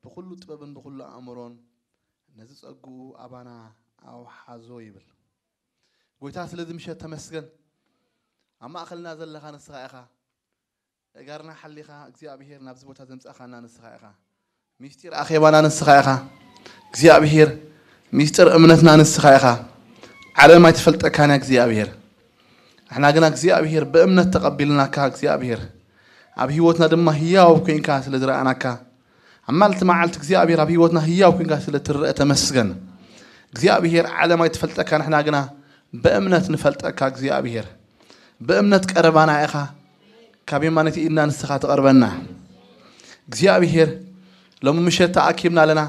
ብኹሉ ጥበብን ብኹሉ ኣእምሮን ነዚ ጸግኡ ኣባና ኣውሓዞ ይብል። ጎይታ ስለዚ ምሸት ተመስገን። ኣብ ማእኸልና ዘለኻ ንስኻ ኢኻ። እጋርና ሓሊኻ እግዚኣብሔር ናብዚ ቦታ ዘምጻእኻና ንስኻ ኢኻ። ሚስጢር ኣኼባና ንስኻ ኢኻ እግዚኣብሔር። ሚስጢር እምነትና ንስኻ ኢኻ። ዓለም ኣይትፈልጠካን እግዚኣብሔር። ንሕና ግና እግዚኣብሔር ብእምነት ተቐቢልናካ እግዚኣብሔር። ኣብ ህይወትና ድማ ህያው ኮይንካ ስለ ዝረኣናካ፣ ኣብ ማልቲ መዓልቲ እግዚኣብሔር ኣብ ህይወትና ህያው ኮይንካ ስለ ትረአ ተመስገን። እግዚኣብሔር ዓለም ኣይትፈልጠካ፣ ንሕና ግና ብእምነት ንፈልጠካ እግዚኣብሔር። ብእምነት ቀረባና ኢኻ፣ ካብ የማነይቲ ኢድና ንስኻ ትቐርበና። እግዚኣብሔር ሎሚ ምሸት ተኣኪብና ኣለና።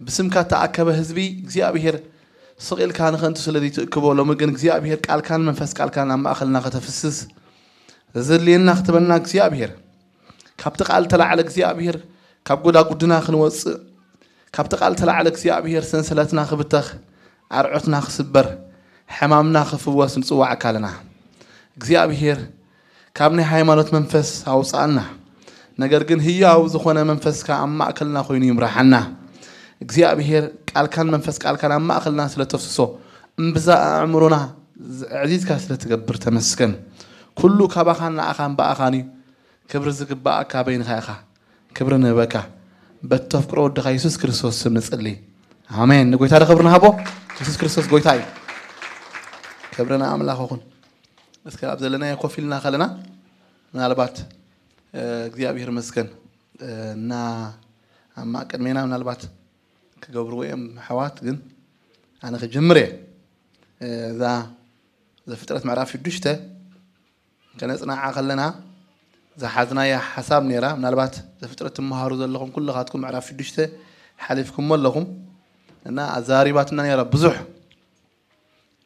ብስምካ ተኣከበ ህዝቢ እግዚኣብሔር ስቕ ኢልካ ንኸንቱ ስለ ዘይትእክቦ፣ ሎሚ ግን እግዚኣብሔር ቃልካን መንፈስ ቃልካን ኣብ ማእኸልና ከተፍስስ ዘዘድልየና ክትበና እግዚኣብሔር። ካብቲ ቃል ተላዕለ እግዚኣብሔር ካብ ጎዳጉድና ክንወፅእ፣ ካብቲ ቃል ተላዕለ እግዚኣብሔር ሰንሰለትና ክብተኽ፣ ኣርዑትና ክስበር፣ ሕማምና ክፍወስ ንጽዋዕ ኣካልና። እግዚኣብሔር ካብ ናይ ሃይማኖት መንፈስ ኣውፅኣና። ነገር ግን ህያው ዝኾነ መንፈስካ ኣብ ማእከልና ኮይኑ ይምርሓና። እግዚኣብሔር ቃልካን መንፈስ ቃልካን ኣብ ማእከልና ስለ ተፍስሶ፣ እምብዛ ኣእምሮና ኣዕዚዝካ ስለ ትገብር ተመስገን። ኩሉ ካባኻን ንኣኻን ብኣኻን እዩ። ክብሪ ዝግባኣካ በይንኻ ኢኻ። ክብሪ ንህበካ። በተፍቅሮ ወድኻ የሱስ ክርስቶስ ስም ንጽሊ። ኣሜን። ንጎይታ ዶ ክብሪ ንሃቦ? የሱስ ክርስቶስ ጎይታ እዩ። ክብሪ ንኣምላኽ ይኹን። እስከ ኣብ ዘለናዮ ኮፍ ኢልና ከለና ምናልባት፣ እ፣ እግዚኣብሔር ይመስገን፣ እ፣ እና ኣብ ማእ ቅድሜና ምናልባት ክገብርዎ እዮም ኣሕዋት፣ ግን ኣነ ክጅምር እየ። እ፣ እዛ ዘፍጥረት ምዕራፍ ሽዱሽተ ከነጽንዓ ከለና ዝሓዝናያ ሓሳብ ነይራ። ምናልባት ዘፍጥረት ትመሃሩ ዘለኹም ኩልኻትኩም ምዕራፍ ሽዱሽተ ሓሊፍኩሞ ኣለኹም እና ኣዘራሪባትና ነይራ ብዙሕ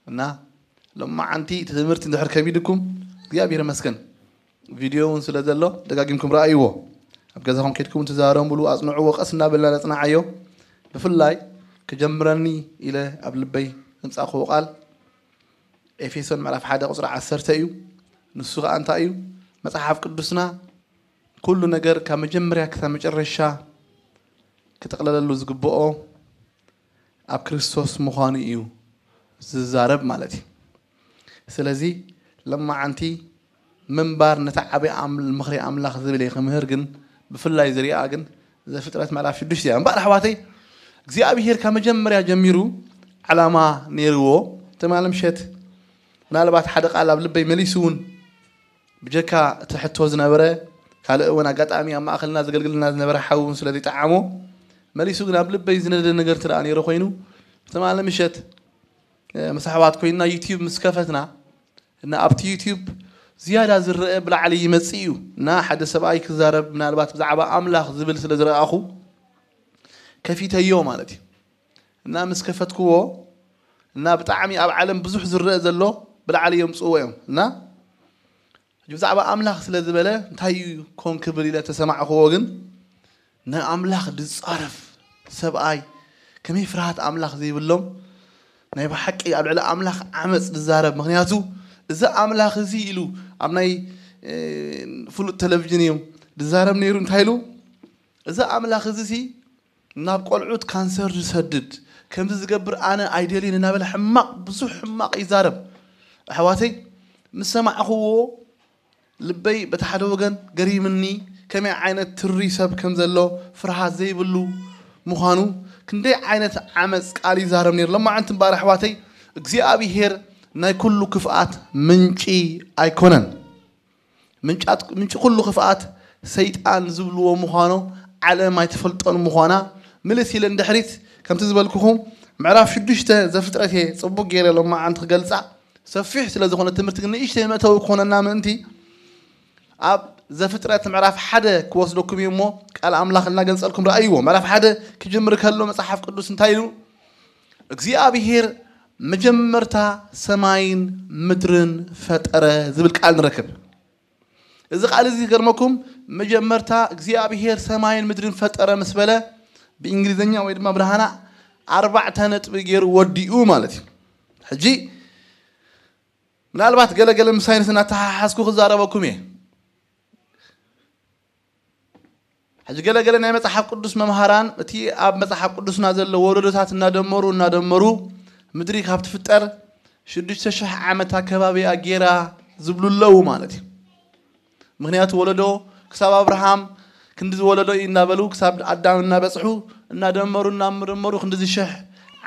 እና ሎማዓንቲ እቲ ትምህርቲ እንድሕር ከቢድኩም እግዚኣብሔር ይመስገን ቪድዮ እውን ስለ ዘሎ ደጋጊምኩም ረኣይዎ። ኣብ ገዛኹም ከድኩም ትዛረሙሉ ኣጽንዕዎ። ቀስ እናበልና ነጽንዓዮ። ብፍላይ ክጀምረኒ ኢለ ኣብ ልበይ ዘምጻእክዎ ቃል ኤፌሶን ምዕራፍ ሓደ ቁጽሪ ዓሰርተ እዩ። ንሱ ኸኣ እንታይ እዩ? መጽሓፍ ቅዱስና ኩሉ ነገር ካብ መጀመርያ ክሳብ መጨረሻ ክጥቕለለሉ ዝግብኦ ኣብ ክርስቶስ ምዃኑ እዩ ዝዛረብ ማለት እዩ። ስለዚ ለማዓንቲ ምንባር ነቲ ዓቢ ኣም-፣ ምኽሪ ኣምላኽ ዝብል እየ ክምህር፣ ግን ብፍላይ ዝሪኣ ግን ዘፍጥረት ምዕራፍ ሽዱሽተ እያ። እምበኣር ኣሕዋተይ እግዚኣብሄር ካብ መጀመርያ ጀሚሩ ዓላማ ነይርዎ። ትማሊ ምሸት ምናልባት ሓደ ቃል ኣብ ልበይ መሊሱ እውን ብጀካ እቲ ሕቶ ዝነበረ ካልእ እውን ኣጋጣሚ ኣብ ማእኸልና ዘገልግልና ዝነበረ ሓዊ እውን ስለ ዘይጠዓሞ መሊሱ ግን ኣብ ልበይ ዝነደ ነገር ትረኣ ነይሩ ኮይኑ ትማሊ ምሸት፣ እ፣ ምስ ኣሕዋት ኮይንና ዩትዩብ ምስ ከፈትና እና ኣብቲ ዩትዩብ ዝያዳ ዝረአ ብላዕሊ ይመጽእ እዩ እና ሓደ ሰብኣይ ክዛረብ ምናልባት ብዛዕባ ኣምላኽ ዝብል ስለ ዝረኣኹ ከፊተዮ ማለት እዩ እና ምስ ከፈትክዎ እና ብጣዕሚ ኣብ ዓለም ብዙሕ ዝረአ ዘሎ ብላዕሊ የምጽእዎ እዮም እና ሕጂ ብዛዕባ ኣምላኽ ስለ ዝበለ እንታይ እዩ ኮን ክብል ኢለ ተሰማዕክዎ ግን ንኣምላኽ ዝጻረፍ ሰብኣይ ከመይ ፍርሃት ኣምላኽ ዘይብሎም ናይ ብሓቂ ኣብ ልዕሊ ኣምላኽ ዓመፅ ዝዛረብ ምክንያቱ እዚ ኣምላኽ እዚ ኢሉ ኣብ ናይ እ፣ ፍሉጥ ቴሌቪዥን እዮም ዝዛረብ ነይሩ እንታይ ኢሉ እዚ ኣምላኽ እዚ ሲ ናብ ቆልዑት ካንሰር ዝሰድድ ከምዚ ዝገብር ኣነ ኣይደልይን እናበለ ሕማቕ ብዙሕ ሕማቕ ይዛረብ ኣሕዋተይ ምስ ሰማዕኽዎ ልበይ በቲ ሓደ ወገን ገሪምኒ ከመይ ዓይነት ትሪ ሰብ ከም ዘሎ ፍርሃት ዘይብሉ ምዃኑ ክንደይ ዓይነት ዓመፅ ቃል ይዛረብ ነይሩ። ለማዓንቲ እምበኣር ኣሕዋተይ እግዚኣብሄር ናይ ኩሉ ክፍኣት ምንጪ ኣይኮነን። ምንጫት ምንጪ ኩሉ ክፍኣት ሰይጣን ዝብልዎ ምዃኑ ዓለም ኣይትፈልጦን ምዃና ምልስ ኢለ ንድሕሪት ከምቲ ዝበልኩኹም ምዕራፍ ሽዱሽተ ዘፍጥረት እየ ፅቡቅ ገይረ ለማዓንቲ ክገልፃ ሰፊሕ ስለ ዝኾነ ትምህርቲ ግን ንእሽተይ መእተዊ ክኾነና ምእንቲ ኣብ ዘፍጥረት ምዕራፍ ሓደ ክወስደኩም እዩ እሞ ቃል ኣምላኽ እናገንጸልኩም ረኣይዎ። ምዕራፍ ሓደ ክጅምር ከሎ መጽሓፍ ቅዱስ እንታይ ኢሉ እግዚኣብሔር መጀመርታ ሰማይን ምድርን ፈጠረ ዝብል ቃል ንረክብ። እዚ ቃል እዚ ገርመኩም መጀመርታ እግዚኣብሔር ሰማይን ምድርን ፈጠረ ምስ በለ ብእንግሊዝኛ ወይ ድማ ብርሃና ኣርባዕተ ነጥቢ ገይሩ ወዲኡ ማለት እዩ። ሕጂ ምናልባት ገለገለ ምስ ሳይንስ እናተሓሓዝኩ ክዛረበኩም እየ። ሕጂ ገለገለ ናይ መጽሓፍ ቅዱስ መምሃራን እቲ ኣብ መጽሓፍ ቅዱስና ዘሎ ወለዶታት እናደመሩ እናደመሩ ምድሪ ካብ ትፍጠር ሽዱሽተ ሽሕ ዓመት ኣከባቢኣ ጌራ ዝብሉ ኣለዉ ማለት እዩ። ምክንያቱ ወለዶ ክሳብ ኣብርሃም ክንዲ ዝወለዶ እዩ እናበሉ ክሳብ ኣዳም እናበጽሑ እናደመሩ እናምርመሩ ክንዲ ዝሽሕ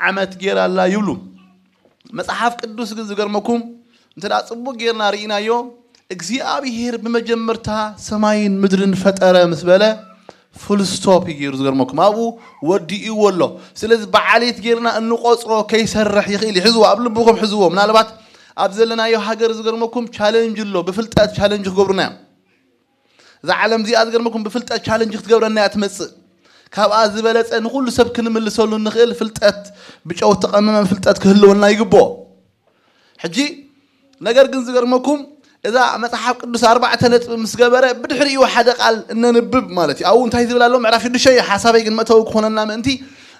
ዓመት ጌራ ኣላ ይብሉ። መጽሓፍ ቅዱስ ግን ዝገርመኩም እንተ ደኣ ጽቡቕ ጌርና ርኢናዮ እግዚኣብሔር ብመጀመርታ ሰማይን ምድርን ፈጠረ ምስ በለ ፉል ስቶፕ እዩ ገይሩ። ዝገርመኩም ኣብኡ ወዲእዎ ኣሎ። ስለዚ ብዓሌት ጌርና እንቆጽሮ ከይሰርሕ ይኽእል እዩ። ሕዝዎ ኣብ ልብኹም ሕዝዎ። ምናልባት ኣብ ዘለናዮ ሃገር ዝገርመኩም ቻለንጅ ኣሎ። ብፍልጠት ቻለንጅ ክገብሩና እዮም። እዛ ዓለም እዚኣ ዝገርመኩም ብፍልጠት ቻለንጅ ክትገብረና እያ ትመጽእ። ካብኣ ዝበለጸ ንኹሉ ሰብ ክንምልሰሉ እንኽእል ፍልጠት ብጨው ተቐመመ ፍልጠት ክህልወና ይግብኦ። ሕጂ ነገር ግን ዝገርመኩም እዛ መጽሓፍ ቅዱስ ኣርባዕተ ነጥቢ ምስ ገበረ ብድሕሪኡ ሓደ ቃል እነንብብ ማለት እዩ። ኣብኡ እንታይ ዝብል ኣሎ? ምዕራፍ ሽዱሽተ እዩ። ሓሳበይ ግን መእተዊ ክኾነና ምእንቲ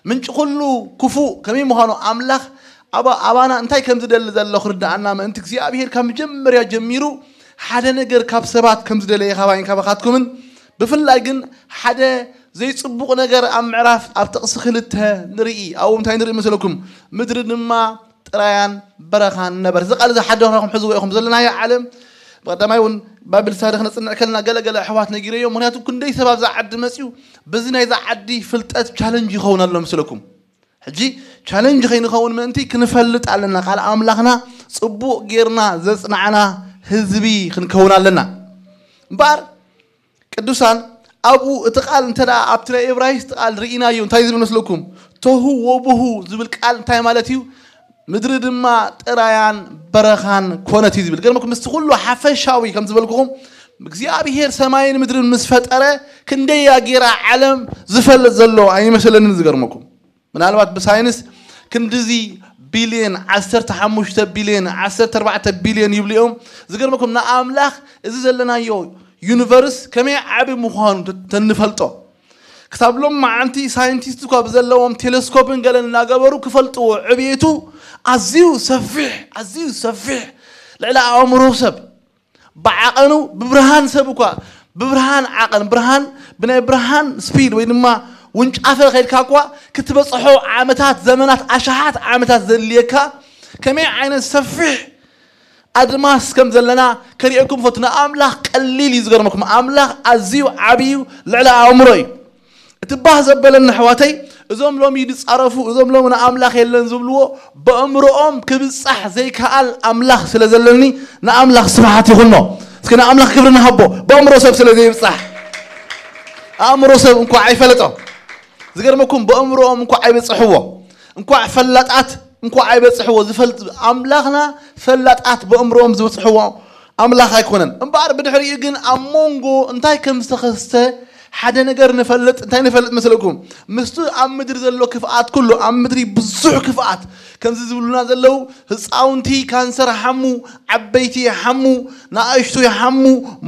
ምንጪ ኩሉ ክፉእ ከመይ ምዃኑ ኣምላኽ ኣባ ኣባና እንታይ ከም ዝደሊ ዘሎ ክርድኣና ምእንቲ እግዚኣብሔር ካብ መጀመርያ ጀሚሩ ሓደ ነገር ካብ ሰባት ከም ዝደለየ ካባይን ካባኻትኩምን ብፍላይ ግን ሓደ ዘይጽቡቕ ነገር ኣብ ምዕራፍ ኣብ ጥቕሲ ክልተ ንርኢ። ኣብኡ እንታይ ንርኢ መሰለኩም? ምድሪ ድማ ጥራያን በረኻን ነበረት። እዚ ቃል እዚ ሓደራኹም ሕዝዎ ኢኹም። ዘለናዮ ዓለም ብቐዳማይ እውን ባይብል ስታዲ ክነጽንዕ ከለና ገለገለ ኣሕዋት ነጊረዮ። ምክንያቱ ክንደይ ሰብ ኣብዛ ዓዲ መጽዩ በዚ ናይዛ ዓዲ ፍልጠት ቻለንጅ ይኸውን ኣሎ መስለኩም? ሕጂ ቻለንጅ ከይንኸውን ምእንቲ ክንፈልጥ ኣለና። ቃል ኣምላኽና ጽቡቕ ጌርና ዘጽናዕና ህዝቢ ክንከውን ኣለና። እምበኣር ቅዱሳን ኣብኡ እቲ ቃል እንተ ደኣ ኣብቲ ናይ ኤብራይስጥ ቃል ርኢናዮ እንታይ ዝብል መስለኩም? ቶሁ ወቦሁ ዝብል ቃል እንታይ ማለት እዩ? ምድሪ ድማ ጥራያን በረኻን ኮነት እዩ ዝብል። ገርመኩም ምስቲ ኩሉ ሓፈሻዊ ከም ዝበልኩኹም እግዚኣብሔር ሰማይን ምድርን ምስ ፈጠረ ክንደይ እያ ጌራ ዓለም ዝፈልጥ ዘሎ ኣይመስለንን። ዝገርመኩም ምናልባት ብሳይንስ ክንድዚ ቢልየን ዓሰርተ ሓሙሽተ ቢልየን ዓሰርተ ኣርባዕተ ቢልየን ይብሉ እዮም። ዝገርመኩም ንኣምላኽ እዚ ዘለናዮ ዩኒቨርስ ከመይ ዓቢ ምዃኑ ተንፈልጦ ክሳብ ሎም መዓንቲ ሳይንቲስት እኳ ብዘለዎም ቴሌስኮፕን ገለን እናገበሩ ክፈልጥዎ ዕብየቱ ኣዝዩ ሰፊሕ ኣዝዩ ሰፊሕ ልዕሊ ኣእምሮ ሰብ ብዓቐኑ ብብርሃን ሰብ እኳ ብብርሃን ዓቐን ብርሃን ብናይ ብርሃን ስፒድ ወይ ድማ ውንጫፈ ከይድካ እኳ ክትበፅሖ ዓመታት ዘመናት ኣሽሓት ዓመታት ዘድልየካ ከመይ ዓይነት ሰፊሕ ኣድማስ ከም ዘለና ከሪኤኩም ፈቱ። ንኣምላኽ ቀሊል እዩ ዝገርመኩም። ኣምላኽ ኣዝዩ ዓብዩ ልዕሊ ኣእምሮ እዩ። እቲ ባህ ዘበለኒ ኣሕዋተይ እዞም ሎሚ ዝፃረፉ እዞም ሎሚ ንኣምላኽ የለን ዝብልዎ በእምሮኦም ክብፃሕ ዘይከኣል ኣምላኽ ስለ ዘለኒ ንኣምላኽ ስብሓት ይኹኖ። እስኪ ንኣምላኽ ክብሪ ንሃቦ። በእምሮ ሰብ ስለ ዘይብፃሕ ኣእምሮ ሰብ እንኳዕ ኣይፈለጦ። ዝገርመኩም በእምሮኦም እንኳዕ ኣይበፅሕዎ። እንኳዕ ፈላጣት እንኳዕ ኣይበፅሕዎ። ዝፈልጥ ኣምላኽና ፈላጣት በእምሮኦም ዝበፅሕዎ ኣምላኽ ኣይኮነን። እምበኣር ብድሕሪኡ ግን ኣብ መንጎ እንታይ ከም ዝተኸስተ ሓደ ነገር ንፈልጥ። እንታይ ንፈልጥ መስለኩም? ምስቲ ኣብ ምድሪ ዘሎ ክፍኣት ኩሉ ኣብ ምድሪ ብዙሕ ክፍኣት ከምዚ ዝብሉና ዘለዉ ህፃውንቲ ካንሰር ሓሙ፣ ዓበይቲ ይሓሙ፣ ንኣሽቱ ይሓሙ፣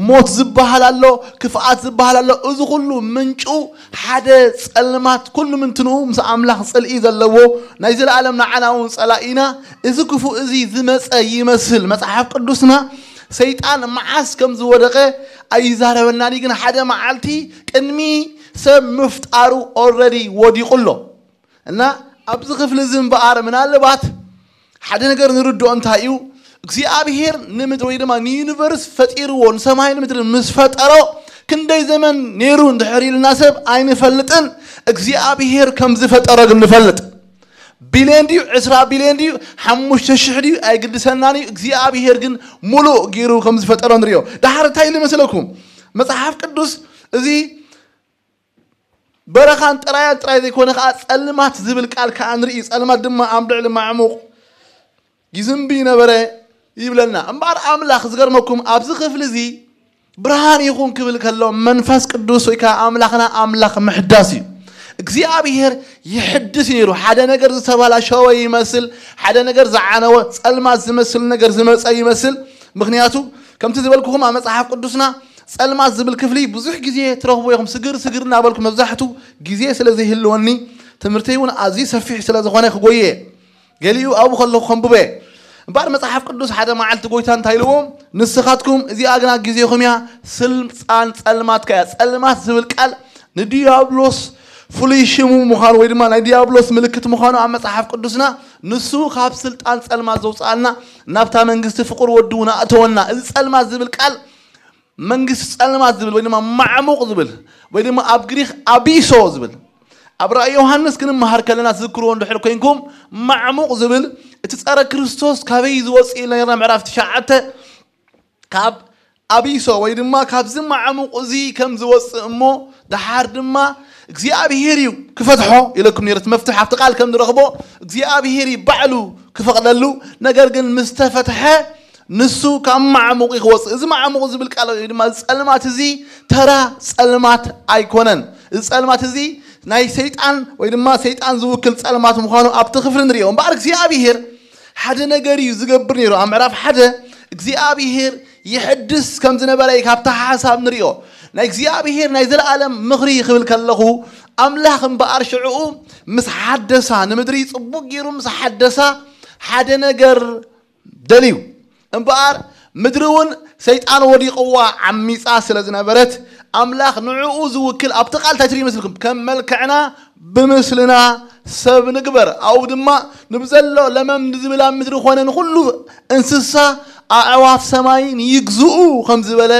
ሞት ዝበሃል ኣሎ፣ ክፍኣት ዝበሃል ኣሎ። እዚ ኩሉ ምንጩ ሓደ ጸልማት ኩሉ ምንትንኡ ምስ ኣምላኽ ጽልኢ ዘለዎ ናይ ዘለኣለም ንዓና እውን ጸላኢና እዚ ክፉእ እዚ ዝመጸ ይመስል። መጽሓፍ ቅዱስና ሰይጣን መዓስ ከም ዝወደቐ ኣይዛረበናን እዩ፣ ግን ሓደ መዓልቲ ቅድሚ ሰብ ምፍጣሩ ኦልረዲ ወዲቑ ኣሎ። እና ኣብዚ ክፍሊ እዚ እምበኣር ምናልባት ሓደ ነገር ንርድኦ እንታይ እዩ እግዚኣብሔር ንምድሪ ወይ ድማ ንዩኒቨርስ ፈጢርዎ ንሰማይን ምድርን ምስ ፈጠሮ ክንደይ ዘመን ነይሩ እንድሕር ኢልና ሰብ ኣይንፈልጥን። እግዚኣብሔር ከም ዝፈጠሮ ግን ንፈልጥ። ቢልዮን ድዩ ዕስራ ቢልዮን ድዩ ሓሙሽተ ሽሕ ድዩ ኣይግድሰናን እዩ። እግዚኣብሔር ግን ሙሉእ ገይሩ ከም ዝፈጠሮ ንሪኦ። ድሓር እንታይ ኢሉ መስለኩም? መፅሓፍ ቅዱስ እዚ በረኻን ጥራያን ጥራይ ዘይኮነ ከዓ ጸልማት ዝብል ቃል ከዓ ንርኢ። ጸልማት ድማ ኣብ ልዕሊ ማዕሙቕ ይዝንቢ ነበረ ይብለና። እምበኣር ኣምላኽ ዝገርመኩም ኣብዚ ክፍሊ እዚ ብርሃን ይኹን ክብል ከሎ መንፈስ ቅዱስ ወይ ከዓ ኣምላኽና ኣምላኽ ምሕዳስ እዩ። እግዚኣብሔር ይሕድስ እዩ ነይሩ። ሓደ ነገር ዝተበላሸወ ይመስል፣ ሓደ ነገር ዝዓነወ ጸልማት ዝመስል ነገር ዝመጸ ይመስል። ምክንያቱ ከምቲ ዝበልኩኹም ኣብ መጽሓፍ ቅዱስና ጸልማት ዝብል ክፍሊ ብዙሕ ግዜ ትረኽቡ ኢኹም። ስግር ስግር እናበልኩ መብዛሕቱ ግዜ ስለ ዘይህልወኒ ትምህርተይ እውን ኣዝዩ ሰፊሕ ስለ ዝኾነ ክጎየ ገሊኡ ኣብኡ ከለኹ ከንብበ እምበኣር መጽሓፍ ቅዱስ ሓደ መዓልቲ ጎይታ እንታይ ኢልዎም ንስኻትኩም እዚኣ ግና ግዜኹም እያ ስልጣን ጸልማትካ እያ። ጸልማት ዝብል ቃል ንዲያብሎስ ፍሉይ ሽሙ ምዃኑ ወይ ድማ ናይ ዲያብሎስ ምልክት ምዃኑ ኣብ መጽሓፍ ቅዱስና፣ ንሱ ካብ ስልጣን ጸልማት ዘውፅኣልና፣ ናብታ መንግስቲ ፍቕር ወዱ ንኣእተወና። እዚ ጸልማት ዝብል ቃል መንግስቲ ጸልማት ዝብል ወይ ድማ ማዕሙቕ ዝብል ወይ ድማ ኣብ ግሪክ ኣቢሶ ዝብል፣ ኣብ ራእይ ዮሃንስ ክንመሃር ከለና ትዝክርዎ እንድሕር ኮይንኩም፣ ማዕሙቕ ዝብል እቲ ጸረ ክርስቶስ ካበይ ዝወፅእ ኢልና ነርና። ምዕራፍ ትሽዓተ ካብ ኣቢሶ ወይ ድማ ካብዚ ማዕሙቕ እዚ ከም ዝወፅእ እሞ ደሓር ድማ እግዚኣብሄር እዩ ክፈትሖ ኢለኩም ነይረ። እቲ መፍትሕ ኣብቲ ቃል ከም ንረኽቦ እግዚኣብሄር እዩ ባዕሉ ክፈቕደሉ። ነገር ግን ምስ ተፈትሐ ንሱ ካብ ማዕሙቕ እዩ ክወፅእ። እዚ ማዕሙቕ ዝብል ቃል ወይ ድማ እዚ ጸልማት እዚ ተራ ጸልማት ኣይኮነን። እዚ ጸልማት እዚ ናይ ሰይጣን ወይ ድማ ሰይጣን ዝውክል ጸልማት ምዃኑ ኣብቲ ክፍሊ ንሪኦ። እምበኣር እግዚኣብሄር ሓደ ነገር እዩ ዝገብር ነይሩ። ኣብ ምዕራፍ ሓደ እግዚኣብሄር ይሕድስ ከም ዝነበረ እዩ ካብቲ ሓሳብ ንሪኦ። ናይ እግዚኣብሄር ናይ ዘለኣለም ምኽሪ ክብል ከለኹ፣ ኣምላኽ እምበኣር ሽዕኡ ምስ ሓደሳ፣ ንምድሪ ጽቡቕ ገይሩ ምስ ሓደሳ፣ ሓደ ነገር ደልዩ። እምበኣር ምድሪ እውን ሰይጣን ወዲቕዋ ዓሚጻ ስለ ዝነበረት፣ ኣምላኽ ንዕኡ ዝውክል ኣብቲ ቃል እንታይ ትርኢ ይመስልኩም? ከም መልክዕና ብምስልና ሰብ ንግበር። ኣብኡ ድማ ንብዘሎ ለመም ንዝብል ኣብ ምድሪ ኾነ ንኹሉ እንስሳ ኣዕዋፍ ሰማይን ይግዝኡ ከም ዝበለ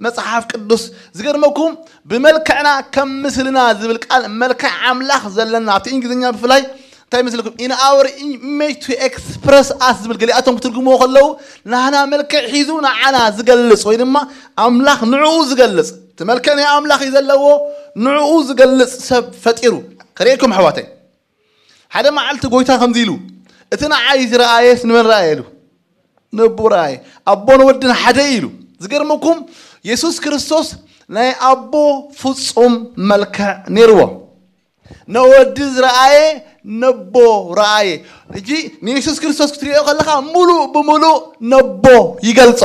መጽሓፍ ቅዱስ። ዝገርመኩም፣ ብመልክዕና ከም ምስልና ዝብል ቃል፣ መልክዕ ኣምላኽ ዘለና ኣብቲ እንግሊዝኛ ብፍላይ እንታይ ይመስለኩም? In our image to express us ዝብል፣ ገሊኣቶም ክትርጉምዎ ከለዉ ናህና መልክዕ ሒዙ ንዓና ዝገልጽ ወይ ድማ ኣምላኽ ንዕኡ ዝገልጽ፣ እቲ መልክዕ ናይ ኣምላኽ እዩ ዘለዎ፣ ንዕኡ ዝገልጽ ሰብ ፈጢሩ። ከርእየኩም ኣሕዋተይ፣ ሓደ መዓልቲ ጎይታ ከምዚ ኢሉ፣ እቲ ንዓይ ዝረኣየስ ንመን ረኣየ ኢሉ? ነቦ ረኣየ። ኣቦን ወድን ሓደ እዩ ኢሉ። ዝገርመኩም፣ የሱስ ክርስቶስ ናይ ኣቦ ፍጹም መልክዕ ነይርዎ። ነወዲ ዝረኣየ ነቦ ረኣየ። ሕጂ ንየሱስ ክርስቶስ ክትሪኦ ከለኻ፣ ሙሉእ ብሙሉእ ነቦ ይገልጾ።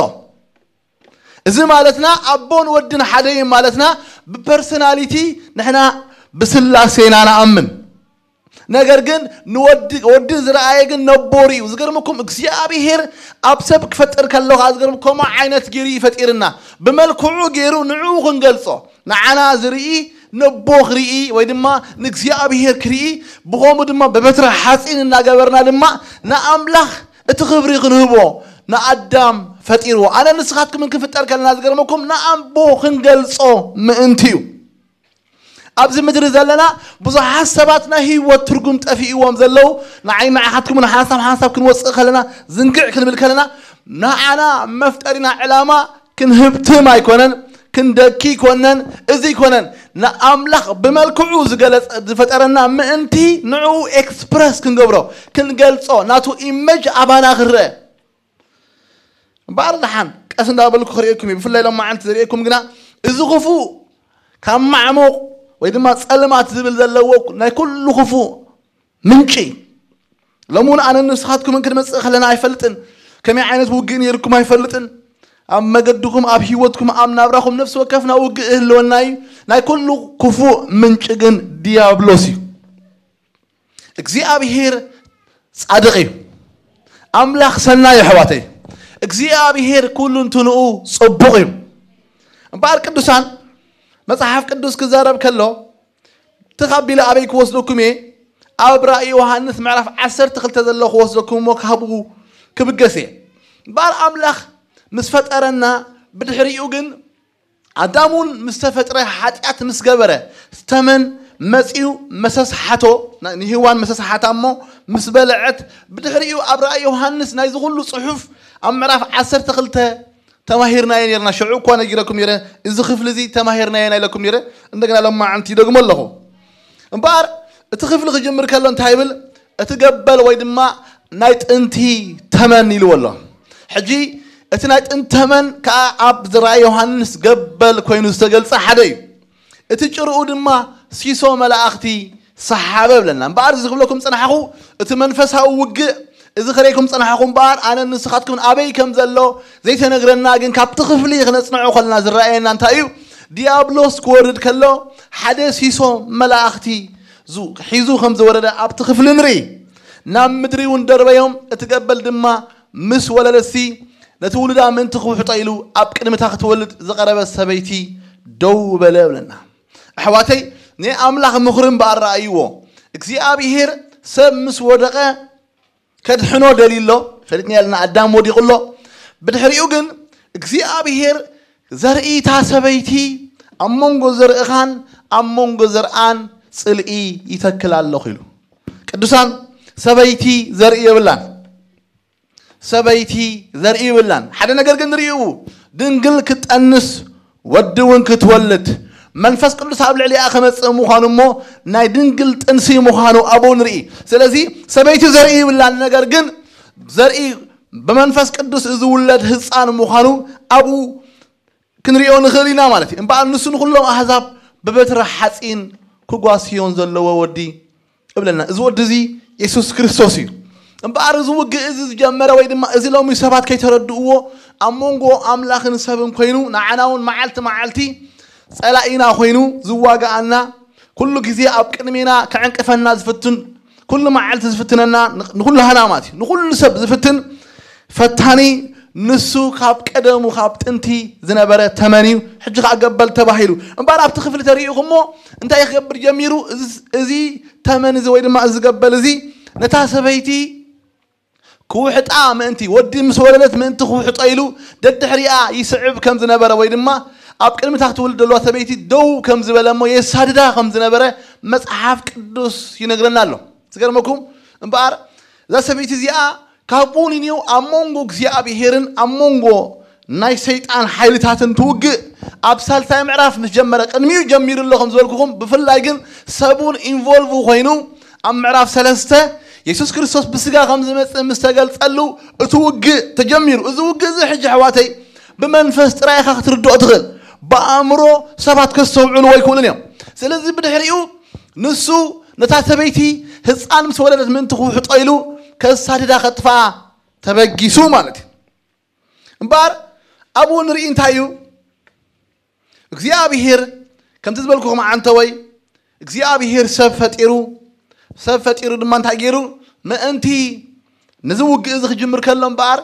እዚ ማለትና ኣቦን ወድን ሓደ እዩ ማለትና፣ ብፐርሶናሊቲ ንሕና ብስላሴ ኢና ንኣምን። ነገር ግን ንወዲ፣ ወዲ ዝረኣየ ግን ነቦ ርእዩ። ዝገርመኩም፣ እግዚኣብሄር ኣብ ሰብ ክፈጥር ከሎ ኸዓ፣ ዝገርም፣ ከምኡ ዓይነት ገይሩ እዩ ፈጢርና። ብመልክዑ ገይሩ ንዕኡ ክንገልጾ፣ ንዓና ዝርኢ ነቦ ክርኢ ወይ ድማ ንእግዚኣብሄር ክርኢ፣ ብኸምኡ ድማ ብበትሪ ሓጺን እናገበርና ድማ ንኣምላኽ እቲ ክብሪ ክንህቦ ንኣዳም ፈጢርዎ። ኣነ ንስኻትኩምን ክፍጠር ከለና፣ ዝገርመኩም፣ ንኣቦ ክንገልጾ ምእንቲ እዩ። ኣብዚ ምድሪ ዘለና ብዙሓት ሰባት ናይ ህይወት ትርጉም ጠፊእዎም ዘለዉ፣ ንዓይ ንዓኻትኩምን ሓንሳብ ሓንሳብ ክንወጽእ ከለና፣ ዝንግዕ ክንብል ከለና፣ ንዓና መፍጠሪና ዕላማ ክንህብትም ኣይኮነን፣ ክንደኪ ኣይኮነን፣ እዚ ኣይኮነን። ንኣምላኽ ብመልክዑ ዝገለጸ፣ ዝፈጠረና ምእንቲ ንዕኡ ኤክስፕረስ ክንገብሮ፣ ክንገልጾ፣ ናቱ ኢሜጅ ኣባና ክረአ። እምበኣር ደሓን ቀስ እንዳበልኩ ክርእየኩም እዩ። ብፍላይ ሎማዓንቲ ዝርእየኩም ግና፣ እዚ ክፉእ ካብ ማዕሙቕ ወይ ድማ ጸልማት ዝብል ዘለዎ ናይ ኩሉ ክፉእ ምንጪ። ሎሚ እውን ኣነን ንስኻትኩምን ክንመጽእ ከለና ኣይፈልጥን። ከመይ ዓይነት ውግእ ነይርኩም ኣይፈልጥን። ኣብ መገድኹም፣ ኣብ ህይወትኩም፣ ኣብ ናብራኹም ነፍሲ ወከፍና ውግእ ህልወና እዩ። ናይ ኩሉ ክፉእ ምንጪ ግን ዲያብሎስ እዩ። እግዚኣብሄር ጻድቕ እዩ። ኣምላኽ ሰናይ እዩ፣ ኣሕዋተይ። እግዚኣብሄር ኩሉ እንትንኡ ጽቡቕ እዩ። እምበኣር ቅዱሳን፣ መጽሓፍ ቅዱስ ክዛረብ ከሎ፣ ትኽ ኣቢለ ኣበይ ክወስደኩም እየ? ኣብ ራእይ ዮሃንስ ምዕራፍ ዓሰርተ ክልተ ዘሎ ክወስደኩም እሞ፣ ካብኡ ክብገስ እየ። እምበኣር ኣምላኽ ምስ ፈጠረና፣ ብድሕሪኡ ግን ኣዳም እውን ምስ ተፈጥረ፣ ሓጢኣት ምስ ገበረ፣ ተመን መጺኡ መሰስሓቶ፣ ን-፣ ንሄዋን መሰስሓታ እሞ ምስ በልዐት፣ ብድሕሪኡ ኣብ ራእይ ዮሃንስ ናይዚ ኩሉ ጽሑፍ ኣብ ምዕራፍ ዓሰርተ ክልተ ተማሂርናዮ ነይርና። ሽዑ እኳ ነጊረኩም ነይረ፣ እዚ ክፍሊ እዚ ተማሂርናዮ ኢና ኢለኩም ነይረ። እንደገና ሎማዓንቲ ይደግሞ ኣለኹ። እምበኣር እቲ ክፍሊ ክጅምር ከሎ እንታይ ይብል? እቲ ገበል ወይ ድማ ናይ ጥንቲ ተመን ኢልዎ ኣሎ። ሕጂ እቲ ናይ ጥንቲ ተመን ከኣ ኣብ ዝረኣየ ዮሃንስ ገበል ኮይኑ ዝተገልጸ ሓደ እዩ። እቲ ጭርኡ ድማ ሲሶ መላእኽቲ ሰሓበ ብለና። እምበኣር እዚ ክብለኩም ጸናሕኹ፣ እቲ መንፈሳዊ ውግእ እዚ ከርእየኩም ጸናሕኹ እምበኣር፣ ኣነ ንስኻትኩም ኣበይ ከም ዘሎ ዘይተነግረና፣ ግን ካብቲ ክፍሊ ክነጽንዖ ከለና ዝረኣየና እንታይ እዩ? ዲያብሎስ ክወርድ ከሎ ሓደ ሲሶ መላእኽቲ ዙ-፣ ሒዙ ከም ዝወረደ ኣብቲ ክፍሊ ንርኢ። ናብ ምድሪ እውን ደርበዮም፣ እቲ ገበል ድማ ምስ ወለደሲ ነቲ ውሉዳ ምእንቲ ክውሕጦ ኢሉ ኣብ ቅድሚ እታ ክትወልድ ዝቐረበት ሰበይቲ ደው በለ ብለና። ኣሕዋተይ፣ ናይ ኣምላኽ ምኽሪ እምበኣር ረኣይዎ። እግዚኣብሔር ሰብ ምስ ወደቐ ከድሕኖ ደልዩ ኣሎ። ፈሊጥና ያለና ኣዳም ወዲቑ ኣሎ። ብድሕሪኡ ግን እግዚኣብሔር ዘርእታ ሰበይቲ ኣብ መንጎ ዘርእኻን ኣብ መንጎ ዘርኣን ጽልኢ ይተክል ኣለኹ ኢሉ። ቅዱሳን፣ ሰበይቲ ዘርኢ የብላን። ሰበይቲ ዘርኢ ይብላን። ሓደ ነገር ግን ንርእዩ፣ ድንግል ክትጠንስ ወዲ እውን ክትወልድ መንፈስ ቅዱስ ኣብ ልዕሊኣ ከመጽእ ምዃኑ እሞ ናይ ድንግል ጥንሲ ምዃኑ ኣብኡ ንርኢ። ስለዚ ሰበይቲ ዘርኢ ይብላን፣ ነገር ግን ዘርኢ ብመንፈስ ቅዱስ ዝውለድ ህፃን ምዃኑ ኣብኡ ክንሪኦ ንኽእል ኢና ማለት እዩ። እምበኣር ንሱ ንኹሎም ኣህዛብ ብበትሪ ሓፂን ክጓስዮን ዘለዎ ወዲ እብለና። እዚ ወዲ እዚ የሱስ ክርስቶስ እዩ። እምበኣር እዚ ውግእ እዚ ዝጀመረ ወይ ድማ እዚ ሎሚ ሰባት ከይተረድእዎ ኣብ መንጎ ኣምላኽን ሰብን ኮይኑ ንዓና እውን መዓልቲ መዓልቲ ጸላኢና ኮይኑ ዝዋጋኣና ኩሉ ግዜ ኣብ ቅድሜና ከዕንቅፈና ዝፍትን ኩሉ መዓልቲ ዝፍትነና ንኹሉ ሃናማት እዩ ንኹሉ ሰብ ዝፍትን ፈታኒ ንሱ ካብ ቀደሙ ካብ ጥንቲ ዝነበረ ተመን እዩ። ሕጂ ከዓ ገበል ተባሂሉ እምበኣር ኣብቲ ክፍሊ ተሪኢኹሞ እንታይ ክገብር ጀሚሩ? እዚ ተመን እዚ ወይ ድማ እዚ ገበል እዚ ነታ ሰበይቲ ክውሕጣ ምእንቲ ወዲ ምስ ወለደት ምእንቲ ክውሕጦ ኢሉ ደድሕሪኣ ይስዕብ ከም ዝነበረ ወይ ድማ ኣብ ቅድሚታ ክትውልድ ዘለዋ ሰበይቲ ደው ከም ዝበለ እሞ የሳድዳ ከም ዝነበረ መፅሓፍ ቅዱስ ይነግረና ኣሎ። ዝገርመኩም እምበኣር እዛ ሰበይቲ እዚኣ ካብኡ ንንየው ኣብ መንጎ እግዚኣብሄርን ኣብ መንጎ ናይ ሰይጣን ሓይልታትን ትውግእ ኣብ ሳልሳይ ምዕራፍ ምስ ጀመረ ቅድሚኡ ጀሚሩ ኣሎ ከም ዝበልኩኹም ብፍላይ ግን ሰቡን ኢንቮልቭ ኮይኑ ኣብ ምዕራፍ ሰለስተ የሱስ ክርስቶስ ብስጋ ከም ዝመፅእ ምስ ተገልፀሉ እቲ ውግእ ተጀሚሩ። እዚ ውግእ እዚ ሕጂ ኣሕዋተይ ብመንፈስ ጥራይ ኢኻ ክትርድኦ ትኽእል። ብኣእምሮ ሰባት ከስተውዕልዎ ኣይክእሉን እዮም። ስለዚ ብድሕሪኡ ንሱ ነታ ሰበይቲ ህፃን ምስ ወለደት ምእንቲ ክውሕጦ ኢሉ ከሳድዳ ከጥፍኣ ተበጊሱ ማለት እዩ። እምበኣር ኣብኡ ንርኢ እንታይ እዩ እግዚኣብሄር ከምቲ ዝበልኩኹም ዓንተወይ እግዚኣብሄር ሰብ ፈጢሩ ሰብ ፈጢሩ ድማ እንታይ ገይሩ ምእንቲ ነዚ ውግእ እዚ ክጅምር ከሎ እምበኣር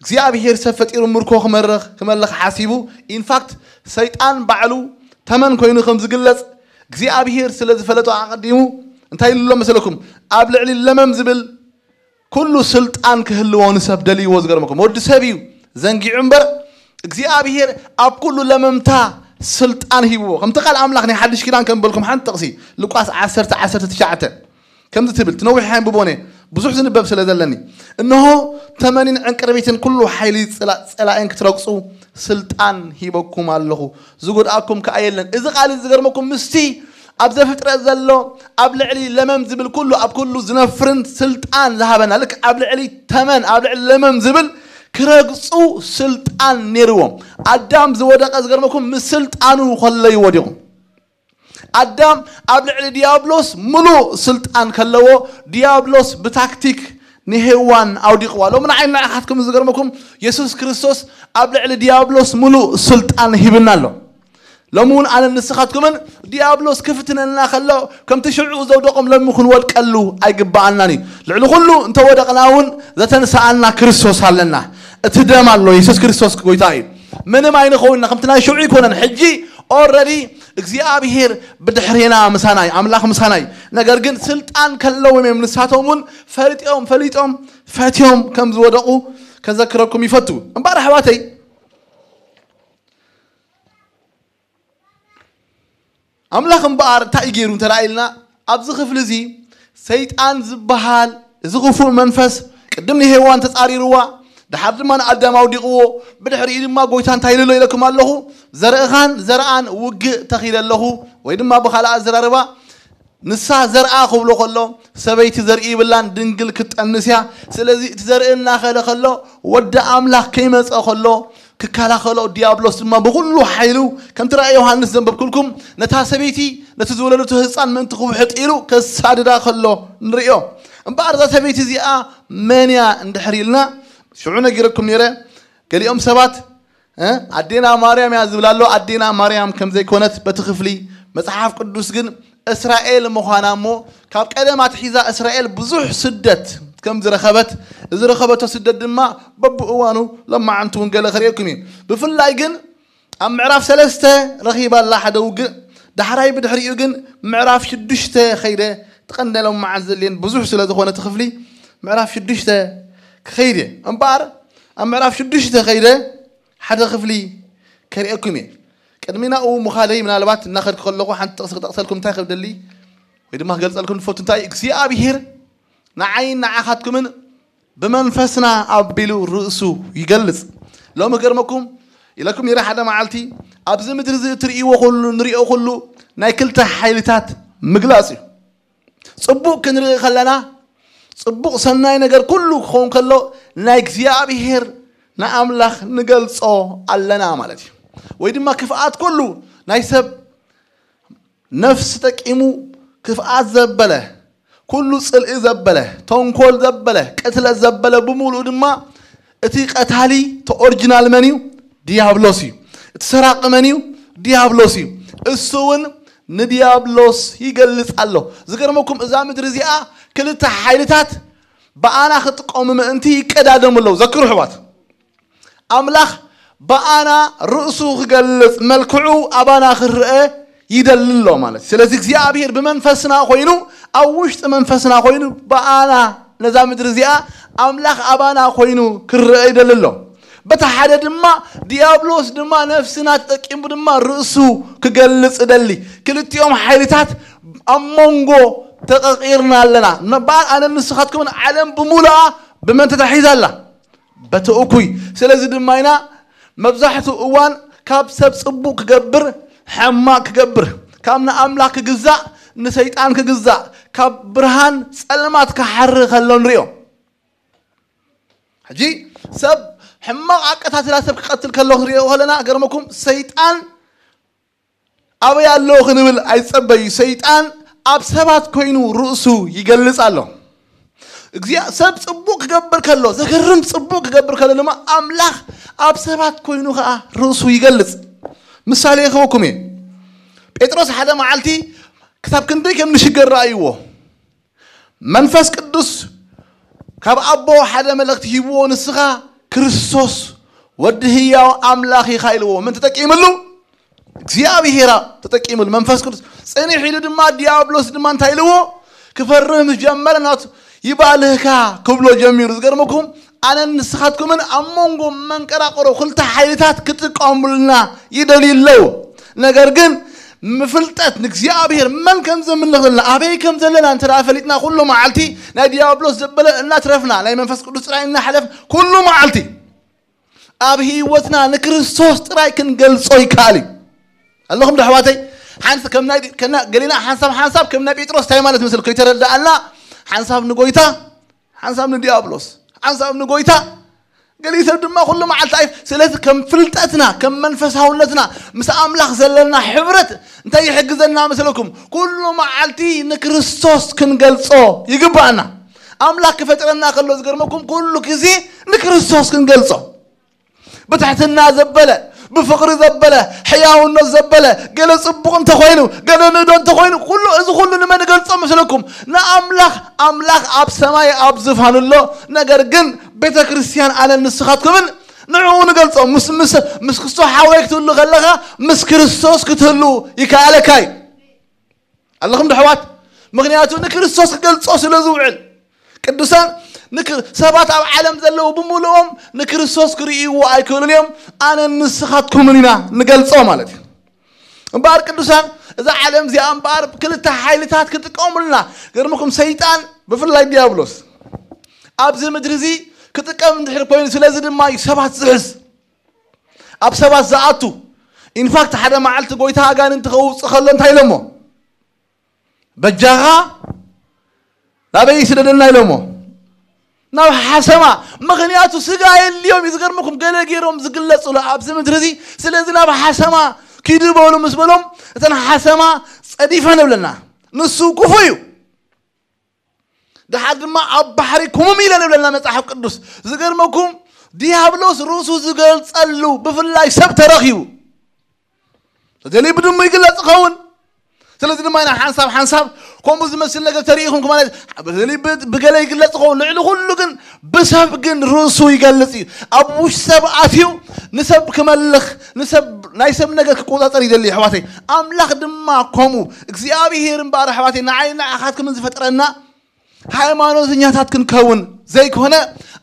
እግዚኣብሄር ሰብ ፈጢሩ ምርኮ ክመርኽ ክመልኽ ሓሲቡ ኢንፋክት ሰይጣን ባዕሉ ተመን ኮይኑ ከም ዝግለጽ እግዚኣብሄር ስለ ዝፈለጦ ኣቐዲሙ እንታይ ኢሉ ኣሎ መሰለኩም ኣብ ልዕሊ ለመም ዝብል ኩሉ ስልጣን ክህልዎ ንሰብ ደልይዎ ዝገርመኩም ወዲ ሰብ እዩ ዘንጊዑ እምበር እግዚኣብሄር ኣብ ኩሉ ለመምታ ስልጣን ሂብዎ ከምቲ ቃል ኣምላኽ ናይ ሓድሽ ኪዳን ከም በልኩም ሓንቲ ጥቕሲ ሉቃስ ዓሰርተ ዓሰርተ ትሽዓተ ከምዚ ትብል ትነዊሕ ሓንብቦነ ብዙሕ ዝንበብ ስለ ዘለኒ እንሆ ተመኒን ዕንቅርቢትን ኩሉ ሓይሊ ጸላእን ክትረግጹ ስልጣን ሂበኩም ኣለኹ ዝጎድኣኩም ከኣ የለን እዚ ቃል ዝገርመኩም ምስቲ ኣብ ዘፍጥረት ዘሎ ኣብ ልዕሊ ለመም ዝብል ኩሉ ኣብ ኩሉ ዝነፍርን ስልጣን ዝሃበና ልክ ኣብ ልዕሊ ተመን ኣብ ልዕሊ ለመም ዝብል ክረግፁ ስልጣን ነይርዎም ኣዳም ዝወደቀ ዝገርመኩም ምስ ስልጣኑ ከለዩ ወዲቑ ኣዳም ኣብ ልዕሊ ዲያብሎስ ምሉእ ስልጣን ከለዎ ዲያብሎስ ብታክቲክ ንሄዋን ኣውዲቕዋ ሎሚ ንዓይ ንዓኻትኩም ዝገርመኩም የሱስ ክርስቶስ ኣብ ልዕሊ ዲያብሎስ ምሉእ ስልጣን ሂብና ኣሎ ሎሚ እውን ኣነ ንስኻትኩምን ዲያብሎስ ክፍትነና ከሎ ከምቲ ሽዑ ዘውደቖም ሎሚ ክንወድቀሉ ኣይግበኣናን እዩ ልዕሊ ኩሉ እንተወደቕና እውን ዘተንስኣና ክርስቶስ ኣለና እቲ ደም ኣሎ የሱስ ክርስቶስ ጎይታ እዩ ምንም ኣይንኸውንና ከምቲ ናይ ሽዑ ይኮነን ሕጂ ኦረዲ እግዚኣብሄር ብድሕሬና ምሳናይ ኣምላኽ ምሳናይ ነገር ግን ስልጣን ከለዎም እዮም ንሳቶም እውን ፈሊጦም ፈሊጦም ፈትዮም ከም ዝወደቑ ከዘክረኩም ይፈቱ እምበኣር ኣሕዋተይ ኣምላኽ እምበኣር እንታይ እዩ ገይሩ እንተ ኢልና ኣብዚ ክፍሊ እዚ ሰይጣን ዝበሃል እዚ ክፉእ መንፈስ ቅድም ንሄዋን ተጻሪርዋ ድሓር ድማ ንኣዳም ኣውዲቕዎ ብድሕሪኡ ድማ ጎይታ እንታይ ኢሉ ኢለኩም ኣለኹ ዘርእኻን ዘርኣን ውግእ ተኺለ ኣለኹ ወይ ድማ ብኻልእ ኣዘራርባ ንሳ ዘርኣ ክብሎ ከሎ ሰበይቲ ዘርኢ ይብላን ድንግል ክትጠንስ እያ ስለዚ እቲ ዘርኢ እናኸለ ከሎ ወዲ ኣምላኽ ከይመፀ ከሎ ክከላኸሎ ዲያብሎስ ድማ ብኹሉ ሓይሉ ከምቲ ራእይ ዮሃንስ ዘንበብኩልኩም ነታ ሰበይቲ ነቲ ዝወለደቶ ህፃን ምእንቲ ክውሕጥ ኢሉ ከሳድዳ ከሎ ንርእዮ እምበኣር እዛ ሰበይቲ እዚኣ መን እያ እንድሕር ኢልና ሽዑ ነጊረኩም ነይረ ገሊኦም ሰባት ኣዴና ማርያም እያ ዝብል ኣሎ ኣዴና ማርያም ከም ዘይኮነት በቲ ክፍሊ መፅሓፍ ቅዱስ ግን እስራኤል ምዃና እሞ ካብ ቀደም ኣትሒዛ እስራኤል ብዙሕ ስደት ከም ዝረኸበት እዚ ረኸበቶ ስደት ድማ በብእዋኑ ለማዓንቲ እውን ገለ ክርእየኩም እዩ ብፍላይ ግን ኣብ ምዕራፍ ሰለስተ ረኺባ ኣላ ሓደ ውግእ ዳሕራይ ብድሕሪኡ ግን ምዕራፍ ሽዱሽተ ከይደ፣ ትቐንደሎም መዓት ዘድልየን ብዙሕ ስለ ዝኾነ እቲ ክፍሊ፣ ምዕራፍ ሽዱሽተ ክኸይድ እየ። እምበኣር ኣብ ምዕራፍ ሽዱሽተ ከይደ ሓደ ክፍሊ ከርእየኩም እየ። ቅድሚ ናብኡ ምኻደይ ምናልባት እናኸድኩ ከለኹ ሓንቲ ጥቕሲ ክጠቕሰልኩም እንታይ ክብደሊ ወይ ድማ ክገልጸልኩም ዝፈቱ እንታይ እግዚኣብሔር ንዓይን ንዓኻትኩምን ብመንፈስና ኣቢሉ ርእሱ ይገልጽ። ሎሚ ገርመኩም ኢለኩም ነይረ ሓደ መዓልቲ ኣብዚ ምድሪ እዚ እትርእይዎ ኩሉ ንሪኦ ኩሉ ናይ ክልተ ሓይልታት ምግላጽ እዩ። ጽቡቕ ክንርኢ ከለና ጽቡቕ ሰናይ ነገር ኩሉ ክኸውን ከሎ ናይ እግዚኣብሔር ንኣምላኽ ንገልጾ ኣለና ማለት እዩ። ወይ ድማ ክፍኣት ኩሉ ናይ ሰብ ነፍሲ ጠቂሙ ክፍኣት ዘበለ ኩሉ ጽልኢ ዘበለ ተንኮል ዘበለ ቅትለት ዘበለ ብምሉኡ ድማ እቲ ቀታሊ እቲ ኦሪጂናል መን እዩ? ዲያብሎስ እዩ። እቲ ሰራቂ መን እዩ? ዲያብሎስ እዩ። እሱ እውን ንዲያብሎስ ይገልጽ ኣሎ። ዝገርመኩም እዛ ምድሪ እዚኣ ክልተ ሓይልታት ብኣና ክጥቀሙ ምእንቲ ይቀዳደሙ ኣለዉ። ዘክሩ ኣሕዋት፣ ኣምላኽ ብኣና ርእሱ ክገልጽ መልክዑ ኣባና ክረአ ይደሊ ኣሎ ማለት እዩ። ስለዚ እግዚኣብሔር ብመንፈስና ኮይኑ ኣብ ውሽጢ መንፈስና ኮይኑ ብኣና ነዛ ምድሪ እዚኣ ኣምላኽ ኣባና ኮይኑ ክረአ ይደሊ ኣሎ። በቲ ሓደ ድማ ዲያብሎስ ድማ ነፍስና ተጠቂሙ ድማ ርእሱ ክገልጽ ይደሊ። ክልቲኦም ሓይልታት ኣብ መንጎ ተቐቒርና ኣለና። እምበኣር ኣነ ንስኻትኩምን ዓለም ብምሉኣ ብመን ተታሒዛ ኣላ? በቲ እኩይ። ስለዚ ድማ ኢና መብዛሕትኡ እዋን ካብ ሰብ ጽቡቕ ክገብር ሕማቕ ክገብር፣ ካብ ንኣምላኽ ክግዛእ ንሰይጣን ክግዛእ፣ ካብ ብርሃን ጸልማት ክሓሪ ከሎ ንሪኦ። ሕጂ ሰብ ሕማቕ ኣቀታትላ ሰብ ክቐትል ከሎ ክንሪኦ ከለና ገርመኩም ሰይጣን ኣበይ ኣሎ ክንብል ኣይጸበዩ። ሰይጣን ኣብ ሰባት ኮይኑ ርእሱ ይገልጽ ኣሎ። እግዚኣብሔር ሰብ ጽቡቕ ክገብር ከሎ ዘገርም ጽቡቕ ክገብር ከሎ ድማ ኣምላኽ ኣብ ሰባት ኮይኑ ከዓ ርእሱ ይገልጽ። ምሳሌ ክህበኩም እየ። ጴጥሮስ ሓደ መዓልቲ ክሳብ ክንደይ ከም ንሽገር ረኣይዎ። መንፈስ ቅዱስ ካብ ኣቦ ሓደ መልእኽቲ ሂብዎ፣ ንስኻ ክርስቶስ ወዲ ህያው ኣምላኽ ኢኻ ኢልዎ። ምን ተጠቂምሉ? እግዚኣብሔር ተጠቂምሉ መንፈስ ቅዱስ። ጽኒሕ ኢሉ ድማ ዲያብሎስ ድማ እንታይ ኢልዎ? ክፈርህ ምስ ጀመረ ናቱ ይባልህካ ክብሎ ጀሚሩ። ዝገርመኩም ኣነን ንስኻትኩምን ኣብ መንጎ መንቀራቕሮ ክልተ ሓይልታት ክጥቀሙልና ይደልዩ ኣለዉ። ነገር ግን ምፍልጠት ንእግዚኣብሔር መን ከም ዘምልኽ ዘለና ኣበይ ከም ዘለና እንተ ደኣ ፈሊጥና ኩሉ መዓልቲ ናይ ዲያብሎስ ዘበለ እናትረፍና ናይ መንፈስ ቅዱስ ጥራይ እናሕለፍ ኩሉ መዓልቲ ኣብ ህይወትና ንክርስቶስ ጥራይ ክንገልጾ ይከኣል እዩ። ኣለኹም ዶ ኣሕዋተይ? ሓንስ ከም ናይ ከና ገሊና ሓንሳብ ሓንሳብ ከም ናይ ጴጥሮስ እንታይ ማለት መስል ከይተረዳኣና ሓንሳብ ንጎይታ ሓንሳብ ንዲያብሎስ ሓንሳብ ንጎይታ ገሊ ሰብ ድማ ኩሉ መዓልቲ ኣይ ስለዚ ከም ፍልጠትና ከም መንፈሳውነትና ምስ ኣምላኽ ዘለና ሕብረት እንታይ ይሕግዘና መስለኩም? ኩሉ መዓልቲ ንክርስቶስ ክንገልጾ ይግባኣና። ኣምላኽ ክፈጥረና ከሎ ዝገርመኩም ኩሉ ግዜ ንክርስቶስ ክንገልጾ ብትሕትና ዘበለ ብፍቕሪ ዘበለ ሕያውነት ዘበለ ገለ ጽቡቕ እንተኾይኑ ገለ ንእዶ እንተኾይኑ ኩሉ እዚ ኩሉ ንመን ገልጾ መስለኩም? ንኣምላኽ። ኣምላኽ ኣብ ሰማይ ኣብ ዝፋኑ ኣሎ። ነገር ግን ቤተ ክርስቲያን ኣነን ንስኻትኩምን ንዕኡ ንገልጾ። ምስ ምስ ምስ ክስቶ ሓወይ ክትህሉ ከለኻ ምስ ክርስቶስ ክትህሉ ይከኣለካ እዩ። ኣለኹም ዶ ኣሕዋት? ምኽንያቱ ንክርስቶስ ክገልጾ ስለ ዝውዕል ቅዱሳን ንክ- ሰባት ኣብ ዓለም ዘለዉ ብምሉኦም ንክርስቶስ ክርእይዎ ኣይክእሉን እዮም። ኣነ ንስኻትኩምን ኢና ንገልጾ ማለት እዩ። እምበኣር ቅዱሳን እዛ ዓለም እዚኣ እምበኣር ክልተ ሓይልታት ክጥቀሙልና ገርምኩም ሰይጣን ብፍላይ ዲያብሎስ ኣብዚ ምድሪ እዚ ክጥቀም እንድሕር ኮይኑ ስለዚ ድማ እዩ ሰባት ዝሕዝ ኣብ ሰባት ዝኣቱ። ኢንፋክት ሓደ መዓልቲ ጎይታ ኣጋንንቲ ከውፅእ ከሎ እንታይ ኢሎሞ? በጃኻ ናበይ ስደደና ኢሎሞ? ናብ ሓሰማ። ምኽንያቱ ስጋ የድልዮም እዩ። ዝገርምኩም ገለ ገይሮም ዝግለጹሉ ኣብዚ ምድሪ እዚ። ስለዚ ናብ ሓሰማ ኪዱ በሉ ምስ በሎም እተን ሓሰማ ጸዲፈን ይብለና። ንሱ ክፉእ እዩ። ድሓር ድማ ኣብ ባሕሪ ኩምም ኢለን ይብለና መጽሓፍ ቅዱስ። ዝገርመኩም ዲያብሎስ ርእሱ ዝገልጸሉ ብፍላይ ሰብ ተረኺቡ ተደልዩ ብድሙ ይግለጽ ይኸውን። ስለዚ ድማ ኢና ሓንሳብ ሓንሳብ ከምኡ ዝመስል ነገር ተሪኢኹም ማለት ብገለ ይግለጽ ኸውን፣ ልዕሊ ኩሉ ግን ብሰብ ግን ርእሱ ይገልጽ እዩ። ኣብ ውሽጢ ሰብ ኣትዩ ንሰብ ክመልኽ፣ ንሰብ፣ ናይ ሰብ ነገር ክቆጻጸር ይደሊ ኣሕዋተይ። ኣምላኽ ድማ ከምኡ። እግዚኣብሔር እምበኣር ኣሕዋተይ ንዓይ ንዓኻትክምን ዝፈጥረና ሃይማኖተኛታት ክንከውን ዘይኮነ፣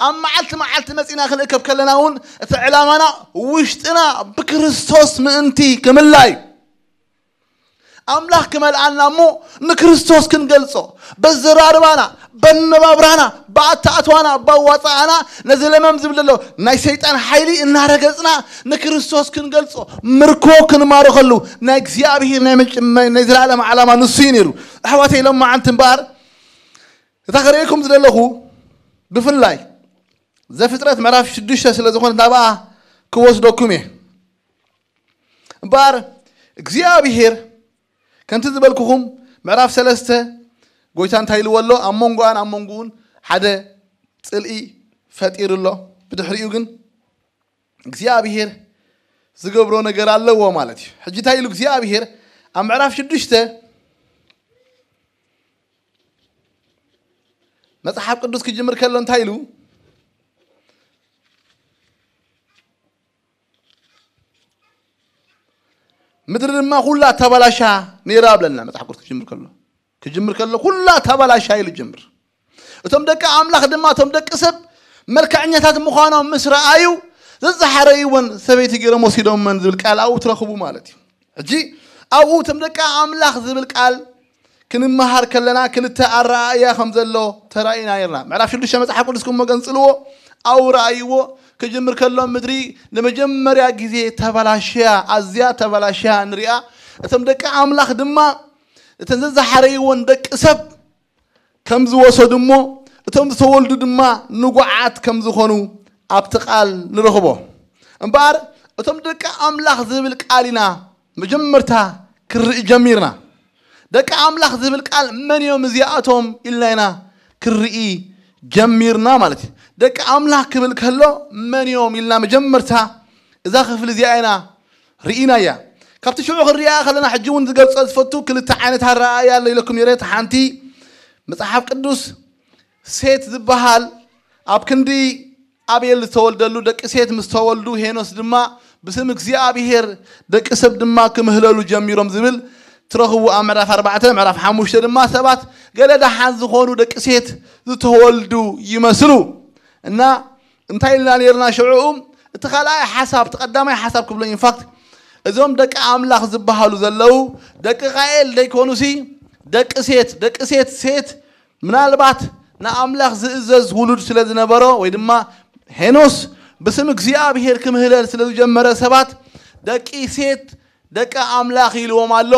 ኣብ መዓልቲ መዓልቲ መጺና ክንእከብ ከለና እውን እቲ ዕላማና ውሽጥና ብክርስቶስ ምእንቲ ክምላ እዩ። ኣምላኽ ክመልኣና እሞ ንክርስቶስ ክንገልጾ፣ በዘራርባና፣ በነባብራና፣ ብኣተኣትዋና፣ ባዋፃኣና ነዚ ለመም ዝብል ዘሎ ናይ ሰይጣን ሓይሊ እናረገጽና ንክርስቶስ ክንገልጾ፣ ምርኮ ክንማርኸሉ ናይ እግዚኣብሔር ናይ መጭ- ናይ ዘላለም ዓላማ ንሱ እዩ ነይሩ። ኣሕዋተይ፣ ሎማዓንቲ እምበኣር እታ ክርእየኩም ዝደለኹ ብፍላይ ዘፍጥረት ምዕራፍ ሽዱሽተ ስለ ዝኾነት ናብኣ ክወስደኩም እየ። እምበኣር እግዚኣብሔር ከምቲ ዝበልኩኹም ምዕራፍ ሰለስተ ጎይታ እንታይ ኢልዎ ኣሎ? ኣብ መንጎኣን ኣብ መንጎኡን ሓደ ጽልኢ ፈጢሩ ኣሎ። ብድሕሪኡ ግን እግዚኣብሔር ዝገብሮ ነገር ኣለዎ ማለት እዩ። ሕጂ እንታይ ኢሉ እግዚኣብሔር ኣብ ምዕራፍ ሽዱሽተ መጽሓፍ ቅዱስ ክጅምር ከሎ እንታይ ኢሉ? ምድሪ ድማ ኩላ ተባላሻ ነይራ ብለና መጽሓፍ ቅዱስ ክጅምር ከሎ። ክጅምር ከሎ ኩላ ተባላሻ ኢሉ ጅምር። እቶም ደቂ ኣምላኽ ድማ እቶም ደቂ ሰብ መልክዐኛታት ምዃኖም ምስ ረኣዩ ዘዝሓረይወን ሰበይቲ ገይሮም ወሲዶመን ዝብል ቃል ኣብኡ ትረኽቡ ማለት እዩ። ሕጂ ኣብኡ እቶም ደቂ ኣምላኽ ዝብል ቃል ክንመሃር ከለና ክልተ ኣረኣእያ ከም ዘሎ ተራኢና ነርና። ምዕራፍ ሽዱሽተ መጽሓፍ ቅዱስ ክሞ ገንጽልዎ ኣብኡ ረኣይዎ። ክጅምር ከሎ ምድሪ ንመጀመርያ ግዜ ተባላሽያ፣ ኣዝያ ተባላሽያ ንሪኣ። እቶም ደቂ ኣምላኽ ድማ እተን ዘዝሓረይወን ደቂ ሰብ ከም ዝወሰዱ እሞ እቶም ዝተወልዱ ድማ ንጉዓት ከም ዝኾኑ ኣብቲ ቃል ንረኽቦ። እምበኣር እቶም ደቂ ኣምላኽ ዝብል ቃል ኢና መጀመርታ ክርኢ ጀሚርና። ደቂ ኣምላኽ ዝብል ቃል መን እዮም እዚኣቶም ኢልና ኢና ክርኢ ጀሚርና ማለት እዩ። ደቂ ኣምላኽ ክብል ከሎ መን እዮም ኢልና መጀመርታ እዛ ክፍሊ እዚኣ ኢና ርኢናያ። ካብቲ ሽዑ ክንሪኣ ከለና ሕጂ እውን ዝገልጾ ዝፈቱ ክልተ ዓይነት ኣረኣእያ ኣሎ ኢለኩም ነይረ። እቲ ሓንቲ መጽሓፍ ቅዱስ ሴት ዝበሃል ኣብ ክንዲ ኣቤል ዝተወልደሉ ደቂ ሴት ምስ ተወልዱ ሄኖስ ድማ ብስም እግዚኣብሔር ደቂ ሰብ ድማ ክምህለሉ ጀሚሮም ዝብል ትረኽቡ ኣብ ምዕራፍ ኣርባዕተ። ምዕራፍ ሓሙሽተ ድማ ሰባት ገለ ደሓን ዝኾኑ ደቂ ሴት ዝተወልዱ ይመስሉ እና እንታይ ኢልና ነርና ሽዑኡ? እቲ ካልኣይ ሓሳብ፣ እቲ ቀዳማይ ሓሳብ ክብሎ ኢንፋክት እዞም ደቂ ኣምላኽ ዝበሃሉ ዘለዉ ደቂ ቃኤል ደይኮኑሲ ደቂ ሴት፣ ደቂ ሴት ሴት ምናልባት ንኣምላኽ ዝእዘዝ ውሉድ ስለ ዝነበሮ ወይ ድማ ሄኖስ ብስም እግዚኣብሔር ክምህለል ስለ ዝጀመረ ሰባት ደቂ ሴት ደቂ ኣምላኽ ኢልዎም ኣሎ።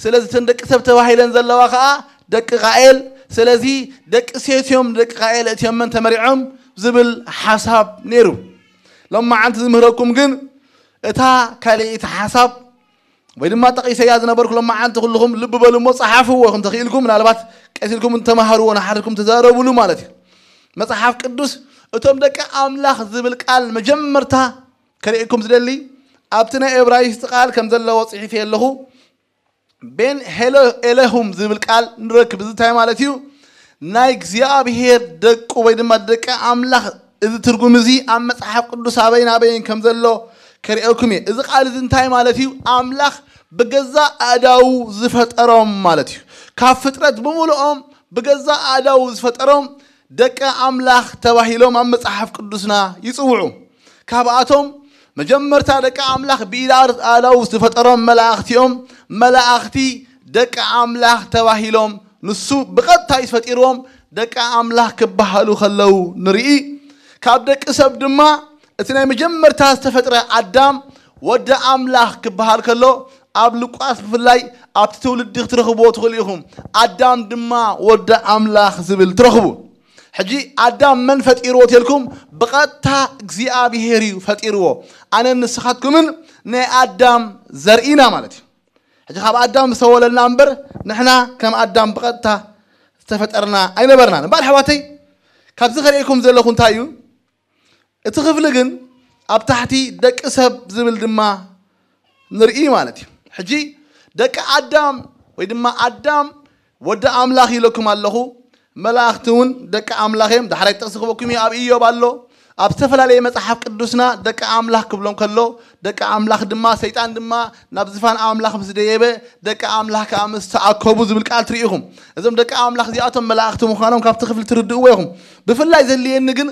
ስለዚ እተን ደቂ ሰብ ተባሂለን ዘለዋ ከዓ ደቂ ቃኤል። ስለዚ ደቂ ሴት እዮም ደቂ ቃኤል እትዮመን ተመሪዖም ዝብል ሓሳብ ነይሩ። ሎማዓንቲ ዝምህረኩም ግን እታ ካልኣይቲ ሓሳብ ወይ ድማ ጠቒሰያ ዝነበርኩ ሎማዓንቲ ኩልኹም ልቢ በሉ እሞ ጸሓፍዎ ኢኹም ተኽኢልኩም ምናልባት ቀሲልኩም ተማሃርዎ ንሓድኩም ተዛረብሉ ማለት እዩ። መጽሓፍ ቅዱስ እቶም ደቂ ኣምላኽ ዝብል ቃል መጀመርታ ከርእየኩም ዝደሊ ኣብቲ ናይ ኤብራይስጥ ቃል ከም ዘለዎ ጽሒፈ ኣለኹ። ቤን ሄሎ ኤለሁም ዝብል ቃል ንረክብ። እዚ እንታይ ማለት እዩ? ናይ እግዚኣብሔር ደቁ ወይ ድማ ደቂ ኣምላኽ። እዚ ትርጉም እዚ ኣብ መጽሓፍ ቅዱስ ኣበይን ኣበይን ከም ዘሎ ከርእየኩም እየ። እዚ ቃል እዚ እንታይ ማለት እዩ? ኣምላኽ ብገዛ ኣእዳዉ ዝፈጠሮም ማለት እዩ። ካብ ፍጥረት ብምልኦም ብገዛ ኣእዳዉ ዝፈጠሮም ደቂ ኣምላኽ ተባሂሎም ኣብ መጽሓፍ ቅዱስና ይጽውዑ። ካብኣቶም መጀመርታ ደቂ ኣምላኽ ብኢድ ኣእዳዉ ዝተፈጠሮም መላእኽቲ እዮም። መላእኽቲ ደቂ ኣምላኽ ተባሂሎም ንሱ ብቐጥታ እዩ ፈጢርዎም። ደቂ ኣምላኽ ክበሃሉ ከለዉ ንርኢ። ካብ ደቂ ሰብ ድማ እቲ ናይ መጀመርታ ዝተፈጥረ ኣዳም ወዲ ኣምላኽ ክበሃል ከሎ ኣብ ሉቃስ ብፍላይ ኣብቲ ትውልዲ ክትረኽብዎ ትኽእሉ ኢኹም። ኣዳም ድማ ወዲ ኣምላኽ ዝብል ትረኽቡ። ሕጂ ኣዳም መን ፈጢርዎ ተልኩም? ብቐጥታ እግዚኣብሔር እዩ ፈጢርዎ። ኣነን ንስኻትኩምን ናይ ኣዳም ዘርኢና ማለት እዩ። ሕጂ ካብ ኣዳም ዝተወለድና እምበር ንሕና ከም ኣዳም ብቐጥታ ዝተፈጠርና ኣይነበርናን። እምበኣር ኣሕዋተይ ካብዚ ከርእየኩም ዘለኹ እንታይ እዩ? እቲ ክፍሊ ግን ኣብ ታሕቲ ደቂ ሰብ ዝብል ድማ ንርኢ ማለት እዩ። ሕጂ ደቂ ኣዳም ወይ ድማ ኣዳም ወዲ ኣምላኽ ኢለኩም ኣለኹ። መላእኽቲ እውን ደቂ ኣምላኽ እዮም። ዳሕራይ ጥቕሲ ክበኩም እዩ። ኣብ ኢዮብ ኣሎ። ኣብ ዝተፈላለየ መጽሓፍ ቅዱስና ደቂ ኣምላኽ ክብሎም ከሎ፣ ደቂ ኣምላኽ ድማ፣ ሰይጣን ድማ ናብ ዝፋን ኣምላኽ ምስ ደየበ፣ ደቂ ኣምላኽ ከኣ ምስ ተኣከቡ ዝብል ቃል ትርእዩ ኢኹም። እዞም ደቂ ኣምላኽ እዚኣቶም መላእኽቲ ምዃኖም ካብቲ ክፍሊ ትርድእዎ ኢኹም። ብፍላይ ዘድልየኒ ግን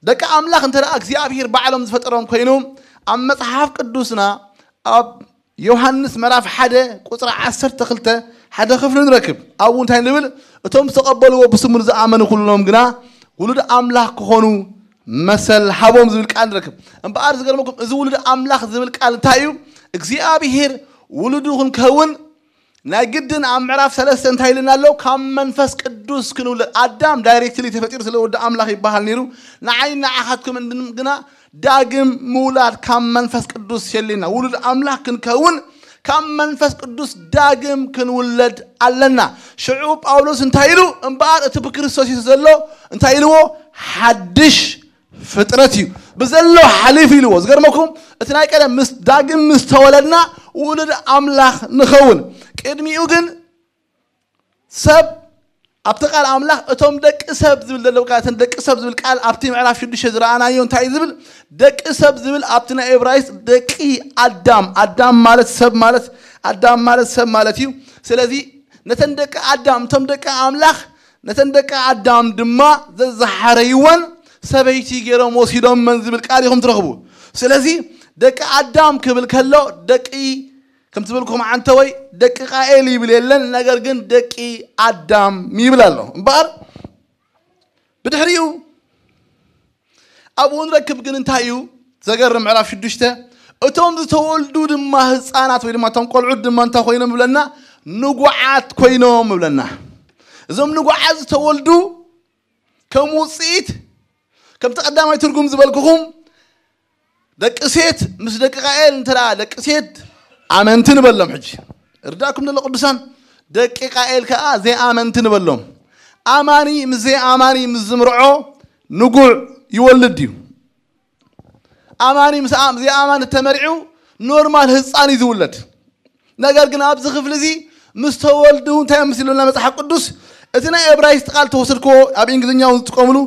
ደቂ ኣምላኽ እንተ ደኣ እግዚኣብሔር ባዕሎም ዝፈጠሮም ኮይኑ፣ ኣብ መጽሓፍ ቅዱስና ኣብ ዮሃንስ ምዕራፍ ሓደ ቁጽሪ ዓሰርተ ክልተ ሓደ ክፍሊ ንረክብ። ኣብኡ እንታይ ንብል? "እቶም ዝተቐበልዎ ብስሙ ንዝኣመኑ ኩሎም ግና ውሉድ ኣምላኽ ክኾኑ መሰል ሃቦም" ዝብል ቃል ንረክብ። እምበኣር ዝገርመኩም፣ እዚ ውሉድ ኣምላኽ ዝብል ቃል እንታይ እዩ? እግዚኣብሔር ውሉዱ ክንከውን ናይ ግድን ኣብ ምዕራፍ ሰለስተ እንታይ ኢልና ኣሎ? ካብ መንፈስ ቅዱስ ክንውለድ። ኣዳም ዳይሬክትሊ ተፈጢሩ ስለ ወዲ ኣምላኽ ይበሃል ነይሩ። ንዓይ ንዓኻትኩም እንድን ግና ዳግም ምውላድ ካብ መንፈስ ቅዱስ የድልየና። ውሉድ ኣምላኽ ክንከውን ካብ መንፈስ ቅዱስ ዳግም ክንውለድ ኣለና። ሽዑ ጳውሎስ እንታይ ኢሉ? "እምበኣር እቲ ብክርስቶስ የሱስ ዘሎ እንታይ ኢልዎ? ሓድሽ ፍጥረት እዩ። ብዘሎ ሓሊፉ" ኢልዎ። ዝገርመኩም፣ እቲ ናይ ቀደም ምስ ዳግም ምስ ተወለድና ውሉድ ኣምላኽ ንኸውን። ቅድሚኡ ግን ሰብ ኣብቲ ቃል ኣምላኽ እቶም ደቂ ሰብ ዝብል ዘለዎ ቃል፣ እተን ደቂ ሰብ ዝብል ቃል ኣብቲ ምዕራፍ ሽዱሽተ ዝረኣናዮ እንታይ እዩ ዝብል? ደቂ ሰብ ዝብል ኣብቲ ናይ ኤብራይስጥ ደቂ ኣዳም፣ ኣዳም ማለት ሰብ ማለት፣ ኣዳም ማለት ሰብ ማለት እዩ። ስለዚ ነተን ደቂ ኣዳም፣ እቶም ደቂ ኣምላኽ ነተን ደቂ ኣዳም ድማ ዘዝሓረይወን ሰበይቲ ገይሮም ወሲዶመን ዝብል ቃል ኢኹም ትረኽቡ። ስለዚ ደቂ ኣዳም ክብል ከሎ ደቂ ከም ትብልኩም ዓንተወይ ደቂ ቃኤል ይብል የለን፣ ነገር ግን ደቂ ኣዳም ይብል ኣሎ። እምበኣር ብድሕሪኡ ኣብኡ ንረክብ ግን እንታይ እዩ ዘገርም? ምዕራፍ ሽዱሽተ፣ "እቶም ዝተወልዱ ድማ ህፃናት" ወይ ድማ እቶም ቆልዑት ድማ እንታይ ኮይኖም ይብለና? "ንጉዓት ኮይኖም" ይብለና። እዞም ንጉዓት ዝተወልዱ ከም ውፅኢት፣ ከምቲ ቀዳማይ ትርጉም ዝበልኩኹም፣ ደቂ ሴት ምስ ደቂ ቃኤል እንተ ደኣ፣ ደቂ ሴት ኣመንቲ ንበሎም። ሕጂ እርዳእኩም ዘሎ ቅዱሳን፣ ደቂ ቃኤል ከኣ ዘይኣመንቲ ንበሎም። ኣማኒ ምስ ዘይኣማኒ ምስ ዝምርዖ ንጉዕ ይወልድ እዩ። ኣማኒ ምስ ኣም-፣ ዘይኣማኒ ተመሪዑ ኖርማል ህፃን እዩ ዝውለድ። ነገር ግን ኣብዚ ክፍሊ እዚ ምስ ተወልዱ እንታይ ምስ ኢሉና መጽሓፍ ቅዱስ? እቲ ናይ ዕብራይስጥ ቃል ተወሰድክዎ ኣብ እንግሊዝኛ እውን ዝጥቀምሉ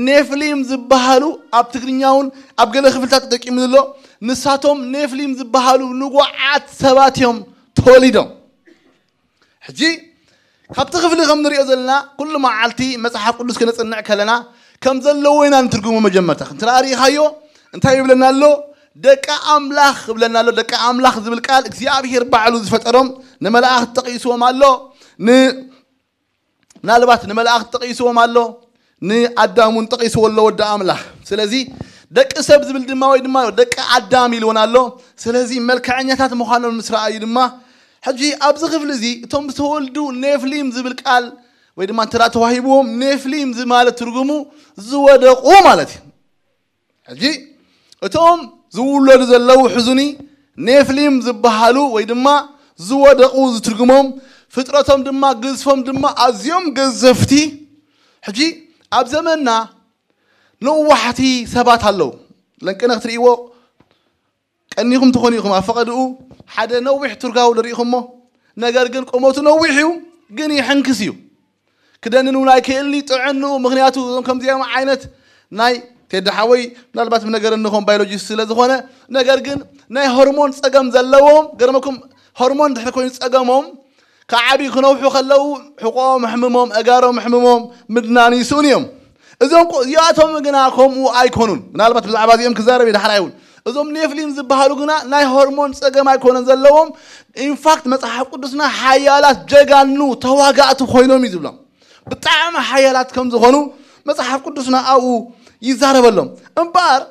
ኔፍሊም ዝበሃሉ፣ ኣብ ትግርኛ እውን ኣብ ገለ ክፍልታት ተጠቂሙ ዘሎ፣ ንሳቶም ኔፍሊም ዝበሃሉ ንጉዓት ሰባት እዮም ተወሊዶም። ሕጂ ካብቲ ክፍሊ ከም ንሪኦ ዘለና ኩሉ መዓልቲ መጽሓፍ ቅዱስ ክነጽንዕ ከለና ከም ዘለዎ ኢና ንትርጉሙ። መጀመርታ ክንትራ ርኢኻዮ እንታይ ይብለና ኣሎ? ደቂ ኣምላኽ ይብለና ኣሎ። ደቂ ኣምላኽ ዝብል ቃል እግዚኣብሔር ባዕሉ ዝፈጠሮም ንመላእኽቲ ጠቒስዎም ኣሎ። ን-፣ ምናልባት ንመላእኽቲ ጠቒስዎም ኣሎ። ንኣዳም እውን ጠቒስዎ ኣሎ ወዲ ኣምላኽ። ስለዚ ደቂ ሰብ ዝብል ድማ ወይ ድማ ደቂ ኣዳም ኢልዎን ኣሎ። ስለዚ መልክዐኛታት ምዃኖም ምስ ረኣዩ ድማ ሕጂ ኣብዚ ክፍሊ እዚ እቶም ዝተወልዱ ኔፍሊም ዝብል ቃል ወይ ድማ እንተ ተዋሂብዎም ኔፍሊም ዝማለት ትርጉሙ ዝወደቑ ማለት እዩ። ሕጂ እቶም ዝውለዱ ዘለዉ ሕዙኒ ኔፍሊም ዝበሃሉ ወይ ድማ ዝወደቑ ዝትርጉሞም፣ ፍጥረቶም ድማ ግዝፎም ድማ ኣዝዮም ገዘፍቲ። ሕጂ ኣብ ዘመንና ነዋሕቲ ሰባት ኣለዉ። ለንቅነ ክትርእይዎ ቀኒኹም ትኾኑ ኢኹም። ኣብ ፈቐድኡ ሓደ ነዊሕ ቱርጋው ንርኢኹሞ። ነገር ግን ቁመቱ ነዊሕ እዩ፣ ግን ይሕንክስ እዩ። ክደንን እውን ኣይክእልኒ ጥዕንኡ። ምኽንያቱ እዞም ከምዚኦም ዓይነት ናይ ቴዲ ሓወይ ምናልባት ብነገር እንኾም ባዮሎጂስት ስለ ዝኾነ፣ ነገር ግን ናይ ሆርሞን ጸገም ዘለዎም፣ ገርመኩም ሆርሞን ድሕሪ ኮይኑ ጸገሞም ክዓብዩ ክነውሑ ከለዉ ሕቆኦም ሕምሞም፣ እጋሮም ሕምሞም፣ ምድናን ይስእኑ እዮም። እዞም ቆ-፣ እዚኣቶም ግና ከምኡ ኣይኮኑን። ምናልባት ብዛዕባ እዚኦም ክዛረብ እየ ዳሕራይ እውን። እዞም ኔፍሊም ዝበሃሉ ግና ናይ ሆርሞን ጸገም ኣይኮነን ዘለዎም። ኢንፋክት መጽሓፍ ቅዱስና ሓያላት ጀጋኑ ተዋጋእቲ ኮይኖም እዩ ዝብሎም። ብጣዕሚ ሓያላት ከም ዝኾኑ መጽሓፍ ቅዱስና ኣብኡ ይዛረበሎም። እምበኣር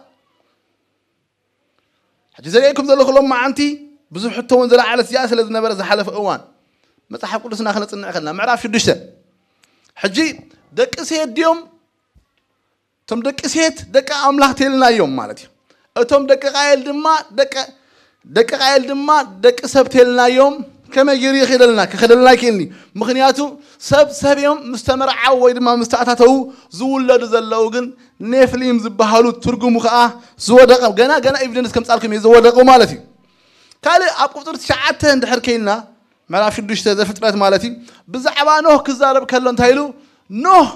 ሕጂ ዘርእየኩም ዘለኹ ሎም መዓንቲ ብዙሕ ሕቶ እውን ዝለዓለት እዚኣ ስለ ዝነበረ ዝሓለፈ እዋን መጽሓፍ ቅዱስና ክነጽንዕ ከለና ምዕራፍ ሽዱሽተ ሕጂ ደቂ ሴት ድዮም? እቶም ደቂ ሴት ደቂ ኣምላኽ ተልና እዮም ማለት እዩ። እቶም ደቂ ቃየል ድማ ደቂ፣ ደቂ ቃየል ድማ ደቂ ሰብ ተልና እዮም። ከመይ ገይሩ ይኽእለልና? ክኽእለልና ኣይክእልኒ። ምኽንያቱ ሰብ ሰብ እዮም ምስ ተመርዓው ወይ ድማ ምስ ተኣታተው ዝውለዱ ዘለዉ ግን ኔፍሊም ዝበሃሉ ትርጉሙ ኸዓ ዝወደቐ፣ ገና ገና ኤቪደንስ ከምጻልኩም እየ፣ ዝወደቑ ማለት እዩ። ካልእ ኣብ ቁጽሪ ትሽዓተ እንድሕር ከይልና ምዕራፍ ሽዱሽተ ዘፍጥረት ማለት እዩ። ብዛዕባ ኖህ ክዛረብ ከሎ እንታይ ኢሉ? ኖህ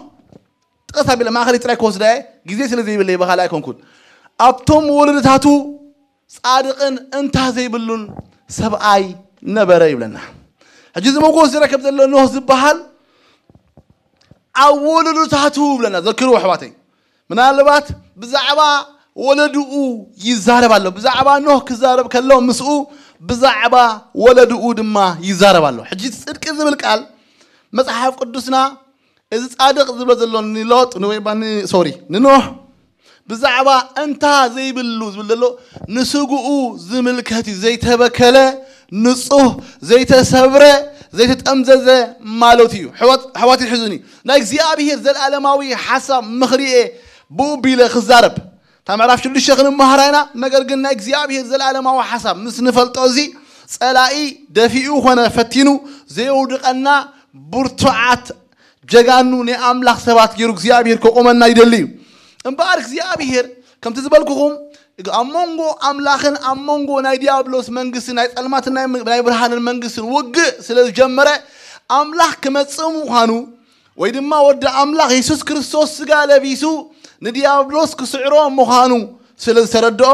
ጥቕስ ኣቢለ ማእኸል ጥራይ ክወስዳ እየ፣ ግዜ ስለ ዘይብለይ በኻል ኣይኮንኩን። ኣብቶም ወለድታቱ ጻድቕን እንታ ዘይብሉን ሰብኣይ ነበረ ይብለና። ሕጂ እዚ መጎስ ዝረከብ ዘሎ ኖህ ዝበሃል ኣብ ወለድታቱ ይብለና። ዘክርዎ ኣሕዋተይ፣ ምናልባት ብዛዕባ ወለድኡ ይዛረብ ኣሎ። ብዛዕባ ኖህ ክዛረብ ከሎ ምስኡ ብዛዕባ ወለድኡ ድማ ይዛረብ ኣሎ። ሕጂ ጽድቂ ዝብል ቃል መጽሓፍ ቅዱስና እዚ ጻድቕ ዝብሎ ዘሎ ንሎጥ ንወይባ ሶሪ ንኖህ ብዛዕባ እንታ ዘይብሉ ዝብል ዘሎ ንስግኡ ዝምልከት እዩ። ዘይተበከለ፣ ንጹህ፣ ዘይተሰብረ፣ ዘይተጠምዘዘ ማለት እዩ። ኣሕዋት፣ ኣሕዋት ይሕዙኒ። ናይ እግዚኣብሔር ዘለኣለማዊ ሓሳብ ምኽሪ እየ ብኡ ቢለ ክዛረብ። እታ ምዕራፍ ሽዱሽተ ክንመሃራ ኢና። ነገር ግን ናይ እግዚኣብሔር ዘለኣለማዊ ሓሳብ ምስ ንፈልጦ እዚ ጸላኢ ደፊኡ ኾነ ፈቲኑ ዘየውድቐና ብርቱዓት ጀጋኑ ናይ ኣምላኽ ሰባት ገይሩ እግዚኣብሔር ከቆመና ይደሊ እዩ። እምበኣር እግዚኣብሔር ከምቲ ዝበልኩኹም ኣብ መንጎ ኣምላኽን ኣብ መንጎ ናይ ዲያብሎስ መንግስቲ ናይ ጸልማትን ናይ ናይ ብርሃንን መንግስትን ውግእ ስለ ዝጀመረ ኣምላኽ ክመጽእ ምዃኑ ወይ ድማ ወዲ ኣምላኽ የሱስ ክርስቶስ ስጋ ለቢሱ ንዲያብሎስ ክስዕሮ ምዃኑ ስለ ዝተረድኦ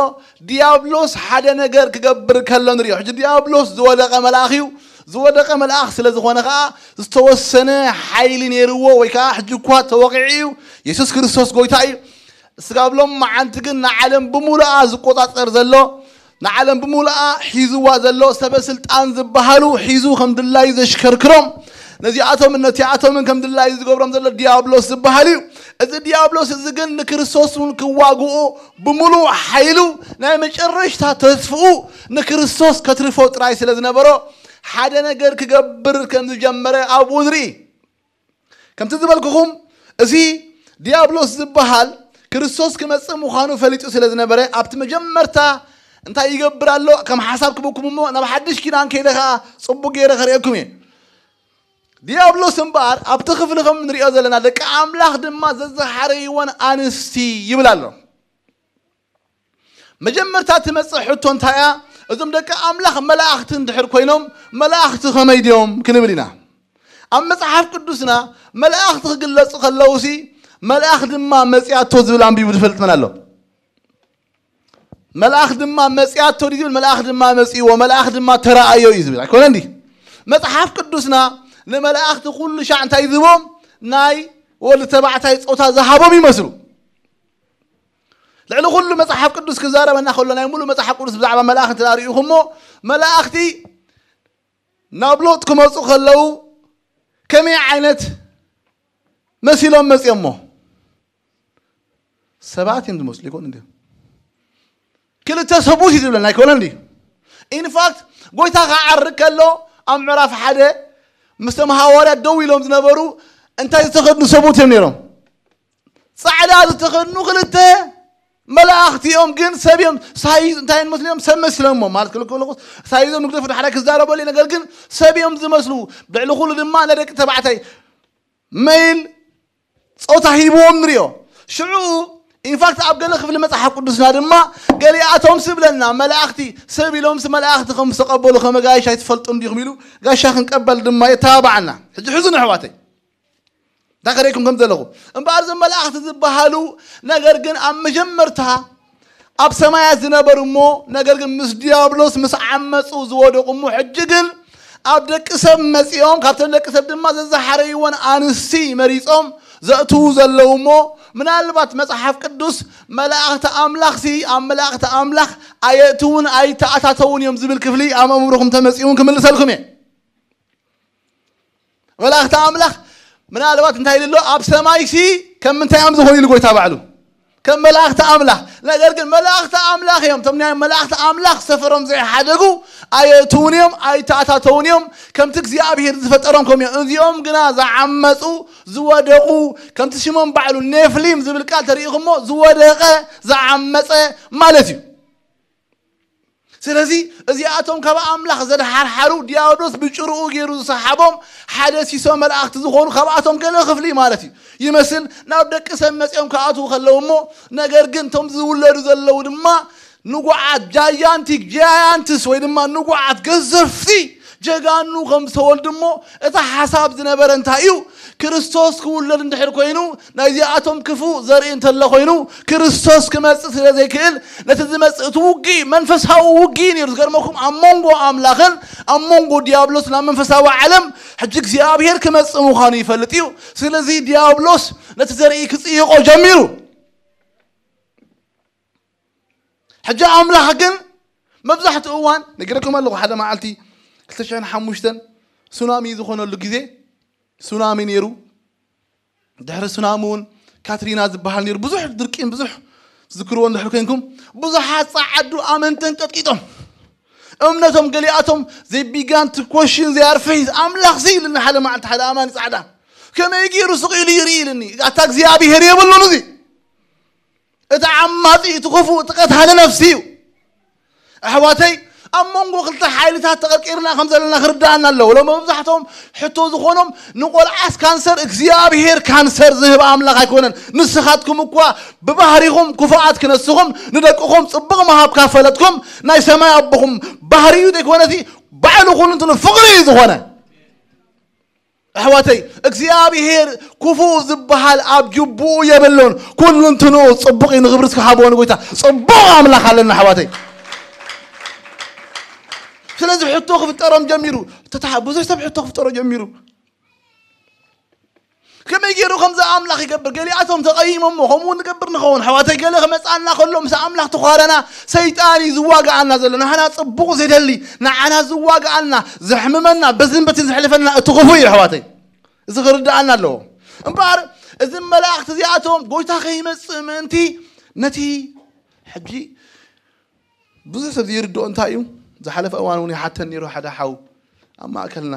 ዲያብሎስ ሓደ ነገር ክገብር ከሎ ንሪኦ። ሕጂ ዲያብሎስ ዝወደቐ መልኣኽ እዩ። ዝወደቐ መልኣኽ ስለ ዝኾነ ከዓ ዝተወሰነ ሓይሊ ነይርዎ ወይ ከዓ ሕጂ እኳ ተወቒዑ እዩ። የሱስ ክርስቶስ ጎይታ እዩ። ስጋብ ሎም መዓንቲ ግን ንዓለም ብምሉኣ ዝቆጻጸር ዘሎ ንዓለም ብምሉኣ ሒዝዋ ዘሎ ሰበ ስልጣን ዝበሃሉ ሒዙ ከም ድላዩ ዘሽከርክሮም ነዚኣቶምን ነቲኣቶምን ከም ድላዩ ዝገብሮም ዘሎ ዲያብሎስ ዝበሃል እዩ። እዚ ዲያብሎስ እዚ ግን ንክርስቶስ እውን ክዋግኡ ብምሉእ ሓይሉ ናይ መጨረሽታ ተስፍኡ ንክርስቶስ ከትርፎ ጥራይ ስለ ዝነበሮ ሓደ ነገር ክገብር ከም ዝጀመረ ኣብኡ ንርኢ። ከምቲ ዝበልኩኹም እዚ ዲያብሎስ ዝበሃል ክርስቶስ ክመጽእ ምዃኑ ፈሊጡ ስለ ዝነበረ ኣብቲ መጀመርታ እንታይ ይገብር ኣሎ ከም ሓሳብ ክብኩም እሞ ናብ ሓድሽ ኪዳን ከይደ ከዓ ጽቡቅ ገይረ ከርእየኩም እየ። ዲያብሎስ እምበኣር ኣብቲ ክፍሊ ከም ንሪኦ ዘለና ደቂ ኣምላኽ ድማ ዘዘሓረይወን ኣንስቲ ይብል ኣሎ። መጀመርታ ትመጽእ ሕቶ እንታይ እያ? እዞም ደቂ ኣምላኽ መላእኽቲ እንድሕር ኮይኖም መላእኽቲ ከመይ ድዮም ክንብል ኢና። ኣብ መጽሓፍ ቅዱስና መላእኽቲ ክግለጹ ከለውሲ መልኣኽ ድማ መጺኣቶ ዝብል ኣንቢቡ ዝፈልጥ መን ኣሎ? መልኣኽ ድማ መጺኣቶ ድዩ ዝብል? መልኣኽ ድማ መጺእዎ፣ መልኣኽ ድማ ተረኣዮ እዩ ዝብል ኣይኮነን ድዩ? መጽሓፍ ቅዱስና ንመላእኽቲ ኩሉ ሻዕ እንታይ ዝቦም ናይ ወዲ ተባዕታይ ጾታ ዝሃቦም ይመስሉ። ልዕሊ ኩሉ መጽሓፍ ቅዱስ ክዛረበና ከሎ ናይ ሙሉ መጽሓፍ ቅዱስ ብዛዕባ መላእኽቲ እንተ ርኢኹሞ መላእኽቲ ናብ ሎጥ ክመፁ ከለዉ ከመይ ዓይነት መሲሎም መፅኦሞ? ሰባት እዮም ዝመስሉ ይኮን እንዲ ክልተ ሰቡት እዩ ዝብለና ኣይኮነ እንዲ ኢንፋክት ጎይታ ክዓርግ ከሎ ኣብ ምዕራፍ ሓደ ምስቶም ሃዋርያት ደው ኢሎም ዝነበሩ እንታይ ዝተኸድኑ ሰቡት እዮም ነይሮም? ጻዕዳ ዝተኸድኑ ክልተ መላእኽቲ እዮም ግን ሰብ እዮም ሳይዝ እንታይ መስሎም ሰብ መስሎሞ ማለት ክልክልኩ ሳይዞም ንግደፍ ሓደ ክዛረበሉ ነገር ግን ሰብ እዮም ዝመስሉ። ብዕሊ ኩሉ ድማ ነደቂ ተባዕታይ መይል ጾታ ሂብዎም ንሪኦ። ሽዑ ኢንፋክት ኣብ ገለ ክፍሊ መጽሓፍ ቅዱስና ድማ ገሊኣቶም ስብለና መላእኽቲ ሰብ ኢሎምስ መላእኽቲ ከም ዝተቐበሉ ከመጋይሽ ኣይትፈልጡ እንዲኹም ኢሉ ጋሻ ክንቀበል ድማ የተባባዓና። ሕጂ ሕዙ ንሕዋተይ እንታይ ከርእየኩም ከም ዘለኹ እምበኣር እዞም መላእኽቲ ዝበሃሉ ነገር ግን ኣብ መጀመርታ ኣብ ሰማያት ዝነበሩ እሞ ነገር ግን ምስ ዲያብሎስ ምስ ዓመፁ ዝወደቑ እሞ ሕጂ ግን ኣብ ደቂ ሰብ መፂኦም ካብቶም ደቂ ሰብ ድማ ዘዘሓረይዎን ኣንስቲ መሪፆም ዘእትዉ ዘለዉ እሞ ምናልባት መፅሓፍ ቅዱስ መላእኽቲ ኣምላኽሲ ኣብ መላእኽቲ ኣምላኽ ኣየእትውን ኣይተኣታተውን እዮም ዝብል ክፍሊ ኣብ ኣእምሮኹም ተመፂውን ክምልሰልኩም እየ። መላእኽቲ ኣምላኽ ምናልባት እንታይ ኢሉ ኣሎ ኣብ ሰማይሲ ከም ምንታይ እዮም ዝኾኑ ኢሉ ጎይታ ባዕሉ ከም መላእኽቲ ኣምላኽ። ነገር ግን መላእኽቲ ኣምላኽ እዮም እቶም ናይ መላእኽቲ ኣምላኽ ሰፈሮም ዘይሓደጉ ኣየእትውን እዮም ኣይተኣታተውን እዮም። ከምቲ እግዚኣብሄር ዝፈጠሮም ከም እዮም እዚኦም ግና ዝዓመፁ ዝወደቑ ከምቲ ሽሞም ባዕሉ ኔፍሊም ዝብል ቃል ተሪኢኹሞ ዝወደቐ ዝዓመፀ ማለት እዩ። ስለዚ እዚኣቶም ካብ ኣምላኽ ዘድሓርሓሩ ዲያብሎስ ብጭርኡ ገይሩ ዝሰሓቦም ሓደ ሲሶ መላእኽቲ ዝኾኑ ካብኣቶም ገለ ክፍሊ ማለት እዩ ይመስል ናብ ደቂ ሰብ መፂኦም ክኣትዉ ከለዉ እሞ ነገር ግን እቶም ዝውለዱ ዘለዉ ድማ ንጉዓት ጃያንቲክ ጃያንትስ ወይ ድማ ንጉዓት ገዘፍቲ ጀጋኑ ከም ዝተወልዱ እሞ፣ እቲ ሓሳብ ዝነበረ እንታይ እዩ? ክርስቶስ ክውለድ እንድሕር ኮይኑ፣ ናይዚኣቶም ክፉእ ዘርኢ እንተሎ ኮይኑ፣ ክርስቶስ ክመጽእ ስለ ዘይክእል፣ ነቲ ዝመጽእ እቲ ውግእ መንፈሳዊ ውግእ እዩ ነይሩ። ዝገርመኩም፣ ኣብ መንጎ ኣምላኽን ኣብ መንጎ ዲያብሎስ ናብ መንፈሳዊ ዓለም ሕጂ እግዚኣብሔር ክመጽእ ምዃኑ ይፈልጥ እዩ። ስለዚ ዲያብሎስ ነቲ ዘርኢ ክጽይቆ ጀሚሩ። ሕጂ ኣምላኽ ግን መብዛሕትኡ እዋን ነጊረኩም ኣለኹ። ሓደ መዓልቲ ክልተ ሽሕን ሓሙሽተን ሱናሚ ዝኾነሉ ግዜ፣ ሱናሚ ነይሩ። ድሕሪ ሱናሚ እውን ካትሪና ዝበሃል ነይሩ። ብዙሕ ድርቂን ብዙሕ ትዝክርዎ እንድሕር ኮይንኩም፣ ብዙሓት ጸዓዱ ኣመንተን ቀጥቂጦም። እምነቶም ገሊኣቶም they began to question their faith። ኣምላኽ ዘይብልና ሓደ መዓልቲ ሓደ ኣማኒ ጻዕዳ ከመይ ገይሩ ስቕ ኢሉ ይርኢ ኢልኒ። ኣታ እግዚኣብሔር የብሉን። እዚ እቲ ዓማጺ፣ እቲ ክፉእ፣ እቲ ቀታሊ ነፍሲ እዩ። ኣሕዋተይ፣ ኣብ መንጎ ክልተ ሓይልታት ተቐርቂርና ከም ዘለና ክርዳኣና ኣለዎ። ሎም መብዛሕትኦም ሕቶ ዝኾኖም፣ ንቆልዓስ ካንሰር እግዚኣብሔር ካንሰር ዝህብ ኣምላኽ ኣይኮነን። ንስኻትኩም እኳ ብባህሪኹም ክፉኣት ክነስኹም፣ ንደቅኹም ጽቡቕ ምሃብ ካፈለጥኩም፣ ናይ ሰማይ ኣቦኹም ባህሪ እዩ ዘይኮነሲ፣ ባዕሉ ኩሉ እንትኑ ፍቕሪ እዩ ዝኾነ። ኣሕዋተይ፣ እግዚኣብሔር ክፉእ ዝበሃል ኣብ ጅቡኡ የብሉን። ኩሉ እንትንኡ ጽቡቕ እዩ። ንኽብሪ እስኪ ሃብዎ ንጎይታ። ጽቡቕ ኣምላኽ ኣለና ኣሕዋተይ። ስለዚ ሕቶ ክፍጠሮም ጀሚሩ። ተታ-፣ ብዙሕ ሰብ ሕቶ ክፍጠሮ ጀሚሩ። ከመይ ገይሩ ከምዚ ኣምላኽ ይገብር? ገሊኣቶም ተቐይሞሞ፣ ከምኡ ንገብር ንኸውን። ኣሕዋተይ፣ ገለ ክመጽኣና ከሎ ምስ ኣምላኽ ተዃረና፣ ሰይጣን እዩ ዝዋግኣና ዘሎ። ንዓና ጽቡቕ ዘይደሊ፣ ንዓና ዝዋግኣና፣ ዘሕምመና፣ በዝን በትን ዘሕልፈና እቲ ክፉእ እዩ ኣሕዋተይ። እዚ ክርድኣና ኣለዎ። እምበኣር እዞም መላእኽቲ እዚኣቶም ጎይታ ከይመጽእ ምእንቲ ነቲ ሕጂ ብዙሕ ሰብ ዘይርድኦ እንታይ እዩ? ዝሓለፈ እዋን እውን ይሓተን ነይሩ ሓደ ሓው ኣብ ማእከልና።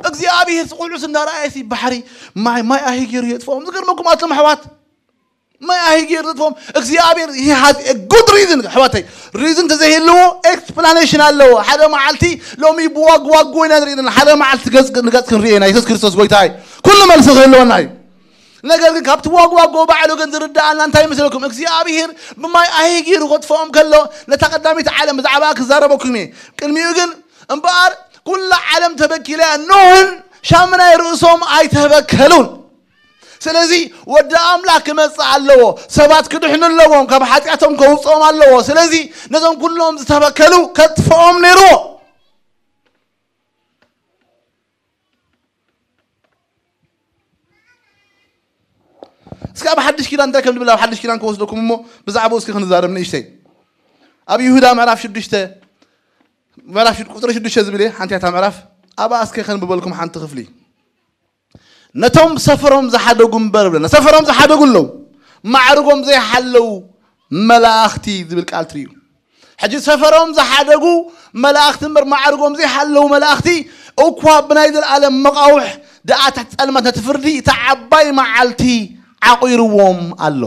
እግዚኣብሔር ቆልዑስ እንዳረኣየ ሲ ባሕሪ ማይ፣ ማይ ኣሂ ገይሩ የጥፍኦም። ዝገርመኩም ኣቶም ኣሕዋት፣ ማይ ኣሂ ገይሩ ዘጥፍኦም እግዚኣብሔር። He has a good reason ኣሕዋተይ። ሪዝን ተዘይህልዎ ኤክስፕላኔሽን ኣለዎ። ሓደ መዓልቲ ሎሚ ብዋግ ዋግ ኮይና ንርኢ ዘለና። ሓደ መዓልቲ ገጽ ንገጽ ክንርኢ ኢና። የሱስ ክርስቶስ ጎይታ እዩ። ኩሉ መልሲ ክህልወና እዩ። ነገር ግን ካብቲ ዋግ ዋግ ባዕሉ ግን ዝርድኣና እንታይ ይመስለኩም? እግዚኣብሔር ብማይ ኣሂ ገይሩ ከጥፍኦም ከሎ ነታ ቀዳሚት ዓለም ብዛዕባ ክዛረበኩም እየ። ቅድሚኡ ግን እምበኣር ኩላ ዓለም ተበኪላ፣ ኖህን ሻምናይ ርእሶም ኣይተበከሉን። ስለዚ ወዲ ኣምላኽ ክመጽእ ኣለዎ። ሰባት ክድሕኑ ኣለዎም፣ ካብ ሓጢኣቶም ከውጽኦም ኣለዎ። ስለዚ ነዞም ኩሎም ዝተበከሉ ከጥፍኦም ነይርዎ። እስኪ ኣብ ሓድሽ ኪዳን እንታይ ከም ዝብል ኣብ ሓድሽ ኪዳን ክወስደኩም እሞ ብዛዕባኡ እስኪ ክንዛረብ ንእሽተይ። ኣብ ይሁዳ ምዕራፍ ሽዱሽተ፣ ምዕራፍ ሽድ-፣ ቁጽሪ ሽዱሽተ ዝብል እየ፣ ሓንቲ እያ እታ ምዕራፍ። ኣብኣ እስኪ ከንብበልኩም ሓንቲ ክፍሊ። ነቶም ሰፈሮም ዝሓደጉ እምበር ብለና፣ ሰፈሮም ዝሓደጉ ኣለዉ፣ ማዕርጎም ዘይሓለዉ መላእኽቲ ዝብል ቃል ትርእዩ። ሕጂ ሰፈሮም ዝሓደጉ መላእኽቲ እምበር ማዕርጎም ዘይሓለዉ መላእኽቲ እኳ ብናይ ዘልኣለም መቓውሕ ደኣ ትሕቲ ጸልማት ነቲ ፍርዲ እታ ዓባይ መዓልቲ ዓቑርዎም ኣሎ።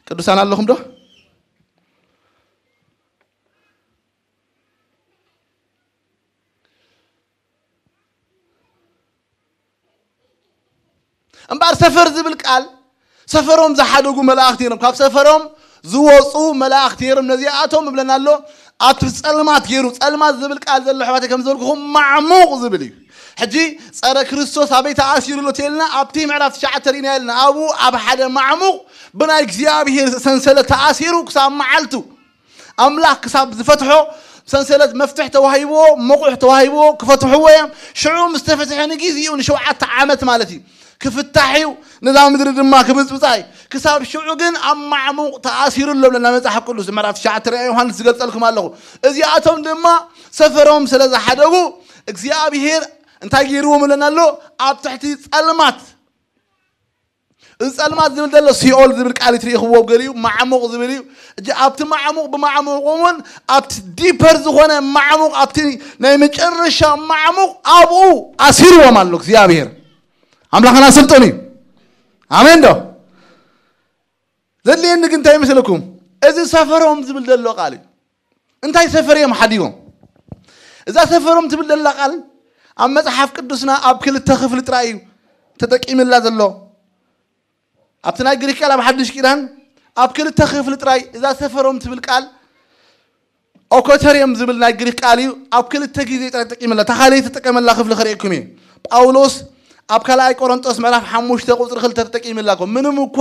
ቅዱሳን ኣለኹም ዶ? እምበኣር ሰፈር ዝብል ቃል ሰፈሮም ዝሓደጉ መላእኽቲ ነይሮም። ካብ ሰፈሮም ዝወፁ መላእኽቲ ነይሮም። ነዚኣቶም እብለና ኣሎ ኣብቲ ጸልማት ገይሩ። ጸልማት ዝብል ቃል ዘሎ ኣሕዋተይ ከም ዝበልኩኹም ማዕሙቕ ዝብል እዩ። ሕጂ ጸረ ክርስቶስ ኣበይ ተኣሲሩ ኣሎ ተልና ኣብቲ ምዕራፍ ትሽዓተ ርኢና የልና። ኣብኡ ኣብ ሓደ ማዕሙቕ ብናይ እግዚኣብሔር ሰንሰለት ተኣሲሩ ክሳብ መዓልቱ ኣምላኽ ክሳብ ዝፈትሖ ሰንሰለት መፍትሕ ተዋሂብዎ፣ መቑሕ ተዋሂብዎ፣ ክፈትሕዎ እዮም። ሽዑ ምስ ተፈትሐ ንጊዜኡ ንሸውዓተ ዓመት ማለት እዩ ክፍታሕ እዩ። ነዛ ምድሪ ድማ ክብጽብጻ እዩ። ክሳብ ሽዑ ግን ኣብ ማዕሙቕ ተኣሲሩ ኣሎ ብለና መጽሓፍ ቅዱስ። ምዕራፍ ትሽዓተ ርያ ዮሃንስ ዝገልጸልኩም ኣለኹ። እዚኣቶም ድማ ሰፈሮም ስለ ዝሓደጉ እግዚኣብሔር እንታይ ገይርዎም ብለና ኣሎ? ኣብ ትሕቲ ጸልማት እዚ ጸልማት ዝብል ዘሎ ሲኦል ዝብል ቃል ትሪእኽዎ ገሊኡ ማዕሙቕ ዝብል እዩ። እጂ ኣብቲ ማዕሙቕ ብማዕሙቕ እውን ኣብቲ ዲፐር ዝኾነ ማዕሙቕ ኣብቲ ናይ መጨረሻ ማዕሙቕ ኣብኡ ኣሲርዎም ኣሎ እግዚኣብሔር። ኣምላኽና ስልጡን እዩ። ኣሜን ዶ? ዘድልየኒ ግን እንታይ ይመስለኩም? እዚ ሰፈሮም ዝብል ዘሎ ቃል እዩ። እንታይ ሰፈር እዮም ሓዲጎም? እዛ ሰፈሮም ትብል ዘላ ቃል ኣብ መጽሓፍ ቅዱስና ኣብ ክልተ ክፍሊ ጥራይ እዩ ተጠቂምላ ዘሎ። ኣብቲ ናይ ግሪክ ቃል ኣብ ሓድሽ ኪዳን ኣብ ክልተ ክፍሊ ጥራይ እዛ ሰፈሮም ትብል ቃል ኦኮተርየም ዝብል ናይ ግሪክ ቃል እዩ። ኣብ ክልተ ግዜ ጥራይ ተጠቂመላ፣ እታ ካልኣይቲ ተጠቀመላ ክፍሊ ከርእየኩም እየ። ጳውሎስ ኣብ ካልኣይ ቆሮንጦስ ምዕራፍ ሓሙሽተ ቁፅሪ ክልተ ተጠቂመላ እኮ። ምንም እኳ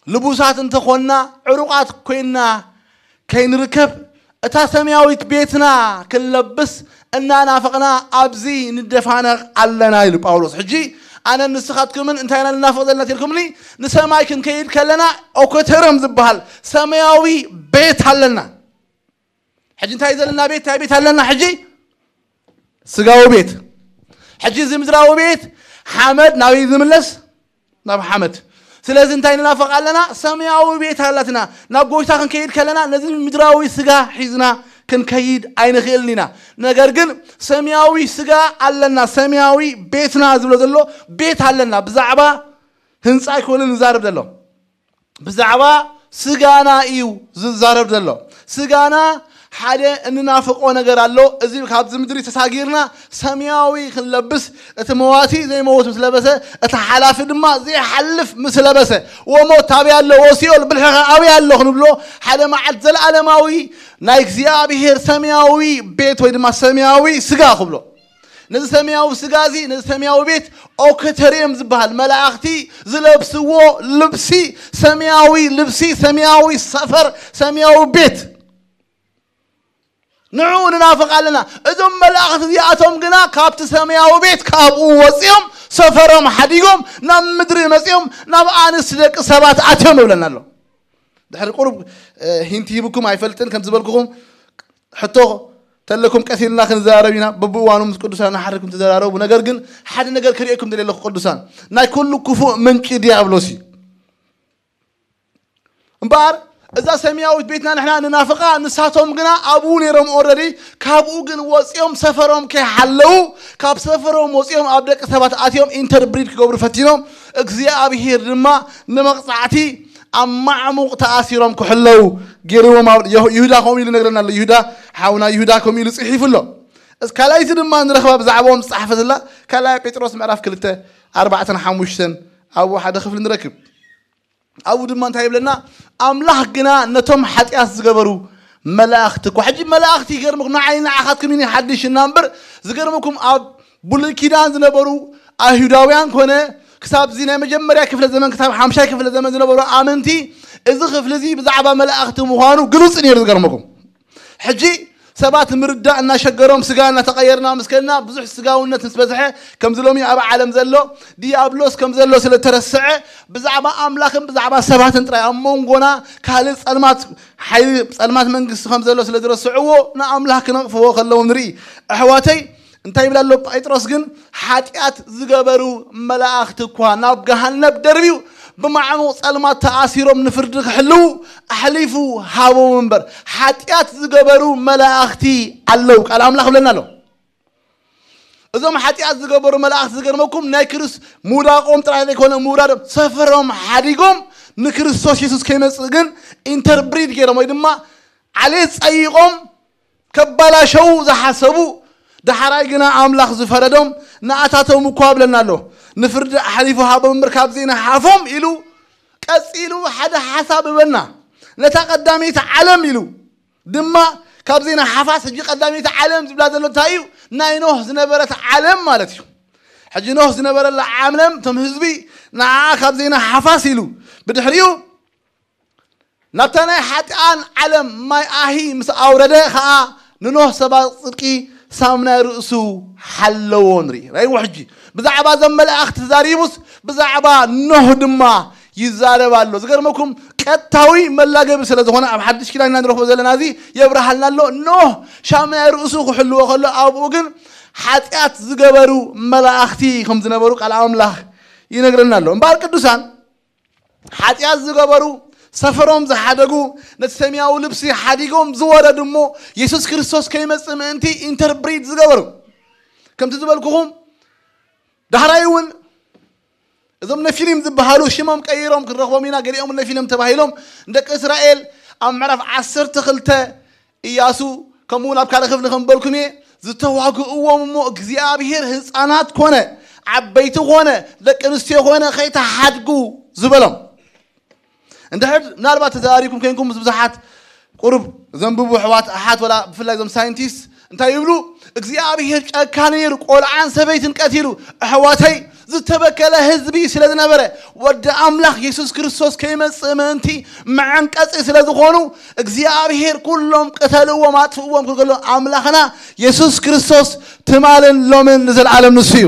ልቡሳት እንተኾንና፣ ዕሩቓት ኮይንና ከይንርከብ፣ እታ ሰማያዊት ቤትና ክንለብስ እናናፈቕና ኣብዚ ንደፋነቕ ኣለና ኢሉ ጳውሎስ። ሕጂ ኣነ ንስኻትኩምን እንታይ ኢና ንናፍቕ ዘለና ተልኩምኒ? ንሰማይ ክንከይድ ከለና ኦኮተርየም ዝበሃል ሰማያዊ ቤት ኣለና። ሕጂ እንታይ ዘለና ቤት፣ እንታይ ቤት ኣለና ሕጂ? ስጋዊ ቤት። ሕጂ እዚ ምድራዊ ቤት ሓመድ ናበይ ዝምለስ? ናብ ሓመድ። ስለዚ እንታይ ንናፍቕ ኣለና? ሰማያዊ ቤት ኣላትና። ናብ ጎይታ ክንከይድ ከለና ነዚ ምድራዊ ስጋ ሒዝና ክንከይድ ኣይንኽእልን ኢና። ነገር ግን ሰማያዊ ስጋ ኣለና። ሰማያዊ ቤትና ዝብሎ ዘሎ ቤት ኣለና። ብዛዕባ ህንፃ ኣይኮነን ዝዛረብ ዘሎ፣ ብዛዕባ ስጋና እዩ ዝዛረብ ዘሎ። ስጋና ሓደ እንናፍቆ ነገር ኣሎ። እዚ ካብዚ ምድሪ ተሳጊርና ሰማያዊ ክንለብስ፣ እቲ መዋቲ ዘይመውት ምስ ለበሰ፣ እቲ ሓላፊ ድማ ዘይሓልፍ ምስ ለበሰ፣ ወሞት ኣበይ ኣሎ፣ ወሲኦል ብልሕኻ ኣበይ ኣሎ ክንብሎ፣ ሓደ መዓልቲ ዘለኣለማዊ ናይ እግዚኣብሔር ሰማያዊ ቤት ወይ ድማ ሰማያዊ ስጋ ክብሎ። ነዚ ሰማያዊ ስጋ እዚ፣ ነዚ ሰማያዊ ቤት ኦከተሪየም ዝበሃል፣ መላእኽቲ ዝለብስዎ ልብሲ፣ ሰማያዊ ልብሲ፣ ሰማያዊ ሰፈር፣ ሰማያዊ ቤት፣ ንዕኡ ንናፍቕ ኣለና። እዞም መላእኽቲ እዚኣቶም ግና ካብቲ ሰማያዊ ቤት ካብኡ ወፂኦም፣ ሰፈሮም ሓዲጎም ናብ ምድሪ መፂኦም፣ ናብ ኣንስቲ ደቂ ሰባት ኣትዮም ይብለና ኣሎ። ድሕሪ ቁሩብ እ፣ ሂንቲ ሂብኩም ኣይፈልጥን፣ ከም ዝበልኩኹም ሕቶ ተለኩም ቀስ ኢልና ክንዘራረብ ኢና። በብእዋኑ ምስ ቅዱሳን እናሓደርኩም ትዘራረቡ። ነገር ግን ሓደ ነገር ክርእየኩም ደልየ ኣለኹ ቅዱሳን፣ ናይ ኩሉ ክፉእ ምንጪ ዲያብሎስ እዩ። እምበኣር እዛ ሰማያዊት ቤትና ንሕና ንናፍቓ፣ ንሳቶም ግና ኣብኡ ነይሮም ኦረዲ። ካብኡ ግን ወፂኦም ሰፈሮም ከይሓለዉ፣ ካብ ሰፈሮም ወፂኦም ኣብ ደቂ ሰባት ኣትዮም ኢንተርብሪድ ክገብሩ ፈቲኖም። እግዚኣብሄር ድማ ንመቕፃዕቲ ኣብ ማዕሙቕ ተኣሲሮም ክሕለዉ ገይርዎም። ኣብ ዮ- ይሁዳ ከምኡ ኢሉ ይነግረና ኣሎ። ይሁዳ ሓውና ይሁዳ ከምኡ ኢሉ ፅሒፉ ኣሎ። እስ ካልኣይቲ ድማ ንረኽባ ብዛዕባኦም ዝፀሓፈትላ ካልኣይ ጴጥሮስ ምዕራፍ ክልተ ኣርባዕተን ሓሙሽተን ኣብኡ ሓደ ክፍሊ ንረክብ። ኣብኡ ድማ እንታይ ይብለና? ኣምላኽ ግና ነቶም ሓጢኣት ዝገበሩ መላእኽቲ እኳ፣ ሕጂ መላእኽቲ ይገርምኩም፣ ንዓይ ንዓኻትኩም ይኒ ሓድሽ እና እምበር፣ ዝገርምኩም ኣብ ብሉይ ኪዳን ዝነበሩ ኣይሁዳውያን ኮነ ክሳብ እዚ ናይ መጀመርያ ክፍለ ዘመን፣ ክሳብ ሓምሻይ ክፍለ ዘመን ዝነበሩ ኣመንቲ፣ እዚ ክፍሊ እዚ ብዛዕባ መላእኽቲ ምዃኑ ግሉጽ ነይሩ። ዝገርምኩም ሕጂ ሰባት ምርዳእ እናሸገሮም፣ ስጋ እናተቐየርና ምስ ከድና፣ ብዙሕ ስጋውነት ምስ በዝሐ፣ ከምዚ ሎሚ ኣብ ዓለም ዘሎ ዲያብሎስ ከም ዘሎ ስለ ተረስዐ፣ ብዛዕባ ኣምላኽን ብዛዕባ ሰባትን ጥራይ ኣብ መንጎና ካልእ ጸልማት ሓይሊ፣ ጸልማት መንግስቲ ከም ዘሎ ስለ ዝረስዕዎ፣ ንኣምላኽ ክነቕፍዎ ከለዉ ንርኢ። ኣሕዋተይ፣ እንታይ ይብል ኣሎ ጴጥሮስ ግን? ሓጢኣት ዝገበሩ መላእኽቲ እኳ ናብ ገሃነብ ደርብዩ ብማዕሙቕ ጸልማት ተኣሲሮም ንፍርዲ ክሕልዉ ኣሕሊፉ ሃቦም እምበር፣ ሓጢኣት ዝገበሩ መላእኽቲ ኣለዉ። ቃል ኣምላኽ ይብለና ኣሎ። እዞም ሓጢኣት ዝገበሩ መላእኽቲ፣ ዝገርመኩም፣ ናይ ክርስ-፣ ምውዳቖም ጥራይ ዘይኮነ፣ ምውራዶም፣ ሰፈሮም ሓዲጎም ንክርስቶስ የሱስ ከይመጽእ ግን ኢንተርብሪድ ገይሮም ወይ ድማ ዓሌት ጸይቖም ከባላሸዉ ዝሓሰቡ፣ ዳሕራይ ግና ኣምላኽ ዝፈረዶም ንኣታቶም እኳ ብለና ኣሎ። ንፍርዲ ኣሕሊፉ ሃቦም እምበር ካብ ዘይነሓፎም ኢሉ ቀጺሉ ሓደ ሓሳብ እበና። ነታ ቀዳመይቲ ዓለም ኢሉ ድማ ካብ ዘይነሓፋስ፣ ሕጂ ቀዳመይቲ ዓለም ዝብላ ዘሎ እንታይ እዩ? ናይ ኖህ ዝነበረት ዓለም ማለት እዩ። ሕጂ ኖህ ዝነበረላ ዓለም፣ እቶም ህዝቢ ንዓኣ ካብ ዘይነሓፋስ ኢሉ ብድሕሪኡ ናብታ ናይ ሓጢኣን ዓለም ማይ ኣሂ ምስ ኣውረደ ኸኣ ንኖህ ሰባ ጽድቂ ሳም ናይ ርእሱ ሓለዎ ንርኢ። ራእይዎ ሕጂ ብዛዕባ እዞም መላእኽቲ ተዛሪቡስ ብዛዕባ ኖህ ድማ ይዛረብ ኣሎ። ዝገርመኩም ቀጥታዊ መላገቢ ስለ ዝኾነ ኣብ ሓድሽ ኪዳን ኢና ንረኽቦ ዘለና። እዚ የብርሃልና ኣሎ። ኖህ ሻም ናይ ርእሱ ክሕልዎ ከሎ ኣብኡ ግን ሓጢኣት ዝገበሩ መላእኽቲ ከም ዝነበሩ ቃል ኣምላኽ ይነግረና ኣሎ። እምበኣር ቅዱሳን ሓጢኣት ዝገበሩ፣ ሰፈሮም ዝሓደጉ፣ ነቲ ሰማያዊ ልብሲ ሓዲጎም ዝወረዱ እሞ የሱስ ክርስቶስ ከይመጽእ ምእንቲ ኢንተርብሪድ ዝገበሩ። ከምቲ ዝበልኩኹም ዳሕራይ እውን እዞም ነፊሊም ዝበሃሉ ሽሞም ቀይሮም ክንረኽቦም ኢና። ገሊኦም ነፊሊም ተባሂሎም ንደቂ እስራኤል ኣብ ምዕራፍ ዓሰርተ ክልተ ኢያሱ ከምኡ እውን ኣብ ካልእ ክፍሊ ከም በልኩም እየ ዝተዋግእዎም እሞ እግዚኣብሔር ህፃናት ኮነ ዓበይቲ ኮነ ደቂ ኣንስትዮ ኮነ ከይተሓድጉ ዝበሎም። እንድሕር ምናልባት ተዘራሪብኩም ኮይንኩም ምስ ብዙሓት ቁሩብ ዘንብቡ ኣሕዋት ኣሓት ወላ ብፍላይ እዞም ሳይንቲስት እንታይ ይብሉ? እግዚኣብሔር ጨካን ነይሩ፣ ቆልዓን ሰበይትን ቀቲሉ። ኣሕዋተይ፣ ዝተበከለ ህዝቢ ስለ ዝነበረ፣ ወዲ ኣምላኽ የሱስ ክርስቶስ ከይመጽእ ምእንቲ መዐንቀጺ ስለ ዝኾኑ፣ እግዚኣብሔር ኩሎም ቅተልዎም ኣጥፍእዎም ክብል ከሎ፣ ኣምላኽና የሱስ ክርስቶስ ትማልን ሎምን ንዘለኣለም ንሱ እዩ።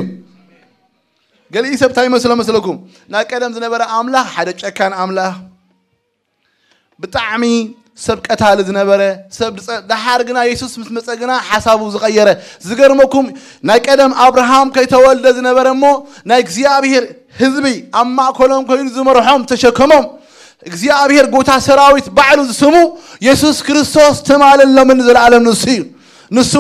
ገሊኡ ሰብ እንታይ ይመስሎ መስለኩም? ናይ ቀደም ዝነበረ ኣምላኽ ሓደ ጨካን ኣምላኽ፣ ብጣዕሚ ሰብ ቀታሊ ዝነበረ ሰብ ዝጸ-፣ ደሓር ግና የሱስ ምስ መጸ ግና ሓሳቡ ዝቐየረ። ዝገርመኩም፣ ናይ ቀደም ኣብርሃም ከይተወልደ ዝነበረ እሞ ናይ እግዚኣብሔር ህዝቢ ኣብ ማእከሎም ኮይኑ ዝመርሖም ተሸከሞም። እግዚኣብሔር ጎታ ሰራዊት ባዕሉ ዝስሙ የሱስ ክርስቶስ ትማልን ሎምን ንዘለኣለም ንሱ እዩ። ንሱ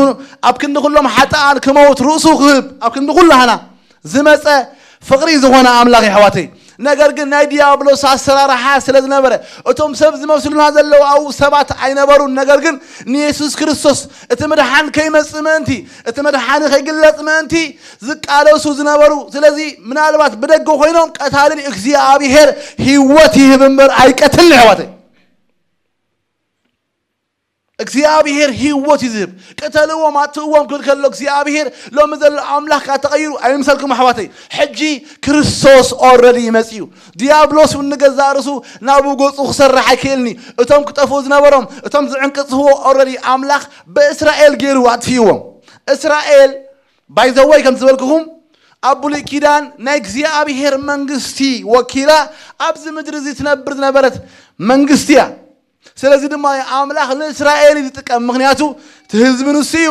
ኣብ ክንዲ ኩሎም ሓጥኣን ክመውት ርእሱ ክህብ ኣብ ክንዲ ኩላህና ዝመጸ ፍቕሪ ዝኾነ ኣምላኽ የሕዋተይ። ነገር ግን ናይ ዲያብሎስ ኣሰራርሓ ስለ ዝነበረ፣ እቶም ሰብ ዝመስሉና ዘለዉ ኣብኡ ሰባት ኣይነበሩን። ነገር ግን ንየሱስ ክርስቶስ እቲ ምድሓን ከይመጽእ ምእንቲ፣ እቲ መድሓኒ ከይግለጽ ምእንቲ ዝቃለሱ ዝነበሩ። ስለዚ ምናልባት ብደገ ኮይኖም ቀታልን እግዚኣብሔር ህይወት ይህብ እምበር ኣይቀትልን የሕዋተይ። እግዚኣብሔር ህይወት እዩ ዝህብ። ቅተልዎም ኣትእዎም ክብል ከሎ እግዚኣብሔር ሎሚ ዘሎ ኣምላኽ ካብ ተቐይሩ ኣይምሰልኩም ኣሕዋተይ። ሕጂ ክርስቶስ ኦረዲ ይመጽእ እዩ። ዲያብሎስ እውን ንገዛእ ርእሱ ናብኡ ገጹ ክሰርሕ ኣይክእልኒ። እቶም ክጠፍኡ ዝነበሮም፣ እቶም ዝዕንቅጽዎ ኦረዲ ኣምላኽ ብእስራኤል ገይሩ ኣጥፊእዎም። እስራኤል ባይዘወይ ከም ዝበልኩኹም ኣብ ብሉይ ኪዳን ናይ እግዚኣብሔር መንግስቲ ወኪላ ኣብዚ ምድሪ እዚ ትነብር ዝነበረት መንግስቲ እያ። ስለዚ ድማ ኣምላኽ ንእስራኤል እዩ ዝጥቀም። ምኽንያቱ እቲ ህዝቢ ንሱ እዩ።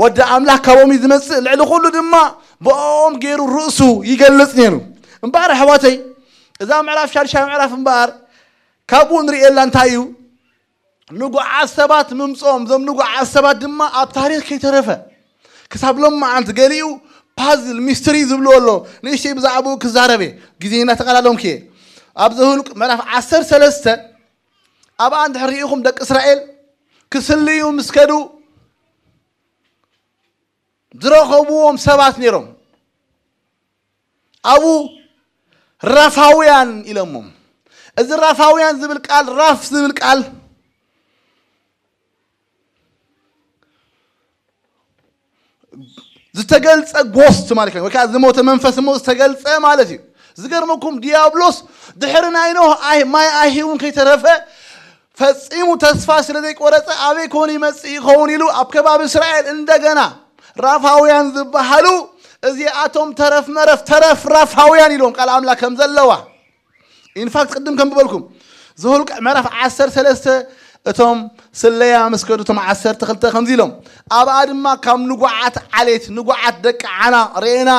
ወዲ ኣምላኽ ካብኦም እዩ ዝመጽእ። ልዕሊ ኩሉ ድማ ብኦም ገይሩ ርእሱ ይገልጽ ነይሩ። እምበኣር ኣሕዋተይ፣ እዛ ምዕራፍ ሻድሻይ ምዕራፍ እምበኣር ካብኡ ንርእየላ እንታይ እዩ? ንጉዓት ሰባት ምምጾም፣ እዞም ንጉዓት ሰባት ድማ ኣብ ታሪኽ ከይተረፈ ክሳብ ሎም መዓልቲ ገሊኡ ፓዝል ሚስትሪ ዝብልዎ ኣሎ። ንእሽተይ ብዛዕባኡ ክዛረብ እየ፣ ግዜ እናተቐላለምኩ እየ። ኣብ ዘሁልቅ ምዕራፍ ዓሰርተ ሰለስተ ኣብኣ እንድሕር ርኢኹም ደቂ እስራኤል ክስልዩ ምስ ከዱ ዝረኸብዎም ሰባት ነይሮም። ኣብኡ ራፋውያን ኢሎሞም። እዚ ራፋውያን ዝብል ቃል፣ ራፍ ዝብል ቃል ዝተገልጸ ጎስት ማለት እዩ፣ ወይ ከዓ ዝሞተ መንፈስ እሞ ዝተገልጸ ማለት እዩ። ዝገርመኩም ዲያብሎስ ድሕሪ ናይ ኖህ ኣይ-፣ ማይ ኣይሂውን ከይተረፈ ፈጺሙ ተስፋ ስለ ዘይቆረጸ ኣበይ ኮን ይመጽእ ይኸውን ኢሉ ኣብ ከባቢ እስራኤል እንደገና ራፋውያን ዝበሃሉ እዚኣቶም ተረፍ መረፍ ተረፍ ራፋውያን ኢሎም ቃል ኣምላኽ ከም ዘለዋ ኢንፋክት ቅድም ከም ዝበልኩም ዘሁልቅ ምዕራፍ ዓሰርተ ሰለስተ እቶም ስለያ ምስ ከዱ እቶም ዓሰርተ ክልተ ከምዚ ኢሎም ኣብኣ ድማ ካብ ንጉዓት ዓሌት ንጉዓት ደቂ ዓና ርኤና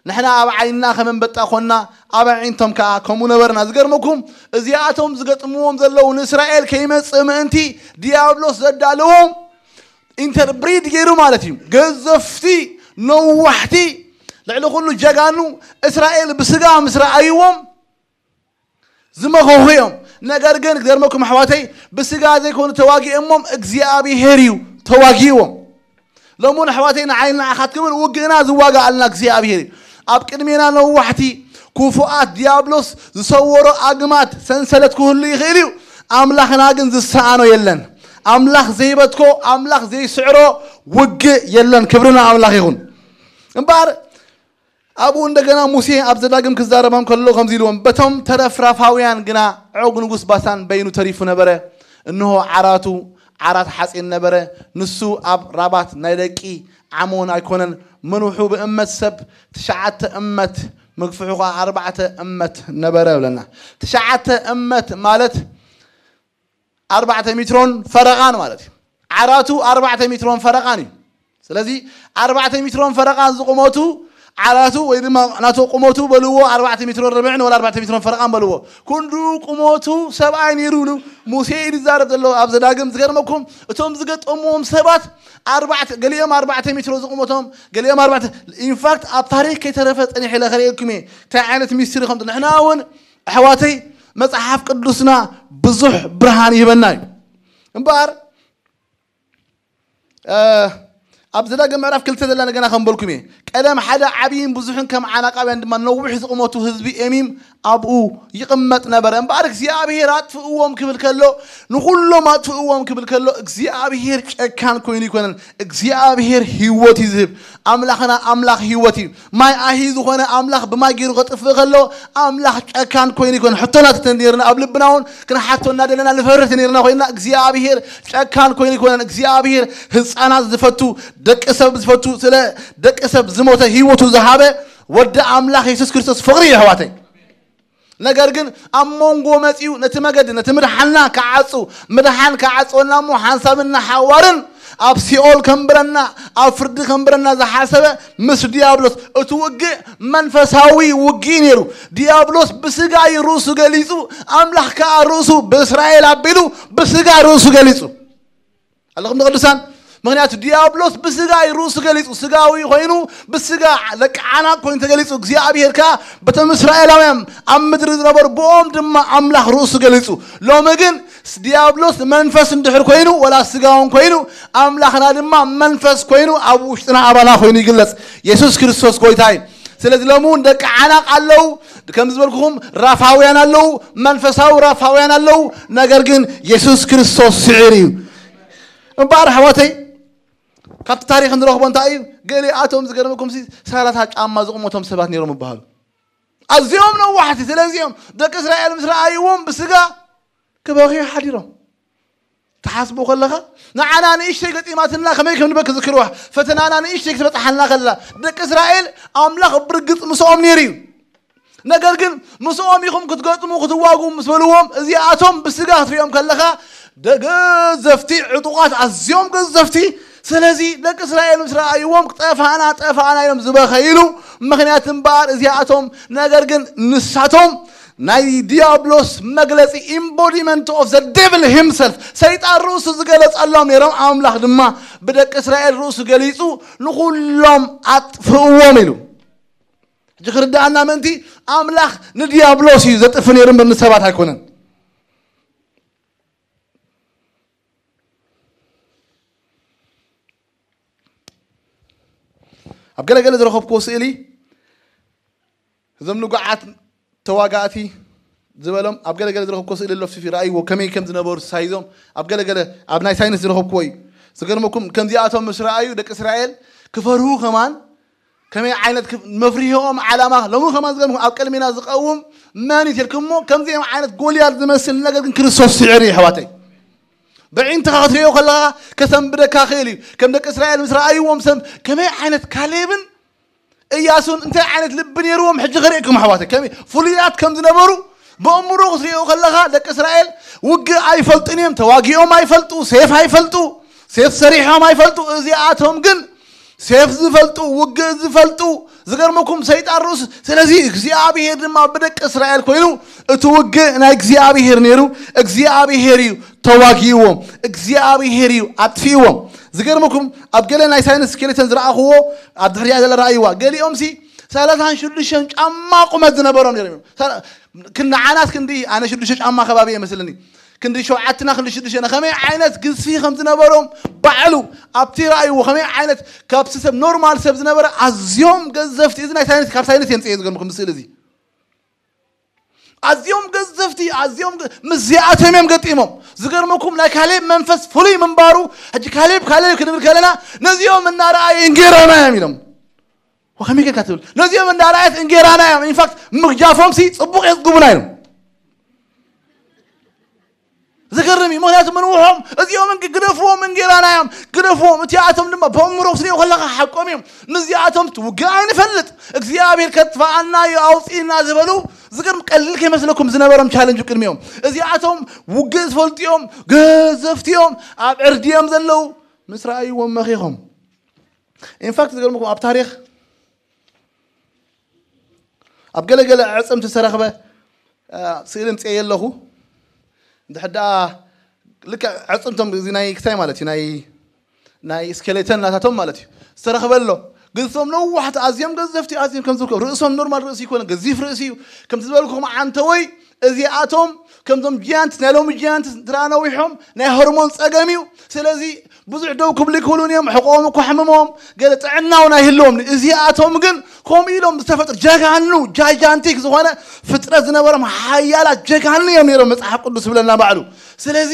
ንሕና ኣብ ዓይንና ከም ኣንበጣ ኮንና ኣብ ኣዒንቶም ከኣ ከምኡ ነበርና። ዝገርመኩም እዚኣቶም ዝገጥምዎም ዘለዉ ንእስራኤል ከይመጽእ ምእንቲ ዲያብሎስ ዘዳለዎም ኢንተርብሪድ ገይሩ ማለት እዩ። ገዘፍቲ ነዋሕቲ ልዕሊ ኩሉ ጀጋኑ እስራኤል ብስጋ ምስ ረኣይዎም ዝመኸኹ እዮም። ነገር ግን ክገርመኩም ኣሕዋተይ ብስጋ ዘይኮኑ ተዋጊኦሞም እግዚኣብሄር እዩ ተዋጊዎም። ሎሙን ኣሕዋተይ ንዓይ ንዓኻት ክብል ውግእና ዝዋጋኣልና እግዚኣብሄር እዩ። ኣብ ቅድሜና ነዋሕቲ ክፉኣት ዲያብሎስ ዝሰወሮ ኣግማድ ሰንሰለት ክህሉ ይኽእል እዩ። ኣምላኽና ግን ዝሰኣኖ የለን። ኣምላኽ ዘይበትኮ ኣምላኽ ዘይስዕሮ ውግእ የለን። ክብርና ኣምላኽ ይኹን። እምበኣር ኣብኡ እንደገና ሙሴ ኣብ ዘዳግም ክዛረቦም ከሎ ከምዚ ኢልዎም በቶም ተረፍራፋውያን ግና ዖግ ንጉስ ባሳን በይኑ ተሪፉ ነበረ። እንሆ ዓራቱ ዓራት ሓጺን ነበረ። ንሱ ኣብ ራባት ናይ ደቂ ዓሞን ኣይኮነን። ምንውሑ ብእመት ሰብ ትሽዓተ እመት ምግፍሑ ኸዓ ኣርባዕተ እመት ነበረ ብለና። ትሽዓተ እመት ማለት ኣርባዕተ ሚትሮን ፈረቓን ማለት እዩ። ዓራቱ ኣርባዕተ ሚትሮን ፈረቓን እዩ። ስለዚ ኣርባዕተ ሚትሮን ፈረቓን ዝቑመቱ ዓራቱ ወይ ድማ ናቶ ቁመቱ በልዎ ኣርባዕተ ሚትሮን ርብዕን ወላ ኣርባዕተ ሚትሮን ፈረቓን በልዎ። ክንዱ ቁመቱ ሰብኣይ ነይሩ ኢሉ ሙሴ እዩ ዝዛረብ ዘሎ ኣብ ዘዳግም። ዝገርመኩም እቶም ዝገጠምዎም ሰባት ኣርባዕተ ገሊኦም ኣርባዕተ ሚትሮ ዝቑመቶም ገሊኦም ኣርባዕተ ኢንፋክት ኣብ ታሪክ ከይተረፈ ጸኒሕ ኢለ ከርእየኩም እየ እንታይ ዓይነት ሚስትሪ ከም ንሕና እውን ኣሕዋተይ መጽሓፍ ቅዱስና ብዙሕ ብርሃን ይህበና እዩ። እምበኣር ኣብ ዘዳግም ምዕራፍ ክልተ ዘላ ነገና ከም በልኩም እየ። ቀደም ሓደ ዓብይን ብዙሕን ከም ዓናቃውያን ድማ ነዊሕ ዝቕመቱ ህዝቢ ኤሚም ኣብኡ ይቕመጥ ነበረ። እምበኣር እግዚኣብሔር ኣጥፍእዎም ክብል ከሎ፣ ንኹሎም ኣጥፍእዎም ክብል ከሎ፣ እግዚኣብሔር ጨካን ኮይኑ ይኮነን። እግዚኣብሔር ህይወት እዩ ዝህብ። ኣምላኽና ኣምላኽ ህይወት እዩ። ማይ ኣሂ ዝኾነ ኣምላኽ ብማይ ገይሩ ከጥፍእ ከሎ፣ ኣምላኽ ጨካን ኮይኑ ይኮነን። ሕቶና ተተን ነርና ኣብ ልብና እውን ክንሓቶ እናደለና ንፈርህ ነርና ኮይና፣ እግዚኣብሔር ጨካን ኮይኑ ይኮነን። እግዚኣብሔር ህፃናት ዝፈቱ፣ ደቂ ሰብ ዝፈቱ፣ ስለ ደቂ ሰብ ዝሞተ ህይወቱ ዝሃበ ወዲ ኣምላኽ የሱስ ክርስቶስ ፍቕሪ እዩ ኣሕዋተይ። ነገር ግን ኣብ መንጎ መጺኡ ነቲ መገዲ፣ ነቲ ምድሓንና ክዓጹ፣ ምድሓን ክዓጽወና እሞ ሓንሳብን ንሓዋርን ኣብ ሲኦል ከንብረና፣ ኣብ ፍርዲ ከንብረና ዝሓሰበ ምስ ዲያብሎስ። እቲ ውግእ መንፈሳዊ ውግእ ነይሩ። ዲያብሎስ ብስጋ እዩ ርእሱ ገሊጹ፣ ኣምላኽ ከኣ ርእሱ ብእስራኤል ኣቢሉ ብስጋ ርእሱ ገሊጹ። ኣለኹም ቅዱሳን? ምኽንያቱ ዲያብሎስ ብስጋ እዩ ርእሱ ገሊጹ፣ ስጋዊ ኮይኑ ብስጋ ደቂ ዓናቅ ኮይኑ ተገሊጹ። እግዚኣብሔር ከኣ በቶም እስራኤላውያን ኣብ ምድሪ ዝነበሩ ብኦም ድማ ኣምላኽ ርእሱ ገሊጹ። ሎሚ ግን ስ-፣ ዲያብሎስ መንፈስ እንድሕር ኮይኑ ወላ ስጋውን ኮይኑ ኣምላኽና ድማ መንፈስ ኮይኑ ኣብ ውሽጥና ኣባና ኮይኑ ይግለጽ። የሱስ ክርስቶስ ጎይታ እዩ። ስለዚ ሎሚ እውን ደቂ ዓናቅ ኣለዉ፣ ከም ዝበልኩኹም ራፋውያን ኣለዉ፣ መንፈሳዊ ራፋውያን ኣለዉ። ነገር ግን የሱስ ክርስቶስ ስዒር እዩ። እምበኣር ኣሕዋተይ፣ ካብቲ ታሪኽ እንረኽቦ እንታይ እዩ? ገሊኣቶም ዝገርመኩም ሲ ሰላሳ ጫማ ዝቕመቶም ሰባት ነይሮም ይበሃሉ። ኣዝዮም ነዋሕቲ። ስለዚኦም ደቂ እስራኤል ምስ ረኣይዎም ብስጋ ክበኽዩ ሓዲሮም። ትሓስቦ ከለኻ ንዓና ንእሽተይ ገጢማትና ከመይ ከም ንበኪ ዝክርዋ፣ ፈተናና ንእሽተይ ክትበጽሓልና ከላ፣ ደቂ እስራኤል ኣምላኽ ብርግጽ ምስኦም ነይሩ እዩ። ነገር ግን ምስኦም ኢኹም ክትገጥሙ ክትዋጉ ምስ በልዎም፣ እዚኣቶም ብስጋ ክትሪኦም ከለኻ ደ-፣ ገዘፍቲ ዕጡቓት፣ ኣዝዮም ገዘፍቲ። ስለዚ ደቂ እስራኤል ምስ ረኣይዎም ጠፋእና፣ ጠፋእና ኢሎም ዝበኸይሉ ምኽንያት እምበኣር እዚኣቶም። ነገር ግን ንሳቶም ናይ ዲያብሎስ መግለጺ፣ embodiment of the devil himself፣ ሰይጣን ርእሱ ዝገለጸሎም ነይሮም። ኣምላኽ ድማ ብደቂ እስራኤል ርእሱ ገሊጹ ንኹሎም ኣጥፍእዎም ኢሉ። ሕጂ ክርድኣና ምእንቲ ኣምላኽ ንዲያብሎስ እዩ ዘጥፍ ነይሩ እምበር ንሰባት ኣይኮነን። ኣብ ገለገለ ዝረኸብክዎ ስእሊ እዞም ንጉዓት ተዋጋእቲ ዝበሎም ኣብ ገለገለ ዝረኸብክዎ ስእሊ ኣሎ፣ ፍሲፊ ረኣይዎ ከመይ ከም ዝነበሩ ሳይዞም ኣብ ገለገለ ኣብ ናይ ሳይንስ ዝረኸብክዎ እዩ። ዝገርመኩም ከምዚኣቶም ምስ ረኣዩ ደቂ እስራኤል ክፈርሁ ከማን ከመይ ዓይነት ክፍ-፣ መፍርሂኦም ዓላማ ሎሚ ከማን ዝገርምኩም ኣብ ቅድሚና ዝቐውም መን እዩ ተልኩሞ ከምዚኦም ዓይነት ጎልያድ ዝመስል ነገር ግን ክርስቶስ ስዒር እዩ ኣሕዋተይ። ብዒንትኻ ክትሪኦ ከለኻ ከሰንብደካ ክእል እዩ። ከም ደቂ እስራኤል ምስ ረኣይዎም ሰብ ከመይ ዓይነት ካሌብን እያሱን እንታይ ዓይነት ልቢ ነይርዎም ሕጂ ክርእየኩም ኣሕዋተይ። ከመይ ፍሉያት ከም ዝነበሩ ብእምሮ ክትሪኦ ከለኻ ደቂ እስራኤል ውግእ ኣይፈልጡን እዮም። ተዋጊኦም ኣይፈልጡ፣ ሴፍ ኣይፈልጡ፣ ሴፍ ሰሪሖም ኣይፈልጡ። እዚኣቶም ግን ሴፍ ዝፈልጡ፣ ውግእ ዝፈልጡ፣ ዝገርመኩም ሰይጣን ርእሱ። ስለዚ እግዚኣብሔር ድማ ብደቂ እስራኤል ኮይኑ እቲ ውግእ ናይ እግዚኣብሔር ነይሩ። እግዚኣብሔር እዩ ተዋጊእዎም፣ እግዚኣብሔር እዩ ኣጥፊእዎም። ዝገርመኩም ኣብ ገለ ናይ ሳይንስ ስኬሌተን ዝረኣኽዎ ኣብ ድሕሪያ ዘለ ረኣይዋ። ገሊኦም ሲ ሰላሳን ሽዱሽተን ጫማ ቁመት ዝነበሮም ነይሮም እዮም። ሰላ-፣ ክን-፣ ንዓናስ ክንዲ ኣነ ሽዱሽተ ጫማ ከባቢ እየ መስለኒ። ክንዲ ሸውዓትና ክንዲ ሽዱሽተ ከመይ ዓይነት ግዝፊ ከም ዝነበሮም ባዕሉ ኣብቲ ረኣይዎ ከመይ ዓይነት ካብ ሰብ ኖርማል ሰብ ዝነበረ ኣዝዮም ገዘፍቲ። እዚ ናይ ሳይንስ ካብ ሳይንስ የምፅእ ዝገርምኩም ስእሊ እዚ ኣዝዮም ገዘፍቲ ኣዝዮም ገ-፣ ምስዚኣቶም እዮም ገጢሞም። ዝገርመኩም ናይ ካሌብ መንፈስ ፍሉይ ምንባሩ። ሕጂ ካሌብ ካሌብ ክንብል ከለና ነዚኦም እናረኣየ እንጌራና እዮም ኢሎም። ወኸመይ ጌርካ ትብል ነዚኦም እንዳረኣየት እንጌራና እዮም። ኢንፋክት ምግጃፎም ሲ ፅቡቅ የፅግቡና እዮም። ዝገርም እዩ። ምክንያቱ ምንውሖም እዚኦም እንግ-፣ ግደፍዎም እንጌራና እዮም ግደፍዎም። እቲኣቶም ድማ በእምሮ ስሪኦ ከለካ ሓቆም እዮም። ምስዚኣቶም ውግእ ኣይንፈልጥ እግዚኣብሔር ከጥፋኣና እዩ ኣውፅእና ዝበሉ ዝገርም ቀሊል ከይመስለኩም ዝነበሮም ቻለንጅ ቅድሚኦም እዚኣቶም ውግእ ዝፈልጡ እዮም። ገዘፍቲ እዮም ኣብ ዕርዲ እዮም ዘለዉ። ምስ ረኣይዎም መኺኾም ኢንፋክት ዝገርምኩም ኣብ ታሪኽ ኣብ ገለገለ ኣዕፅምቲ ዝተረኽበ ስእሊ ምፅኤ ኣለኹ። እንድሕር ደኣ ልክዕ ኣዕፅምቶም እዚ ናይ ክታይ ማለት እዩ ናይ ናይ ስኬሌተን ናታቶም ማለት እዩ ዝተረኽበ ኣሎ። ግዝቶም ነዋሕቲ ኣዝዮም ገዘፍቲ ኣዝዮም ከም ዝርከቡ ርእሶም ኖርማል ርእሲ ይኮነ ገዚፍ ርእሲ እዩ። ከምቲ ዝበልኩም ዓንተወይ እዚኣቶም ከምዞም ጃያንት ናይ ሎሚ ጃያንት ትረኣ ነዊሖም ናይ ሆርሞን ጸገም እዩ። ስለዚ ብዙሕ ደው ክብሉ ይክእሉን እዮም። ሕቆም እኳ ሕምሞም ገለ ጥዕናውን ኣይህልዎም። እዚኣቶም ግን ከምኡ ኢሎም ዝተፈጥሩ ጀጋኑ ጃይጃንቲክ ዝኾነ ፍጥረት ዝነበሮም ሓያላት ጀጋኑ እዮም ነይሮም መጽሓፍ ቅዱስ ዝብለና ባዕሉ። ስለዚ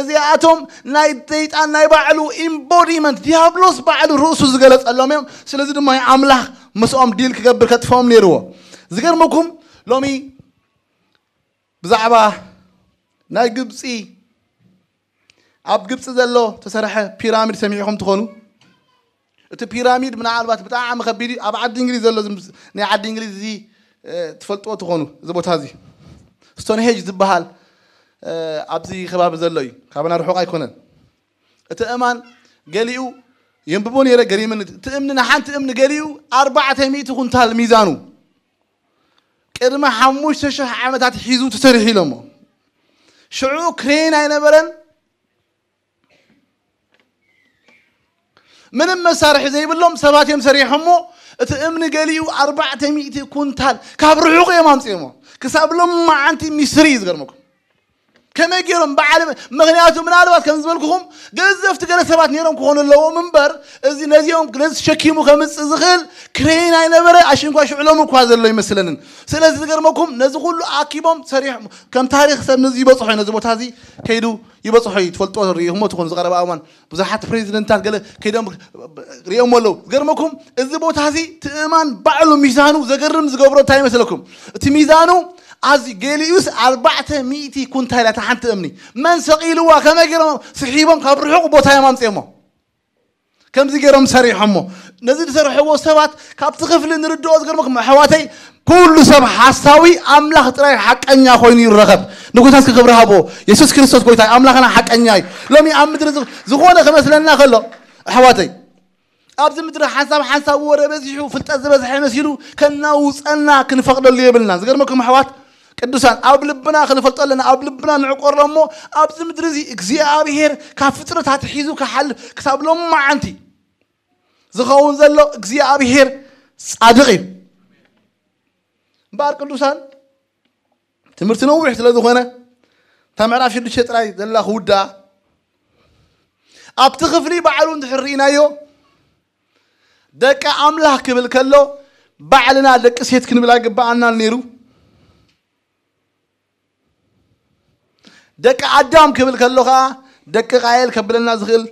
እዚኣቶም ናይ ሰይጣን ናይ ባዕሉ ኢምቦዲመንት ዲያብሎስ ባዕሉ ርእሱ ዝገለጸሎም እዮም። ስለዚ ድማ ኣምላኽ ምስኦም ዲል ክገብር ከጥፍኦም ነይርዎ። ዝገርመኩም ሎሚ ብዛዕባ ናይ ግብፂ ኣብ ግብፂ ዘሎ ተሰርሐ ፒራሚድ ሰሚዕኹም ትኾኑ። እቲ ፒራሚድ ምናልባት ብጣዕሚ ከቢድ እዩ። ኣብ ዓዲ እንግሊዝ ዘሎ ዝም- ናይ ዓዲ እንግሊዝ እዚ እ፣ ትፈልጥዎ ትኾኑ እዚ ቦታ እዚ ስቶንሄጅ ዝበሃል እ፣ ኣብዚ ከባቢ ዘሎ እዩ። ካባና ርሑቕ ኣይኮነን። እቲ እማን ገሊኡ የንብቦ ነይረ ገሪምኒ። እቲ እምኒ ንሓንቲ እምኒ ገሊኡ ኣርባዕተ ሚእቲ ኩንታል ሚዛኑ ቅድሚ ሓሙሽተ ሽሕ ዓመታት ሒዙ ተሰሪሑ ኢሎሞ። ሽዑ ክሬን ኣይነበረን፣ ምንም መሳርሒ ዘይብሎም ሰባት እዮም ሰሪሖሞ። እቲ እምኒ ገሊኡ ኣርባዕተ ሚእቲ ኩንታል ካብ ርሑቕ እዮም ኣምፅኦሞ። ክሳብ ሎማዓንቲ ሚስትሪ እዩ ዝገርመኩም። ከመይ ገይሮም ብዓለም ምክንያቱ ምናልባት ከም ዝበልኩኹም ገዘፍቲ ገለ ሰባት ነይሮም ክኾኑ ኣለዎም እምበር እዚ ነዚኦም ነዚ ተሸኪሙ ከምፅእ ዝኽእል ክሬን ኣይነበረ ኣሽንኳ ሽዕሎም እኳ ዘሎ ይመስለንን። ስለዚ ዝገርመኩም ነዚ ኩሉ ኣኪቦም ሰሪሖም ከም ታሪክ ሰብ ነዚ ይበፅሖ ነዚ ቦታ እዚ ከይዱ ይበፅሖ እዩ። ትፈልጦ ሪኢኹሞ ትኾኑ ዝቐረበ እዋን ብዙሓት ፕሬዚደንታት ገለ ከይዶም ሪኦሞ ኣለዉ። ዝገርመኩም እዚ ቦታ እዚ ትእማን ባዕሉ ሚዛኑ ዘገርም ዝገብሮ እንታይ ይመስለኩም? እቲ ሚዛኑ ኣዚ ገሊኡስ ኣርባዕተ ሚእቲ ኩንታል እያ እታ ሓንቲ እምኒ። መን ሰቒልዋ? ከመይ ገይሮም ስሒቦም ካብ ርሑቕ ቦታ እዮም ኣምፅኦሞ። ከምዚ ገይሮም ሰሪሖሞ። ነዚ ዝሰርሕዎ ሰባት ካብቲ ክፍሊ ንርድኦ ዝገርመኩም ኣሕዋተይ ኩሉ ሰብ ሓሳዊ ኣምላኽ ጥራይ ሓቀኛ ኮይኑ ይረኸብ። ንጎይታ እስኪ ክብሪ ሃቦ። የሱስ ክርስቶስ ጎይታ ኣምላኽና ሓቀኛ እዩ። ሎሚ ኣብ ምድሪ ዝ- ዝኾነ ክመስለና ከሎ ኣሕዋተይ ኣብዚ ምድሪ ሓንሳብ ሓንሳብ ወረ በዚሑ ፍልጠት ዝበዝሐ መሲሉ ከናውፀና ክንፈቕደሉ የብልና። ዝገርመኩም ኣሕዋት ቅዱሳን ኣብ ልብና ክንፈልጦ ኣለና። ኣብ ልብና ንዕቆሮ እሞ ኣብዚ ምድሪ እዚ እግዚኣብሔር ካብ ፍጥረታት ሒዙ ክሓልፍ ክሳብ ሎማዓንቲ ዝኸውን ዘሎ እግዚኣብሔር ጻድቕ እዩ። እምበኣር ቅዱሳን ትምህርቲ ነዊሕ ስለ ዝኾነ እታ ምዕራፍ ሽዱሽተ ጥራይ ዘላ ክውድኣ ኣብቲ ክፍሊ ባዕሉ እንድሕር ርኢናዮ ደቂ ኣምላኽ ክብል ከሎ ባዕልና ደቂ ሴት ክንብል ኣይግብኣናን ነይሩ። ደቂ ኣዳም ክብል ከሎ ከዓ ደቂ ቃየል ከብለና ዝኽእል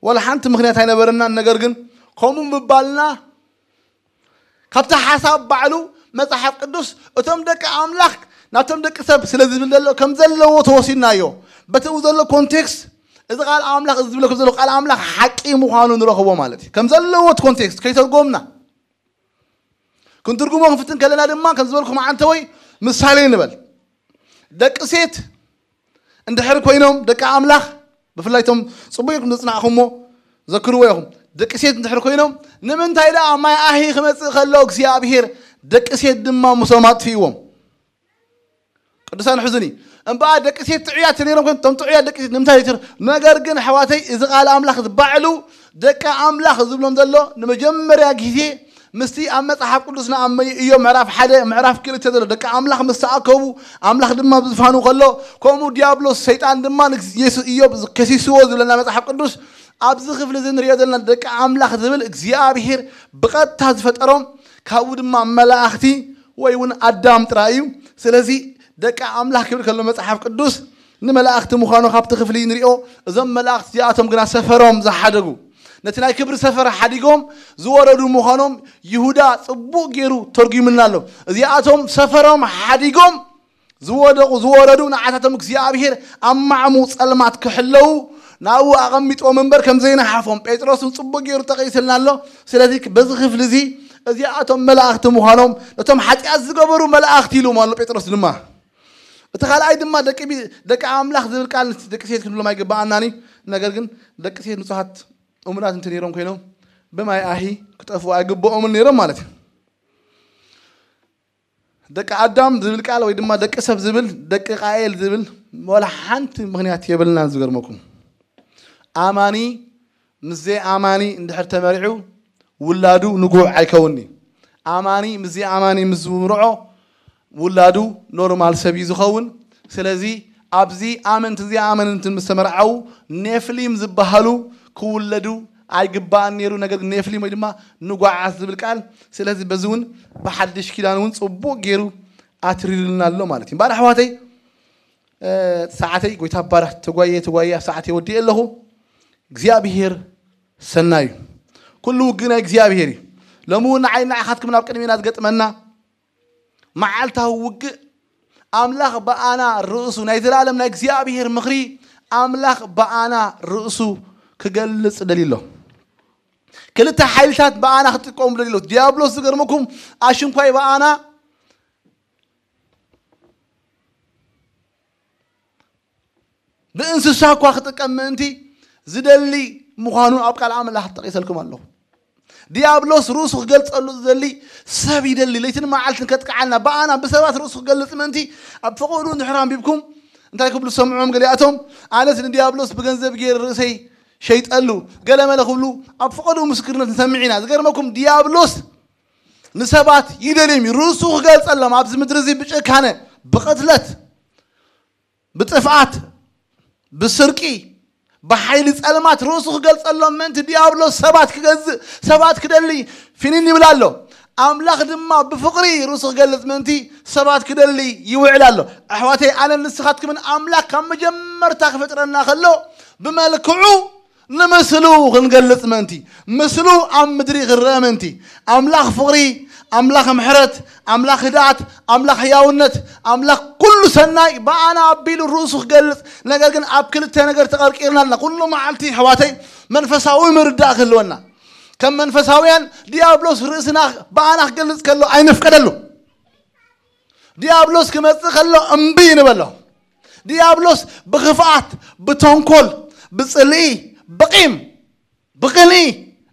ወላ ሓንቲ ምኽንያት ኣይነበረናን። ነገር ግን ከምኡ ምባልና ካብቲ ሓሳብ ባዕሉ መፅሓፍ ቅዱስ እቶም ደቂ ኣምላኽ ናብቶም ደቂ ሰብ ስለ ዝብል ዘሎ ከም ዘለዎ ተወሲድናዮ። በቲ ኡ ዘሎ ኮንቴክስት እዚ ቃል ኣምላኽ እዚ ዝብለኩም ዘሎ ቃል ኣምላኽ ሓቂ ምዃኑ ንረኽቦ ማለት እዩ። ከም ዘለዎ እቲ ኮንቴክስት ከይተርጎምና ክንትርጉሞ ክንፍትን ከለና ድማ ከም ዝበልኩም ዓንተወይ ምሳሌ ንበል። ደቂ ሴት እንድሕር ኮይኖም ደቂ ኣምላኽ ብፍላይ ቶም ፅቡቅ ኢልኩም ዘፅናዕኹሞ ዘክርዎ ኢኹም። ደቂ ሴት እንድሕር ኮይኖም ንምንታይ ደኣ ማይ ኣሂ ክመፅእ ከሎ እግዚኣብሄር ደቂ ሴት ድማ ምሶም ኣጥፊእዎም። ቅዱሳን ሕዙኒ እምበኣር ደቂ ሴት ጥዑያት ነይሮም ኮይኖም ቶም ጥዑያት ደቂ ሴት ንምንታይ ይትር ነገር ግን ኣሕዋተይ እዚ ቃል ኣምላኽ ባዕሉ ደቂ ኣምላኽ ዝብሎም ዘሎ ንመጀመርያ ግዜ ምስቲ ኣብ መጽሓፍ ቅዱስና ኣብ መይ- ኢዮብ ምዕራፍ ሓደ ምዕራፍ ክልተ ዘሎ ደቂ ኣምላኽ ምስ ተኣከቡ ኣምላኽ ድማ ብዝፋኑ ከሎ ከምኡ ዲያብሎስ ሰይጣን ድማ ንየሱስ ኢዮብ ከሲስዎ ዝብለና መጽሓፍ ቅዱስ ኣብዚ ክፍሊ እዚ ንሪኦ ዘለና ደቂ ኣምላኽ ዝብል እግዚኣብሄር ብቐጥታ ዝፈጠሮም ካብኡ ድማ መላእኽቲ ወይ እውን ኣዳም ጥራይ እዩ። ስለዚ ደቂ ኣምላኽ ክብል ከሎ መጽሓፍ ቅዱስ ንመላእኽቲ ምዃኑ ካብቲ ክፍሊ ንሪኦ። እዞም መላእኽቲ እዚኣቶም ግና ሰፈሮም ዝሓደጉ ነቲ ናይ ክብሪ ሰፈር ሓዲጎም ዝወረዱ ምዃኖም ይሁዳ ጽቡቕ ገይሩ ተርጉምልና ኣሎ። እዚኣቶም ሰፈሮም ሓዲጎም ዝወደቑ ዝወረዱ ንዓታቶም እግዚኣብሔር ኣብ ማዕሙ ጸልማት ክሕለዉ ናብኡ ኣቐሚጥዎም እምበር ከም ዘይነሓፎም ጴጥሮስ እውን ጽቡቕ ገይሩ ጠቒስልና ኣሎ። ስለዚ በዚ ክፍሊ እዚ እዚኣቶም መላእኽቲ ምዃኖም ነቶም ሓጢኣት ዝገበሩ መላእኽቲ ኢሉ ኣሎ ጴጥሮስ ድማ እቲ ካልኣይ ድማ ደቂ ቢ- ደቂ ኣምላኽ ዝብል ቃል ደቂ ሴት ክንብሎም ኣይግባኣናን እዩ። ነገር ግን ደቂ ሴት ንጹሃት እሙናት እንተ ነይሮም ኮይኖም ብማይ ኣሂ ክጠፍኡ ኣይግብኦምን ነይሮም ማለት እዩ። ደቂ ኣዳም ዝብል ቃል ወይ ድማ ደቂ ሰብ ዝብል ደቂ ቃኤል ዝብል ወላ ሓንቲ ምኽንያት የብልናን። ዝገርመኩም ኣማኒ ምስ ዘይ ኣማኒ እንድሕር ተመሪዑ ውላዱ ንጉዕ ኣይከውንኒ። ኣማኒ ምስ ኣማኒ ምስ ዝምርዖ ውላዱ ኖርማል ሰብ እዩ ዝኸውን። ስለዚ ኣብዚ ኣመንቲ እዚ ኣመንቲ ምስ ተመርዓው ኔፍሊም ዝበሃሉ ክውለዱ ኣይግባእን ነይሩ። ነገር ግን ኔፍሊም ወይ ድማ ንጓዓት ዝብል ቃል፣ ስለዚ በዚ እውን ብሓድሽ ኪዳን እውን ጽቡቕ ገይሩ ኣትሪርልና ኣሎ ማለት እዩ። ባር ኣሕዋተይ፣ ሰዓተይ ጎይታ ባርኽ። ተጓየ ተጓየ ኣብ ሰዓተይ ወዲኤ ኣለኹ። እግዚኣብሔር ሰናዩ። ኩሉ ውግእ ናይ እግዚኣብሔር እዩ። ሎሚ እውን ንዓይ ንዓኻትኩም ናብ ቅድሜና ዝገጥመና መዓልታዊ ውግእ፣ ኣምላኽ ብኣና ርእሱ ናይ ዘላለም ናይ እግዚኣብሔር ምኽሪ፣ ኣምላኽ ብኣና ርእሱ ክገልጽ ደልዩ ኣሎ። ክልተ ሓይልታት ብኣና ክጥቀሙ ደልዩ ኣሎ። ዲያብሎስ ዝገርመኩም ኣሽንኳይ ብኣና ብእንስሳ እኳ ክጥቀም ምእንቲ ዝደሊ ምዃኑ ኣብ ቃል ኣምላኽ ተጠቂሰልኩም ኣለኹ። ዲያብሎስ ርእሱ ክገልጸሉ ዝደሊ ሰብ ይደሊ። ለይትን መዓልትን ከጥቅዓልና፣ ብኣና ብሰባት ርእሱ ክገልጽ ምእንቲ ኣብ ፈቐዱ እንድሕር ኣንቢብኩም እንታይ ክብሉ ሰምዖም ገሊኣቶም? ኣነስ ንዲያብሎስ ብገንዘብ ገይር ርእሰይ ሸይጠሉ ገለመለ ክብሉ ኣብ ፈቐዱ ምስክርነት ንሰምዕ ኢና። ዝገርመኩም ዲያብሎስ ንሰባት ይደልዮም እዩ። ርእሱ ክገልጸሎም ኣብዚ ምድሪ እዚ ብጭካነ፣ ብቕትለት፣ ብጥፍኣት፣ ብስርቂ፣ ብሓይሊ ጸልማት ርእሱ ክገልጸሎም ምእንቲ ዲያብሎስ ሰባት ክገዝእ፣ ሰባት ክደሊ ፊኒን ይብል ኣሎ። ኣምላኽ ድማ ብፍቕሪ ርእሱ ክገልጽ ምእንቲ ሰባት ክደሊ ይውዕል ኣሎ። ኣሕዋተይ፣ ኣነን ንስኻትኩምን ኣምላኽ ካብ መጀመርታ ክፈጥረና ከሎ ብመልክዑ ንምስሉ ክንገልጽ ምእንቲ፣ ምስሉ ኣብ ምድሪ ክረአ ምእንቲ፣ ኣምላኽ ፍቕሪ፣ ኣምላኽ ምሕረት፣ ኣምላኽ ህድኣት፣ ኣምላኽ ህያውነት፣ ኣምላኽ ኩሉ ሰናይ ብኣና ኣቢሉ ርእሱ ክገልጽ፣ ነገር ግን ኣብ ክልተ ነገር ተቐርቂርና ኣለና። ኩሉ መዓልቲ ኣሕዋተይ መንፈሳዊ ምርዳእ ክህልወና፣ ከም መንፈሳውያን ዲያብሎስ ርእስና ብኣና ክገልጽ ከሎ ኣይንፍቀደሉ። ዲያብሎስ ክመጽእ ከሎ እምቢ ንበሎ። ዲያብሎስ ብኽፍኣት፣ ብተንኮል፣ ብጽልኢ፣ ብቂም፣ ብቕንኢ፣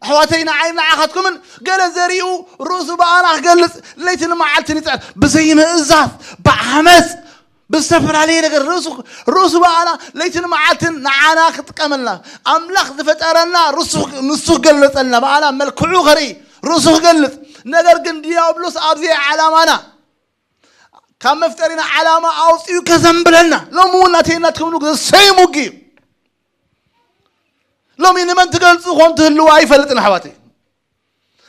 ኣሕዋተይ፣ ንዓይ ንዓኻትኩምን ገለ ዘሪኡ ርእሱ ብኣና ክገልጽ ለይትን መዓልትን ይጽዕር። ብዘይ ምእዛዝ፣ ብዓመጽ፣ ብዝተፈላለየ ነገር ርእሱ፣ ርእሱ ብኣና ለይትን መዓልትን ንዓና ክጥቀመልና፣ ኣምላኽ ዝፈጠረና ርእሱ፣ ንሱ ክገለጸልና፣ ብኣና መልክዑ ከርኢ፣ ርእሱ ክገልጽ። ነገር ግን ዲያብሎስ ኣብዚኣ ዓላማና ካብ መፍጠሪና ዓላማ ኣውፂኡ ከዘንብለና፣ ሎሚ እውን ናተይ ናትኩም ንጉ ሰይሙጊ እዩ። ሎሚ ንመን ትገልጹ ኮን ትህልው ኣይፈልጥን ኣሕዋተይ።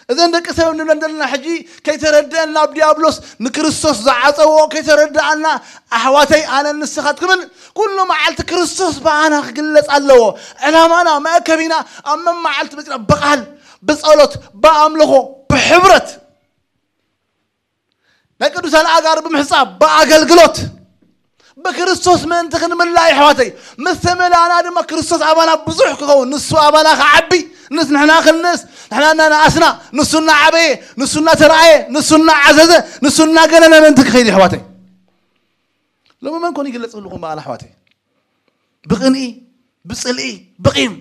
እዘን ደቂ ሰብ እንብለን ዘለና ሕጂ ከይተረድአን ናብ ዲያብሎስ ንክርስቶስ ዝዓጸዎ ከይተረድኣና ኣሕዋተይ፣ ኣነን ንስኻትኩምን ኩሉ መዓልቲ ክርስቶስ ብኣና ክግለጽ ኣለዎ። ዕላማና መእከቢና ኣብ መመዓልቲ መጺና ብቓል፣ ብጸሎት፣ ብኣምልኾ፣ ብሕብረት ናይ ቅዱሳን ኣጋር ብምሕጻብ ብኣገልግሎት ብክርስቶስ ምእንቲ ክንምላእ ኣሕዋተይ። ምስ ተመላእና ድማ ክርስቶስ ኣባና ብዙሕ ክኸውን፣ ንሱ ኣባና ክዓቢ፣ ንስ ንሕና ክንእስ፣ ንሕና እናነኣስና፣ ንሱ እናዓበየ፣ ንሱ እናተረኣየ፣ ንሱ እናዓዘዘ፣ ንሱ እናገነነ ምእንቲ ክኸይድ ኣሕዋተይ። ሎሚ መን ኮን ይግለጽ ህልኹም ብኣና ኣሕዋተይ? ብቕንኢ፣ ብጽልኢ፣ ብቂም፣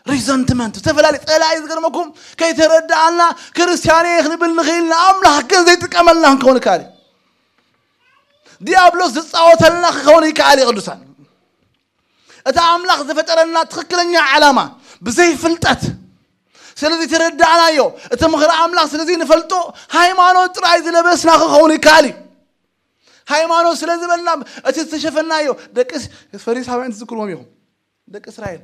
ሪዘንትመንት፣ ዝተፈላለዩ ጸላኢ ዝገርመኩም ከይተረዳኣና ክርስቲያን እየ ክንብል ንኽእል ኢና። ኣምላኽ ግን ዘይጥቀመልና ክንከውን ይከኣል እዩ። ዲያብሎስ ዝጻወተልና ክኸውን ይከኣል እዩ። ቅዱሳን፣ እቲ ኣምላኽ ዝፈጠረና ትኽክለኛ ዓላማ ብዘይፍልጠት ስለዚ ተረዳእናዮ፣ እቲ ምኽሪ ኣምላኽ ስለዚ ንፈልጦ ሃይማኖት ጥራይ ዝለበስና ክኸውን ይከኣል እዩ። ሃይማኖት ስለ ዝበልና እቲ ዝተሸፈናዮ ደቂ ፈሪሳውያን ትዝክርዎም ኢኹም። ደቂ እስራኤል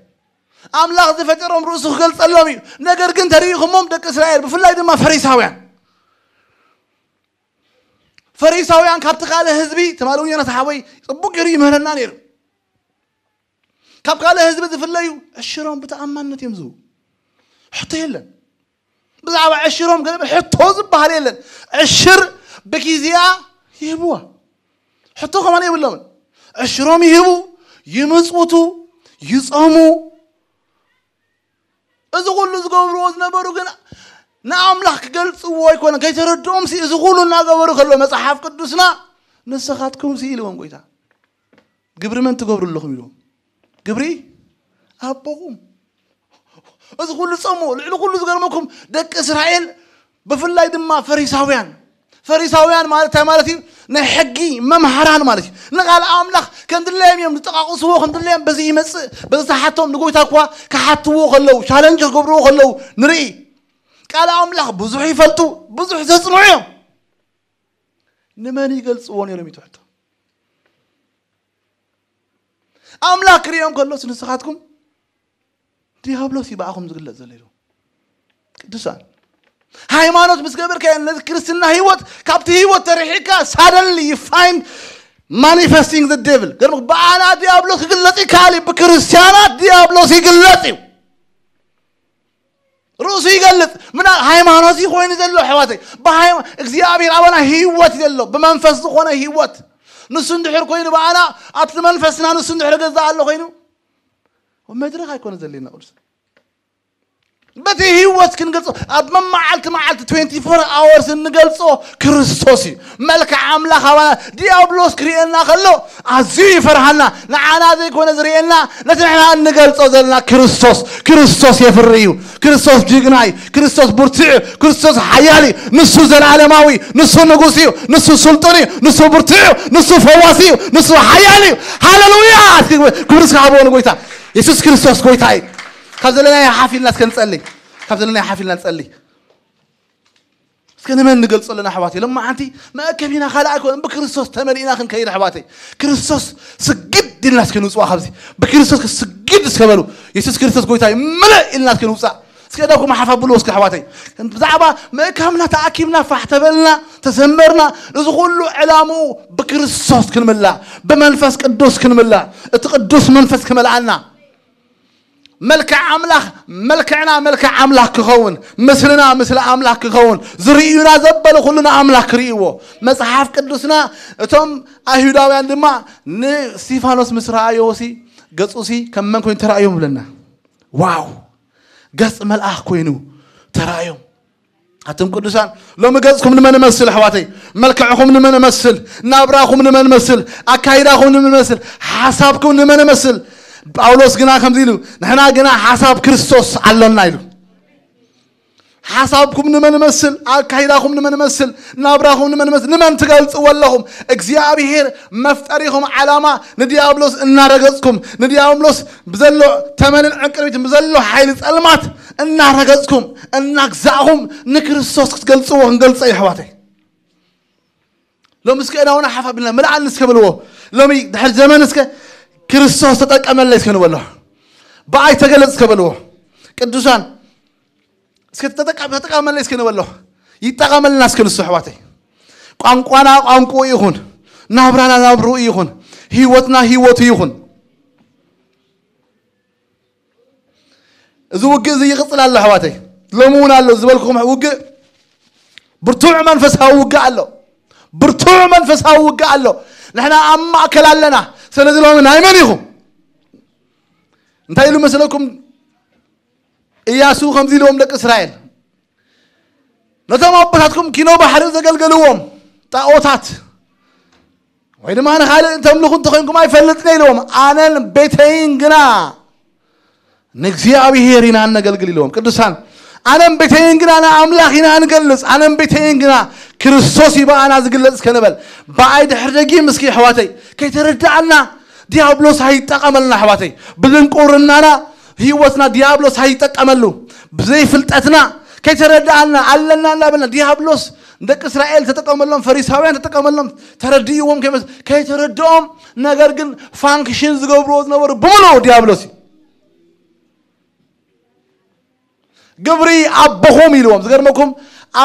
ኣምላኽ ዝፈጠሮም ርእሱ ክገልጸሎም እዩ። ነገር ግን ተሪኢኹሞም ደቂ እስራኤል፣ ብፍላይ ድማ ፈሪሳውያን። ፈሪሳውያን ካብቲ ካልእ ህዝቢ፣ ትማሊ እውን ዮናስ ሓወይ ጽቡቕ ገይሩ ይምህረና ነይሩ። ካብ ካልእ ህዝቢ ዝፍለዩ ዕሽሮም ብተኣማንነት እዮም ዝህቡ። ሕቶ የለን። ብዛዕባ ዕሽሮም ገለ ሕቶ ዝበሃል የለን። ዕሽር ብጊዜኣ ይህብዋ። ሕቶ ከማን የብሎምን። ዕሽሮም ይህቡ፣ ይምጽውቱ፣ ይጾሙ። እዚ ኩሉ ዝገብርዎ ዝነበሩ ግን ንኣምላኽ ክገልጽዎ ኣይኮነን። ከይተረድኦምሲ እዚ ኩሉ እናገበሩ ከሎ መጽሓፍ ቅዱስና ንስኻትኩምሲ ኢልዎም ጎይታ። ግብሪ መን ትገብሩ ኣለኹም ኢልዎም። ግብሪ ኣቦኹም። እዚ ኩሉ ጸሞ፣ ልዕሊ ኩሉ ዝገርመኩም ደቂ እስራኤል ብፍላይ ድማ ፈሪሳውያን። ፈሪሳውያን ማለት እንታይ ማለት እዩ? ናይ ሕጊ መምሃራን ማለት እዩ። ንቃል ኣምላኽ ከም ድለዮም እዮም ዝጠቃቅስዎ፣ ከም ድለዮም በዚ ይመጽእ፣ በዚ ተሓቶም ንጎይታ እኳ ክሓትዎ ከለዉ፣ ቻለንጅ ክገብርዎ ከለዉ ንርኢ። ቃል ኣምላኽ ብዙሕ ይፈልጡ፣ ብዙሕ ዘጽንዑ እዮም። ንመን ይገልጽዎ ነይሮም እዩ ትሕቶ። ኣምላኽ ክርእዮም ከሎስ ንስኻትኩም ዲያብሎስ እዩ ብኣኹም ዝግለጽ ዘሎ ኢሉ። ቅዱሳን፣ ሃይማኖት ምስ ገበርካ ነዚ ክርስትና ህይወት ካብቲ ህይወት ተርሒካ suddenly you find manifesting the devil። ገርም ብኣና ዲያብሎስ ክግለጽ ይከኣል እዩ። ብክርስቲያናት ዲያብሎስ ይግለጽ እዩ። ርእሱ ይገልጽ። ምና ሃይማኖት እዩ ኮይኑ ዘሎ ኣሕዋተይ። ብሃይማ እግዚኣብሔር ኣባና ህይወት እዩ ዘሎ። ብመንፈስ ዝኾነ ህይወት። ንሱ እንድሕር ኮይኑ ብኣና ኣብቲ መንፈስና ንሱ እንድሕር ገዛ ኣሎ ኮይኑ መድረኽ ኣይኮነ ዘለና ቅዱስ። በቲ ህይወት ክንገልጾ ኣብ መመዓልቲ መዓልቲ twenty-four hours እንገልጾ ክርስቶስ እዩ። መልክዕ ኣምላኽ ኣባና ዲያብሎስ ክርእየና ከሎ ኣዝዩ ይፈርሃና። ንዓና ዘይኮነ ዝርእየና ነቲ ንሕና እንገልጾ ዘለና ክርስቶስ። ክርስቶስ የፍሪ እዩ። ክርስቶስ ጅግና እዩ። ክርስቶስ ብርቱዕ እዩ። ክርስቶስ ሓያል እዩ። ንሱ ዘላለማዊ እዩ። ንሱ ንጉስ እዩ። ንሱ ስልጡን እዩ። ንሱ ብርቱዕ እዩ። ንሱ ፈዋሲ እዩ። ንሱ ሓያል እዩ። ሃሌሉያ! እስኪ ክብሪ እስኪ ሃብዎ ንጎይታ። የሱስ ክርስቶስ ጎይታ እዩ። ካብ ዘለናዮ ሓፍ ኢልና እስከ ንጸሊ። ካብ ዘለናዮ ሓፍ ኢልና ንጸሊ። እስከ ንመን ንገልጾ ኣለና ኣሕዋተይ? ሎማዓንቲ መእከቢና ካልእ ኣይኮነን። ብክርስቶስ ተመሊእና ክንከይድ ኣሕዋተይ። ክርስቶስ ስግድ ኢልና እስከ ንውጽዋ ካብዚ። ብክርስቶስ ስግድ እስከ በሉ። የሱስ ክርስቶስ ጎይታ እዩ። ምልእ ኢልና እስከ ንውጻእ። እስከ እዳኩም ሓፍ ኣብልዎ እስከ ኣሕዋተይ። ብዛዕባ ምእካብና ተኣኪብና ፋሕ ተበልና፣ ተዘመርና። እዚ ኩሉ ዕላምኡ ብክርስቶስ ክንምላእ፣ ብመንፈስ ቅዱስ ክንምላእ፣ እቲ ቅዱስ መንፈስ ክመልኣና። መልክዕ ኣምላኽ፣ መልክዕና መልክዕ ኣምላኽ ክኸውን፣ ምስልና ምስለ ኣምላኽ ክኸውን፣ ዝርእዩና ዘበሉ ኩሉ ንኣምላኽ ክርእይዎ። መጽሓፍ ቅዱስና እቶም ኣይሁዳውያን ድማ ንስቲፋኖስ ምስ ረኣዮሲ ገጹሲ ከም መን ኮይኑ ተራእዮም ይብለና። ዋው! ገጽ መልኣኽ ኮይኑ ተራእዮም። ኣቱም ቅዱሳን፣ ሎሚ ገጽኩም ንመን እመስል ኣሕዋተይ? መልክዕኹም ንመን እመስል? ናብራኹም ንመን እመስል? ኣካይዳኹም ንመን እመስል? ሓሳብኩም ንመን እመስል? ጳውሎስ ግና ከምዚ ኢሉ፣ ንሕና ግና ሓሳብ ክርስቶስ ኣሎና ኢሉ። ሓሳብኩም ንመን እመስል? ኣካይዳኹም ንመን እመስል? ናብራኹም ንመን እመስል? ንመን ትገልጽዎ ኣለኹም? እግዚኣብሔር መፍጠሪኹም ዓላማ ንዲያብሎስ እናረገጽኩም፣ ንዲያብሎስ ብዘሎ ተመንን ዕንቅርቢትን ብዘሎ ሓይሊ ጸልማት እናረገጽኩም፣ እናግዛእኹም ንክርስቶስ ክትገልጽዎ ክንገልጾ እዩ ኣሕዋተይ። ሎሚ እስከ እዳውና ሓፍ ኣቢልና ምልኣኒ እስከ በልዎ። ሎሚ ድሕሪ ዘመን እስከ ክርስቶስ ተጠቀመለይ እስከ ንበሎ። ብኣይ ተገለጽ እስከ በልዎ። ቅዱሳን እስከ ተጠቀ-፣ ተጠቀመለይ እስከ ንበሎ። ይጠቀመልና እስከ ንሱ ኣሕዋተይ። ቋንቋና ቋንቋኡ ይኹን፣ ናብራና ናብርኡ ይኹን፣ ህይወትና ህይወቱ ይኹን። እዚ ውግእ እዚ ይቕጽል ኣሎ ኣሕዋተይ። ሎሚ እውን ኣሎ ዝበልኩኹም ውግእ፣ ብርቱዕ መንፈሳዊ ውግእ ኣሎ። ብርቱዕ መንፈሳዊ ውግእ ኣሎ። ንሕና ኣብ ማእከል ኣለና። ስለዚ ሎሚ ናይ መን ኢኹም? እንታይ ኢሉ መስለኩም? ኢያሱ ከምዚ ኢልዎም ደቂ እስራኤል፣ ነቶም ኣቦታትኩም ኪኖ ባሕሪ ዘገልገልዎም ጣኦታት ወይ ድማ ንኻልእ እንተምልኹ እንተኾይንኩም ኣይፈልጥን ኢልዎም። ኣነን ቤተይን ግና ንእግዚኣብሔር ኢና እነገልግል ኢልዎም። ቅዱሳን፣ ኣነን ቤተይን ግና ንኣምላኽ ኢና እንገልጽ። ኣነን ቤተይን ግና ክርስቶስ እዩ ብኣና ዝግለጽ እስከ ንበል። ብኣይ ድሕሪ ደጊም እስኪ ኣሕዋተይ ከይተረዳኣና ዲያብሎስ ኣይጠቐመልና ኣሕዋተይ። ብድንቁርናና ህይወትና ዲያብሎስ ኣይጠቀመሉ። ብዘይፍልጠትና ከይተረዳኣና ኣለና እናበልና ዲያብሎስ ንደቂ እስራኤል ተጠቀመሎም፣ ፈሪሳውያን ተጠቀመሎም፣ ተረድእዎም ከይመስ-፣ ከይተረድኦም ነገር ግን ፋንክሽን ዝገብርዎ ዝነበሩ ብምሉኡ ዲያብሎስ እዩ። ግብሪ ኣቦኹም ኢልዎም። ዝገርመኩም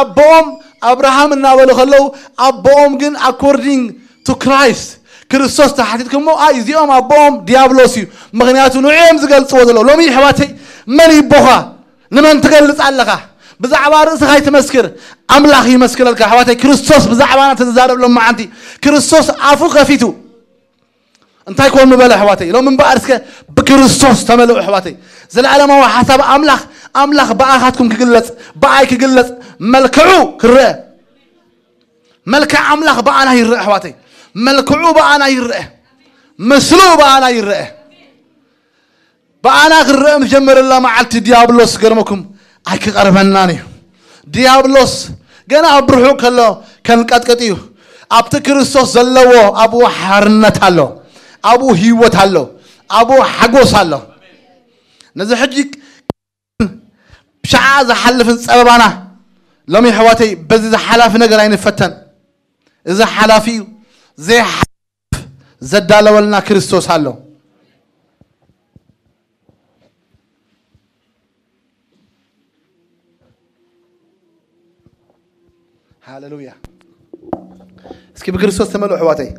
ኣቦኦም ኣብርሃም እናበሉ ከለዉ ኣቦኦም ግን according to Christ ክርስቶስ ተሓቲትኩሞ ኣይ እዚኦም ኣቦኦም ዲያብሎስ እዩ። ምኽንያቱ ንዑ እዮም ዝገልጽዎ ዘለዉ። ሎሚ ኣሕዋተይ መን ይቦኻ? ንመን ትገልጽ ኣለኻ? ብዛዕባ ርእስኻ ኣይትመስክር፣ ኣምላኽ ይመስክረልካ። ኣሕዋተይ ክርስቶስ ብዛዕባና ተዝዛረብ ሎማዓንቲ ክርስቶስ ኣፉ ከፊቱ እንታይ ኮን ምበለ ኣሕዋተይ? ሎም እምበኣር እስከ ብክርስቶስ ተመልኡ ኣሕዋተይ። ዘለዓለማዊ ሓሳብ ኣምላኽ፣ ኣምላኽ ብኣኻትኩም ክግለጽ፣ ብኣይ ክግለጽ፣ መልክዑ ክረአ። መልክዕ ኣምላኽ ብኣና ይረአ ኣሕዋተይ። መልክዑ ብኣና ይረአ። ምስሉ ብኣና ይረአ። ብኣና ክረአ ዝጀመረላ መዓልቲ ዲያብሎስ ገርመኩም ኣይክቐርበናን እዩ። ዲያብሎስ ገና ኣብ ርሑቕ ከሎ ከንቀጥቅጥ እዩ። ኣብቲ ክርስቶስ ዘለዎ ኣብኡ ሓርነት ኣሎ፣ ኣብኡ ህይወት ኣሎ፣ ኣብኡ ሓጎስ ኣሎ። ነዚ ሕጂ ብ ሸዓ ዝሓልፍን ጸበባና። ሎሚ ኣሕዋተይ በዚ ዝሓላፊ ነገር ኣይንፈተን። እዚ ሓላፊ እዩ። ዘይሓልፍ ዘዳለወልና ክርስቶስ ኣሎ። ሃሌሉያ። እስኪ ብክርስቶስ ተመልኡ ኣሕዋተይ።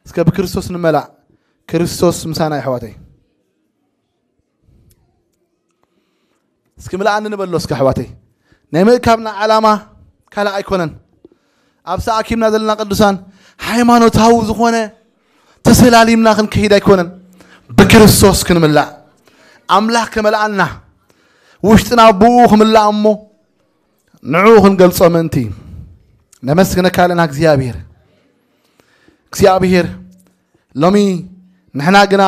እስከ ብክርስቶስ ንመላእ። ክርስቶስ ምሳና ኣሕዋተይ። እስኪ ምልኣኒ ንበሎ እስከ ኣሕዋተይ። ናይ ምእካብና ዓላማ ካልእ ኣይኮነን። ኣብ ሰኣኪምና ዘለና ቅዱሳን ሃይማኖታዊ ዝኾነ ተሰላሊምና ክንከይድ ኣይኮነን። ብክርስቶስ ክንምላእ፣ ኣምላኽ ከመልኣና፣ ውሽጥና ብኡ ክምላእ እሞ ንዕኡ ክንገልጾ ምእንቲ። ነመስግነካ ኣለና እግዚኣብሔር። እግዚኣብሔር ሎሚ ንሕና ግና